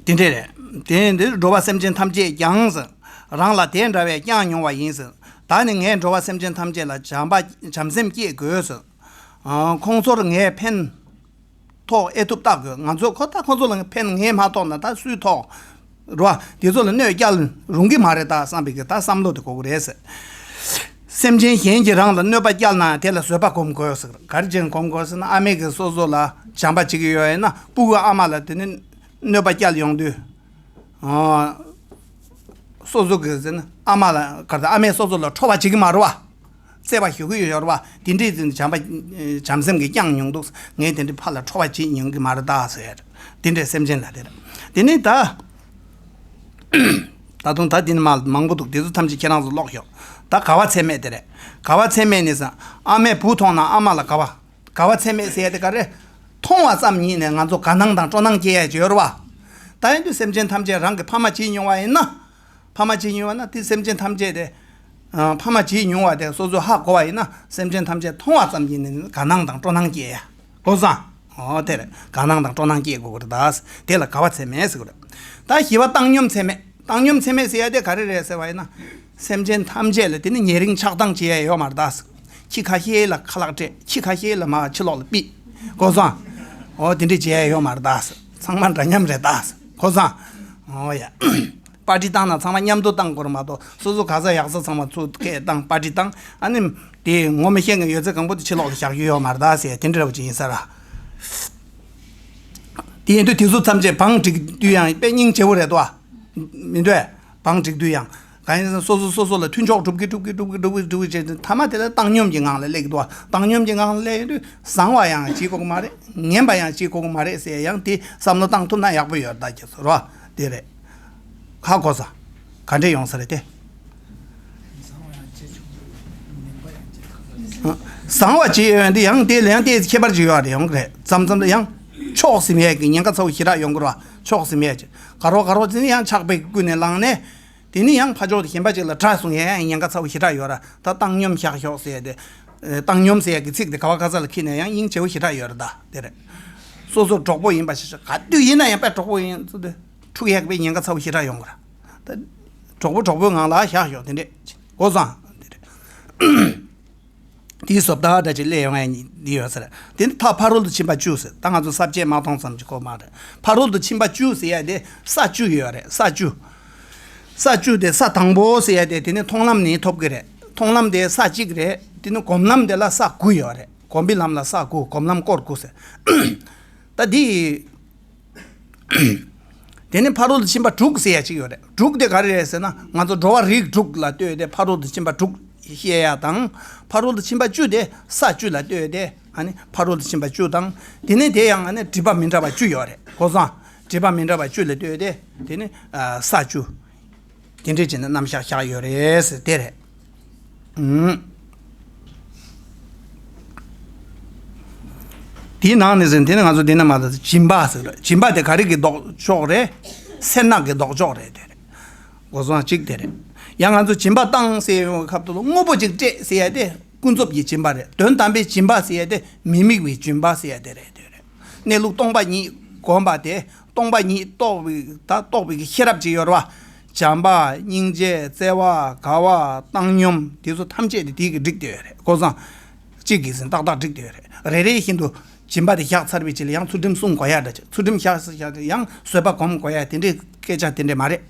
དེ་འདྲས་རེད། དེ་འདིར་འགྲོ་བ་སེམས་ཅན་ཐམས་ཅད་ཀྱང་ཟེར། རང་ལ་དེ་འདྲ་བའི་བསྐྱངས་མྱོང་བ་ཡིན་ཟེར། ད་ནི་ངས་འགྲོ་བ་སེམས་ཅན་ཐམས་ཅད་ལ་བྱམས་པ་བྱམས་སེམས་བསྐྱེད་དགོས་ཟེར། ཨ་ཁོང་ཚོར་ངས་ཕན་ཐོགས་ཨེ་ཐུབ་བལྟ་དགོས། ང་ཚོ་ཁོ་ད་ཁོང་ཚོ་ལ་ཕན་ངས་མ་ཐོགས་ན་ད་སུས་ཐོགས། རོ། དེ་ཚོ་ལ་གནོད་བསྐྱལ་རུང་གི་མ་རེད་ད་བསམ་པའི་གི་ད་བསམ་བློ་དེ་དགོས་ཀྱི་རེད་ཟེར། སེམས་ཅན་གཞན་གྱིས་རང་ལ་གནོད་པ་བསྐྱལ་ན་དེ་ལ་བཟོད་པ་སྒོམ་དགོས་ཟེར། ག་རེ་བྱས་ནས་སྒོམ་དགོས་ཟེར་ན་ཨ་མས་གི་སོ་སོ་ལ་བྱམས་པ་བྱེད་ཀྱི་ཡོད་ཡིན་ན་སྤུ་གུ་ཨ་མ་ལ་དེ་ནི་གནོད་པ་བསྐྱལ་ཡོང་དུས། ཨ། སོ་སོ་གི་ཟེར་ན་ཨ་མ་ལ་ག་རེ་ད་ཨ་མས་སོ་སོ་ལ་ཁྲོ་བ་བྱེད་ཀྱི་མ་རེད་བ། བརྩེ་བ་ཞུ་གི་ཡོད་རེད་བ། དེ་འདྲའི་ཟེར་ན་བྱམས་པ་བྱམས་སེམས་ཀྱི་བསྐྱངས་མྱོང་འདུག་ངས་དེ་འདྲའི་ཕ་ལ་ཁྲོ་བ་བྱེད་མྱོང་གི་མ་རེད་ད་ཟེར། དེ་འདྲའི་སེམས་ཅན་ལ་དེ་རེད། དེ་ནས་ད། ད་དུང་ད་དེ་ནི་མ་མང་པོ་འདུག་དེ་ཚོ་ཐམས་ཅད་ཁྱེད་རང་ཚོ་ཀློག་ཤོག་ད་དགའ་བ་ཚད་མེད་དེ་རེད། དགའ་བ་ཚད་མེད་ནི་ཟེར་ཨ་མས་བུ་མཐོང་ན་ཨ་མ་ལ་དགའ་བ། དགའ་བ་ཚད་མེད་ཟེར་ཡ་དེ་ག་རེ། མཐོང་བ་ཙམ་ཉིད་ནས་ང་ཚོ་དགའ་སྣང་དང་སྤྲོ་སྣང་སྐྱེ་ཡ་ཅིག་ཡོད་རེད་བ། ད་ཡིན་དུས་སེམས་ཅན་ཐམས་ཅད་རང་གི་ཕ་མ་བྱེད་མྱོང་བ་ཡིན་ན། ཕ་མ་བྱེད་མྱོང་བ་ན་དེ་སེམས་ཅན་ཐམས་ཅད་དེ། ཨ་ཕ་མ་བྱེད་མྱོང་བ་དེ་སོ་སོས་ཧ་གོ་བ་ཡིན་ན་སེམས་ཅན་ཐམས་ཅད་མཐོང་བ་ཙམ་གྱིས་ནི་དགའ་སྣང་དང་སྤྲོ་སྣང་སྐྱེ་ཡ། གོ་སོང་། འོ་དེ་རེད། དགའ་སྣང་དང་སྤྲོ་སྣང་སྐྱེ་དགོས་ཀྱི་རེད་ད། དེ་ལ་དགའ་བ་ཚད་མེད་ཟེར་གྱི་རེད། ད་བཞི་པ་བཏང་སྙོམས་ཚད་མེད། བཏང་སྙོམས་ཚད་མེད་ཟེར་ཡ་དེ་ག་རེ་རེད་ཟེར་བ་ཡིན་ན། སེམས་ཅན་ཐམས་ཅད་ལ་དེ་ནི་ཉེ་རིང་ཆགས་སྡང་བྱེད་ཡ་ཡོད་མ་རེད་ད། ཁྱི་ཁ་ཤས་ལ་ཁ་ལག་སྤྲད། ཁྱི་ཁ་ཤས་ལ་མར་ཕྱི་ལོགས་ལ་ཕུད། གོ་སོང་། འོ་དེ་འདྲ་བྱེད་ཡ་ཡོད་མ་རེད་ད། ཚང་མ་འདྲ་མཉམ་རེད་ད། གོ་སོང་། འོ་ཡ། པར་ཊི་བཏང་ན་ཚང་མ་མཉམ་དུ་བཏང་དགོས་རེད་མ་གཏོགས། སོ་སོ་ག་ས་ཡག་ས་ཚང་མ་ཚུར་སྐད་བཏང་པར་ཊི་བཏང་། ཨ་ནི་དེ་ངོ་མི་ཤེས་མཁན་ཡོད་ཚད་གང་པོ་དེ་ཕྱི་ལོགས་ལ་བཞག་རྒྱུ་ཡོད་མ་རེད་ད་ཟེར་དེ་འདྲ་བ་ཅིག་ཡིན་ས་ར། དེ་ཡིན་དུས་དེ་ཚོ་ཐམས་ཅད་བང་བསྒྲིགས་དུས་ཡང་དཔེ་སྙིང་རྗེ་བོ་རེད་དོ། མི་འདུག་གས། བང་བསྒྲིགས་དུས་ཡང་། གང་ཡིན་ཟེར་ན་སོ་སོ་སོ་སོ་ལ་མཐུན་ཕྱོགས་སྒྲུབ་ཀྱི་སྒྲུབ་ཀྱི་སྒྲུབ་ཀྱི་སྒྲུབ་ཀྱི་སྒྲུབ་ཀྱི་བྱས་ཏེ་མཐའ་མ་དེ་ལ་བཏང་སྙོམས་ཀྱི་ངང་ལ་སླེབས་ཀྱི་འདུག་བཏང་སྙོམས་ཀྱི་ངང་ལ་སླེབས་ཡོང་དུས་བཟང་བ་ཡང་བྱེད་དགོས་ཀྱི་མ་རེད། ངན་པ་ཡང་བྱེད་དགོས་ཀྱི་མ་རེད་ཟེར་ཡང་དེ་བསམ་བློ་བཏང་ཐུབ་ན་ཡག་པོ་ཡོད་ད་ཁྱེད་ཚོ་རོ། དེ་རེད། ཧ་གོ་ས། ག་འདྲས་ཡོང་ས་རེད་དེ། བཟང་བ་བྱེད་ཡོང་དུས་ཡང་དེ་ལ་ཡང་དེ་ཁྱད་པར་ཅིག་ཡོད་རེད། ཡོང་གི་རེད། མཚམས་མཚམས་ལ་ཡང་ཕྱོགས་ཟིན་ཡས་ཀྱི་ཉེན་ཁ་ཚ་བོ་ཞེ་དྲག་ཡོང་གི་རེད་བ། ཕྱོགས་ཟིན་ཡས་ཀྱི་ག་རོ་ག་རོ་དེ་ནི་ཡང་ཆགས་པའི་ཀུན་ནས་བསླངས་ནས། དེ་ནི་ཡང་ཕ་ཕྱོགས་དེ་གཞན་པ་ཅིག་ལ་དགྲ་བཟུང་ཡས་ཡང་ཉེན་ཁ་ཚ་བོ་ཞེ་དྲག་ཡོད་ར། ད་བཏང་སྙོམས་བཞག་ཤོག་ཟེར་ཡས་དེ། ཨེ། བཏང་སྙོམས་ཟེར་ཡས་ཀྱི་ཚིག་དེ་ག་བ་ག་ས་ལ་ཁྱེར་ནས་ཡང་སྙིང་རྗེ་བོ་ཞེ་དྲག་ཡོད་རེད་ད། དེ་རེད། སོ་སོ་གྲོགས་པོ་ཡིན་པ་ཞིག་ག་དུས་ཡིན་ན་ཡང་དཔེ་གྲོགས་པོ་ཡིན་ཚུལ་དེ། འཁྲུག་ཡས་ཀྱི་དཔེ་ཉེན་ཁ་ཚ་བོ་ཞེ་དྲག་ཡོང་གི་ར། ད་གྲོགས་པོ་གྲོགས་པོའི་ངང་ལ་བཞག་ཤོག་དེ་འདྲས། གོ་སོང་། དེ་རེད། དེའི་བཟོ་ལྟ་འདྲ་ཅིག་སླེབས་ཡོང་ཡ་འདི་ཡོད་ཟེར། དེ་ནི་ད་ཕ་རོལ་ཏུ་ཕྱིན་པ་བཅུ་ཟེར། ད་ང་ཚོ་ས་བཅད་མ་མཐོང་ཙམ་གྱི་གོ་མ་རེད། ཕ་རོལ་ཏུ་ཕྱིན་པ་བཅུ་ཟེར་ཡ་དེ་ས་བཅུ་ཡོད་རེད། ས་བཅུ། ས་བཅུ་དེ་ས་དང་པོ་ཟེར་ཡ་དེ་དེ་ནི་མཐོང་ལམ་ནས་ཐོབ་ཀྱི་རེད། མཐོང་ལམ་དེ་ས་གཅིག་རེད། དེ་ནི་སྒོམ་ལམ་དེ་ལ་ས་དགུ་ཡོད་རེད། སྒོམ་པའི་ལམ་ལ་ས་དགུ། སྒོམ་ལམ་སྐོར་དགུ་ཟེར། ད་འདི། དེ་ནི་ཕ་རོལ་ཏུ་ཕྱིན་པ་དྲུག་ཟེར་ཡ་གཅིག་ཡོད་རེད། དྲུག་དེ་ག་རེ་རེད་ཟེར་ན་ང་ཚོ་འགྲོ་བ་རིགས་དྲུག་ལ་ལྟོས་ཏེ་ཕ་རོལ་ཏུ་ཕྱིན་པ་དྲུག་བཤད་ཡ་དང་། ཕ་རོལ་ཏུ་ཕྱིན་པ་བཅུ་དེ་ས་བཅུ་ལ་ལྟོས་ཏེ་ཨ་ནི་ཕ་རོལ་ཏུ་ཕྱིན་པ་བཅུ་དང་། དེ་ནི་དེ་ཡང་ཨ་ནི་སྒྲིབ་པ་མི་འདྲ་བ་བཅུ་ཡོད་རེད། གོ་སོང་། སྒྲིབ་པ་མི་འདྲ་བ་བཅུ་ལ་ལྟོས་ཏེ་དེ་ནི་ས་བཅུ། དེ་འདྲས་བྱས་ནས་རྣམ་གཞག་བཞག་ཡོད་རེད་ཟེར་དེ་རེད། ཨུམ། དེའི་ནང་ནས་ཟེར་དེ་ནི་ང་ཚོ་འདི་ན་མ་ད་སྦྱིན་པ་ཟེར་རེད། སྦྱིན་པ་དེ་ག་རེ་གི་ལྡོག་ཕྱོགས་རེད། སེར་སྣ་གི་ལྡོག་ཕྱོགས་རེད་དེ་རེད། གོ་སོང་། གཅིག་དེ་རེད། ཡང་ང་ཚོ་སྦྱིན་པ་བཏང་ཟེར་ཡོང་བའི་སྐབས་དུ་ལ་དངོས་པོ་གཅིག་སྤྲད་ཟེར་ཡ་དེ་ཀུན་རྫོབ་ཀྱི་སྦྱིན་པ་རེད། དོན་དམ་པའི་སྦྱིན་པ་ཟེར་ཡ་དེ་མི་དམིགས་པའི་སྦྱིན་པ་ཟེར་ཡ་དེ་རེད་དེ་རེད། གནས་ལུགས་སྟོང་པ་ཉིད་བསྒོམ་པ་དེ། སྟོང་པ་ཉིད་རྟོགས་པའི་ད་རྟོགས་པའི་གི་ཤེས་རབ་ཅིག་ཡོད་རེད་བ། བྱམས་པ་སྙིང་རྗེ་བརྩེ་བ་དགའ་བ་བཏང་སྙོམས་དེ་ཚོ་ཐམས་ཅད་དེ་དེའི་གི་བསྒྲིགས་བསྡད་ཡོད་རེད། གོ་སོང་། གཅིག་གིས་ཟིན་ཏག་ཏག་བསྒྲིགས་བསྡད་ཡོད་རེད། རེ་རེ་བཞིན་དུ་སྦྱིན་པ་དེ་བཞག་ཚར་བའི་རྗེས་ལ་ཡང་ཚུལ་ཁྲིམས་སྲུང་དགོས་ཡ་འདྲ་ཅིག་ཚུལ་ཁྲིམས་བཞག་ས་བཞག་དེ་ཡང་བཟོད་པ་སྒོམ་དགོས་ཡ་དེ་འདྲའི་སྐད་ཆ་དེ་འདྲས་མ་རེད།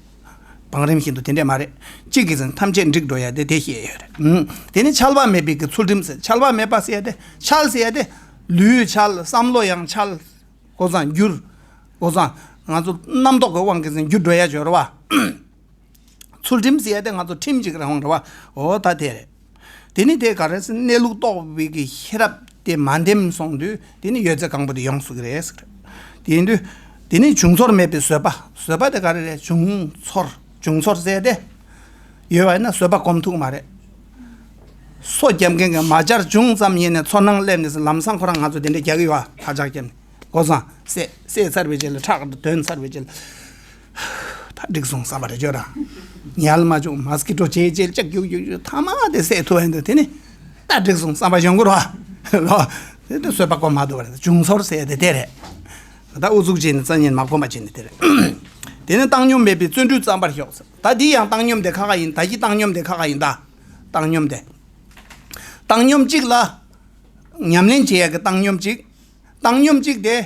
བང་རིམ་བཞིན་དུ་དེ་འདྲས་མ་རེད། གཅིག་གིས་ཟིན་ཐམས་ཅད་བསྒྲིགས་འགྲོ་ཡ་དེ་དེ་བཤད་ཡོད་རེད། ཨུམ། དེ་ནི་འཆལ་བ་མེད་པའི་གི་ཚུལ་ཁྲིམས་ཟེར། འཆལ་བ་མེད་པ་ཟེར་ཡ་དེ་འཆལ་ཟེར་ཡ་དེ་ལུས་འཆལ། བསམ་བློ་ཡང་འཆལ། གོ་སོང་། འགྱུར། གོ་སོང་། ང་ཚོ་རྣམ་རྟོག་གི་དབང་གིས་འགྱུར་འགྲོ་ཡ་ཅིག་ཡོད་རེད་བ། ཚུལ་ཁྲིམས་ཟེར་ཡ་དེ་ང་ཚོ་ཁྲིམས་ཅིག་རང་རེད་བ། འོ་ད་དེ་རེད། དེ་ནི་དེ་ག་རེ་ཟེར་གནས་ལུགས་རྟོགས་པའི་གི་ཤེས་རབ་དེ་མ་ལྡན་སོང་དུས་དེ་ནི་ཡོད་ཚད་གང་པོ་དེ་ཡོང་སྲིད་ཀྱི་རེད་ཟེར། དེ་ཡིན་དུས་དེ་ནི་བྱུང་ཚོར་མེད་པའི་བཟོད་པ། བཟོད་པ་དེ་ག་རེ་རེད། བྱུང་ཚོར། བྱུང་ཚོར་ཟེར་ཡ་དེ་ཡོད་པ་ཡིན་ན་བཟོད་པ་སྒོམ་ཐུབ་ཀྱི་མ་རེད། སོ་རྒྱབ་མཁན་གྱི་མ་བྱར་བྱུང་ཙམ་ཡིན་ནས་ཚོར་སྣང་སླེབས་ནས་ལམ་སང་ཁོ་རང་ང་ཚོ་དེ་འདྲ་རྒྱག་གི་ཡོད་ཨ། ཐག་ཆག་བརྒྱབ་ནས་གོ་སོང་། བསད་བསད་ཚར་བའི་རྗེས་ལ་ཁྲག་འདོན་ཚར་བའི་རྗེས་ལ་ད་འགྲིག་སོང་བསམ་པ་རེ་བྱོས་ར། ཉལ་མ་བྱུང་མ་སི་ཀི་ཊོ་བྱས་བྱས་ལྕག་རྒྱུག་རྒྱུག་རྒྱུག་ཐ་མ་དེ་བསད་ཐུབ་ཡ་འདུག་དེ་ནི་ད་འགྲིག་སོང་བསམ་པ་ཡོང་གི་ར། ལོ། དེ་དུས་བཟོད་པ་སྒོམ་མ་ཐུབ་པ་རེད། བྱུང་ཚོར་ཟེར་ཡ་དེ་དེ་རེད། ད་ཨུ་ཚུགས་བྱས་ནས་རྩ་ཉེན་མ་སྒོམ་པ་བྱས་ནས་དེ་རེད། དེ་ནི་བཏང་སྙོམས་མེད་པའི་བརྩོན་འགྲུས་བརྩམ་པར་ཤོག་ད་འདི་ཡང་བཏང་སྙོམས་དེ་ཁ་ཁ་ཡིན། ད་གི་བཏང་སྙོམས་དེ་ཁ་ཁ་ཡིན་ད། བཏང་སྙོམས་དེ། བཏང་སྙོམས་གཅིག་ལ། ཉམས་ལེན་བྱེད་ཡག་གི་བཏང་སྙོམས་གཅིག་བཏང་སྙོམས་གཅིག་དེ།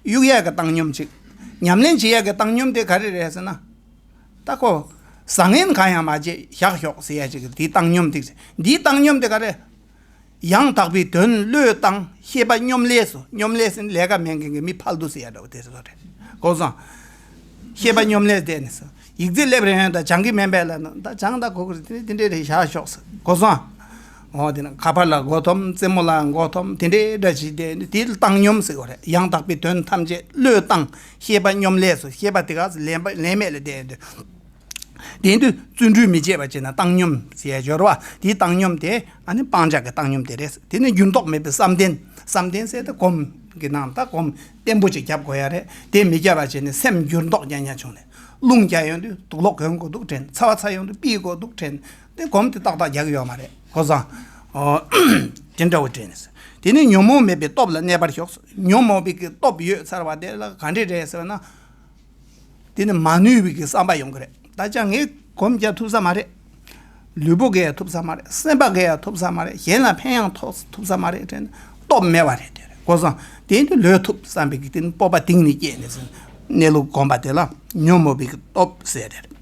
གཡུག་ཡག་གི་བཏང་སྙོམས་གཅིག་ཉམས་ལེན་བྱེད་ཡག་གི་བཏང་སྙོམས་དེ་ག་རེ་རེད་ཟེར་ན། ད་ཁོ། བཟང་ངན་གང་ཡང་མ་བྱེད་བཞག་ཤོག་ཟེར་ཡ་གཅིག་གི་འདིའི་བཏང་སྙོམས་དེ། འདིའི་བཏང་སྙོམས་དེ་ག་རེ། ཡང་དག་པའི་དོན་བློས་བཏང་། ཤེས་པ་སྙོམས་ལས་སུ། སྙོམས་ལས་ཟེར་ན་ལས་ཀ་མེད་མཁན་གྱི་མི་ཕལ་དུ་ཟེར་ཡ་འདྲ་བོ་དེ་ཚོ་རེད། གོ་སོང་། ཤེས་པ་སྙོམས་ལས་དེ་ནི་སོ། ཡིག་རྩིས་སླེབས་རན་ཡོད་ད་སྦྱང་གི་མེད་པས་ལ་ན་ད་སྦྱང་ད་གོ་གི་རེད། དེ་དེ་འདྲས་རེད་བཞག་ཤོག་ཟེར། གོ་སོང་། འོ་དེ་ན་ཁ་པར་ལ་མགོ་འཐོམ། རྩེད་མོ་ལ་མགོ་འཐོམ། དེ་འདྲས་འདྲ་བྱེད་དེ་དེ་བཏང་སྙོམས་ཟེར་གོ་རེད། ཡང་དག་པའི་དོན་ཐམས་ཅད་བློས་བཏང་། ཤེས་པ་སྙོམས་ལས་སུ། ཤེས་པ་དེ་ག་ལན་པ་ལན་མེད་ལ་བསྡད་ཡོད་དུས། དེ་དུས་བརྩོན་འགྲུས་མི་བྱེད་པ་བྱས་ན་བཏང་སྙོམས་ཟེར་ཡ་སྦྱོར་བ་དེའི་བཏང་སྙོམས་དེ་ཨ་ནི་སྤང་བྱ་གི་བཏང་སྙོམས་དེ་རེད། དེ་ནི་འགྱུར་ལྡོག་མེད་པའི་བསམ་གཏན། བསམ་གཏན་ཟེར་ཏེ་སྒོམ་གྱི་ནང་ད་སྒོམ་བརྟན་པོ་ཅིག་རྒྱབ་དགོས་ཡ་རེད། དེ་མི་རྒྱབ་པ་བྱས་ནས་སེམས་འགྱུར་ལྡོག་རྐྱང་རྐྱང་བྱུང་ནས་རླུང་རྒྱག་ཡོང་དུས་དུག་ལོག་གོན་དགོས་འདུག་དྲན། ཚ་བ་ཚ་ཡོང་དུས་ཕུད་དགོས་འདུག་དྲན། དེ་སྒོམ་དེ་ཏག་ཏག་རྒྱག་གི་ཡོད་མ་རེད། གོ་སོང་། ཨོ། དེ་འདྲ་བོ་དྲན། དེ་ནི་ཉོན་མོངས་མེད་པའི་སྟོབས་ལ་གནས་པར་ཤོག་ཉོན་མོངས་པའི་གི་སྟོབས་ཡོད་ཚར་བ་དེ་ལ་ག་འདྲས་རེད་ཟེར་བ་ན། དེ་ནི་མ་ནུས་པའི་གི་བསམ་པ་ཡོང་གི་རེད། ད་ཅང་ངས་སྒོམ་རྒྱག་ཐུབ་ས་མ་རེད། ལུས་པོ་གིས་ཡང་ཐུབ་ས་མ་རེད། སེམས་པ་གིས་ཡང་ཐུབ་ས་མ་རེད། གཞན་ལ་ཕན་ཡང་ཐོགས་ཐུབ་ས་མ་རེད་དྲན་ན་སྟོབས་མེད་པ་རེད། དེ་རེད་གོ་སོང་། དེ་ཡིན་དུས་ལོས་ཐུབ་བསམ་པའི་གི་དེ་ནི་སྤོབས་པ་གཏིང་ནས་སྐྱེས་ནས་ཟིན་གནས་ལུགས་སྒོམ་པ་དེ་ལ་ཉོན་མོངས་པའི་གི་སྟོབས་ཟེར་དེ་རེད།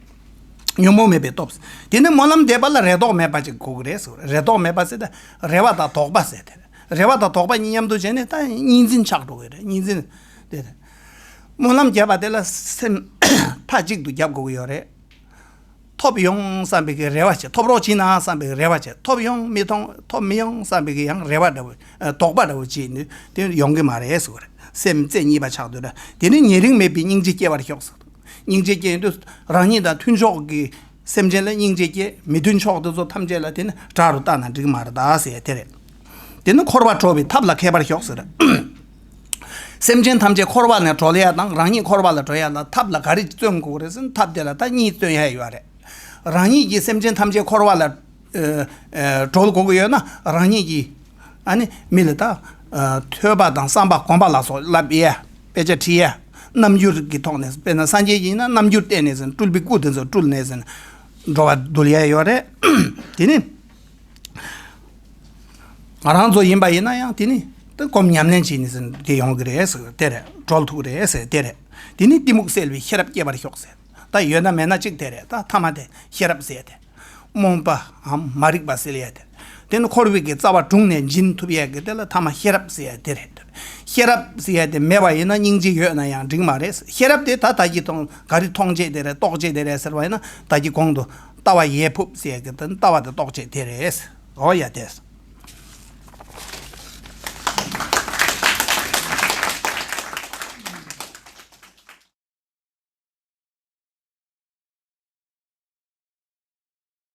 ཉོན་མོངས་མེད་པའི་སྟོབས། དེ་ནི་སྨོན་ལམ་འདེབས་པ་ལ་རེ་དོགས་མེད་པ་ཅིག་དགོས་ཀྱི་རེད་ཟེར། རེ་དོགས་མེད་པ་ཟེར་ཏེ་རེ་བ་དང་དོགས་པ་ཟེར་དེ་རེད། རེ་བ་དང་དོགས་པ་གཉིས་མཉམ་དུ་བྱས་ནས་ད་གཉིས་འཛིན་ཆགས་འགྲོ་གི་རེད། གཉིས་འཛིན་དེ་རེད། སྨོན་ལམ་བརྒྱབ་པ་དེ་ལ་སེམས་མཐའ་གཅིག་ཏུ་བརྒྱབ་དགོས་ཀྱི་ཡོད་རེད། ཐོབ་ཡོང་བསམ་པའི་གི་རེ་བ་བྱེད། ཐོབ་རོགས་བྱེད་ན་བསམ་པའི་གི་རེ་བ་བྱེད། ཐོབ་ཡོང་མི་ཐོང་ཐོབ་མི་ཡོང་བསམ་པའི་གི་ཡང་རེ་བ་འདྲ་བོ་ཨ་དོགས་པ་འདྲ་བོ་བྱེད་ནི་དེ་ཡོང་གི་མ་རེད་ཟེར་བ་རེད། སེམས་རྩེ་གཉིས་པ་ཆགས་དུས་ལ་དེ་ནི་ཉེ་རིང་མེད་པའི་སྙིང་རྗེ་སྐྱེ་བར་ཤོག་ཟེར། སྙིང་རྗེ་སྐྱེ་ཡོང་དུས་རང་ཉིད་དང་མཐུན་ཕྱོགས་ཀྱི་སེམས་ཅན་ལ་སྙིང་རྗེ་སྐྱེ། མི་མཐུན་ཕྱོགས་དེ་ཚོ་ཐམས་ཅད་ལ་དེ་ནི་དགྲ་རུ་བལྟ་ན་འགྲིག་མ་རེད་ད་ཟེར་དེ་རེད། དེ་ནི་འཁོར་བ་འགྲོ་བའི་ཐབས་ལ་མཁས་པར་ཤོག་ཟེར། སེམས་ཅན་ཐམས་ཅད་འཁོར་བ་ནས་གྲོལ་ཡ་དང་རང་ཉིད་འཁོར་བ་ལ་གྲོལ་ཡ་ལ་ཐབས་ལ་ག་རེ་བརྩོན་དགོས་རེད་ཟེར་ན། ཐབས་དེ་ལ་ད་གཉིས་བརྩོན་ཡ་ཡོད་རེད། རང་ཉིད་ཀྱིས་སེམས་ཅན་ཐམས་ཅད་འཁོར་བ་ལ་ཨ་ཨ་གྲོལ་དགོས་ཀྱི་ཡོད་ན་རང་ཉིད་ཀྱིས་ཨ་ནི་མི་ལ་ད་ཨ་ཐོས་པ་དང་བསམ་པ་སྒོམ་པ་ལ་སོགས་བསླབ་ཡ། དཔེ་ཆ་ཁྲིད་ཡ། རྣམ་འགྱུར་གྱི་ཐོག་ནས་དཔེར་ན་སངས་རྒྱས་ཡིན་ན་རྣམ་འགྱུར་བསྟན་ནས་ཟེར། སྤྲུལ་པའི་སྐུ་དེ་ཚོ་སྤྲུལ་ནས་ཟེར། འགྲོ་བ་འདུལ་ཡ་ཡོད་རེད། དེ་ནི། ང་རང་ཚོ་ཡིན་པ་ཡིན་ན་ཡང་དེ་ནི་དེ་སྒོམ་ཉམས་ལེན་བྱས་ནས་ཟིན་དེ་ཡོང་གི་རེད་ཟེར། དེ་རེད། གྲོལ་ཐུབ་རེད་ཟེར་དེ་རེད། དེ་ནི་གཏི་མུག་སེལ་བའི་ཤེས་རབ་སྐྱེ་བར་ཤོག་ཟེར། ད་ཡོད་ན་མེད་ན་གཅིག་དེ་རེད། ད་ཐ་མ་དེ་ཤེས་རབ་ཟེར་དེ། རྨོངས་པའམ་མ་རིག་པ་སེལ་ཡ་དེ། དེ་ནི་འཁོར་བའི་གི་རྩ་བ་དྲུངས་ནས་འབྱིན་ཐུབ་ཡ་གི་དེ་ལ་ཐ་མ་ཤེས་རབ་ཟེར་ཡ་དེ་རེད། ཤེས་རབ་ཟེར་ཡ་དེ་མེད་པ་ཡིན་ན་སྙིང་རྗེ་ཡོད་ན་ཡང་འགྲིག་མ་རེད། ཤེས་རབ་དེ་ད་ད་གི་མཐོང་ག་རེ་མཐོང་བྱེད་དེ་རེད། རྟོགས་བྱེད་དེ་རེད་ཟེར་བ་ཡིན་ན་ད་གི་གོང་དུ་ལྟ་བ་ཡས་ཕུབ་ཟེར་ཡ་གི་དེ་ནི་ལྟ་བ་དེ་རྟོགས་བྱེད་དེ་རེད། འོ་ཡ་དེ།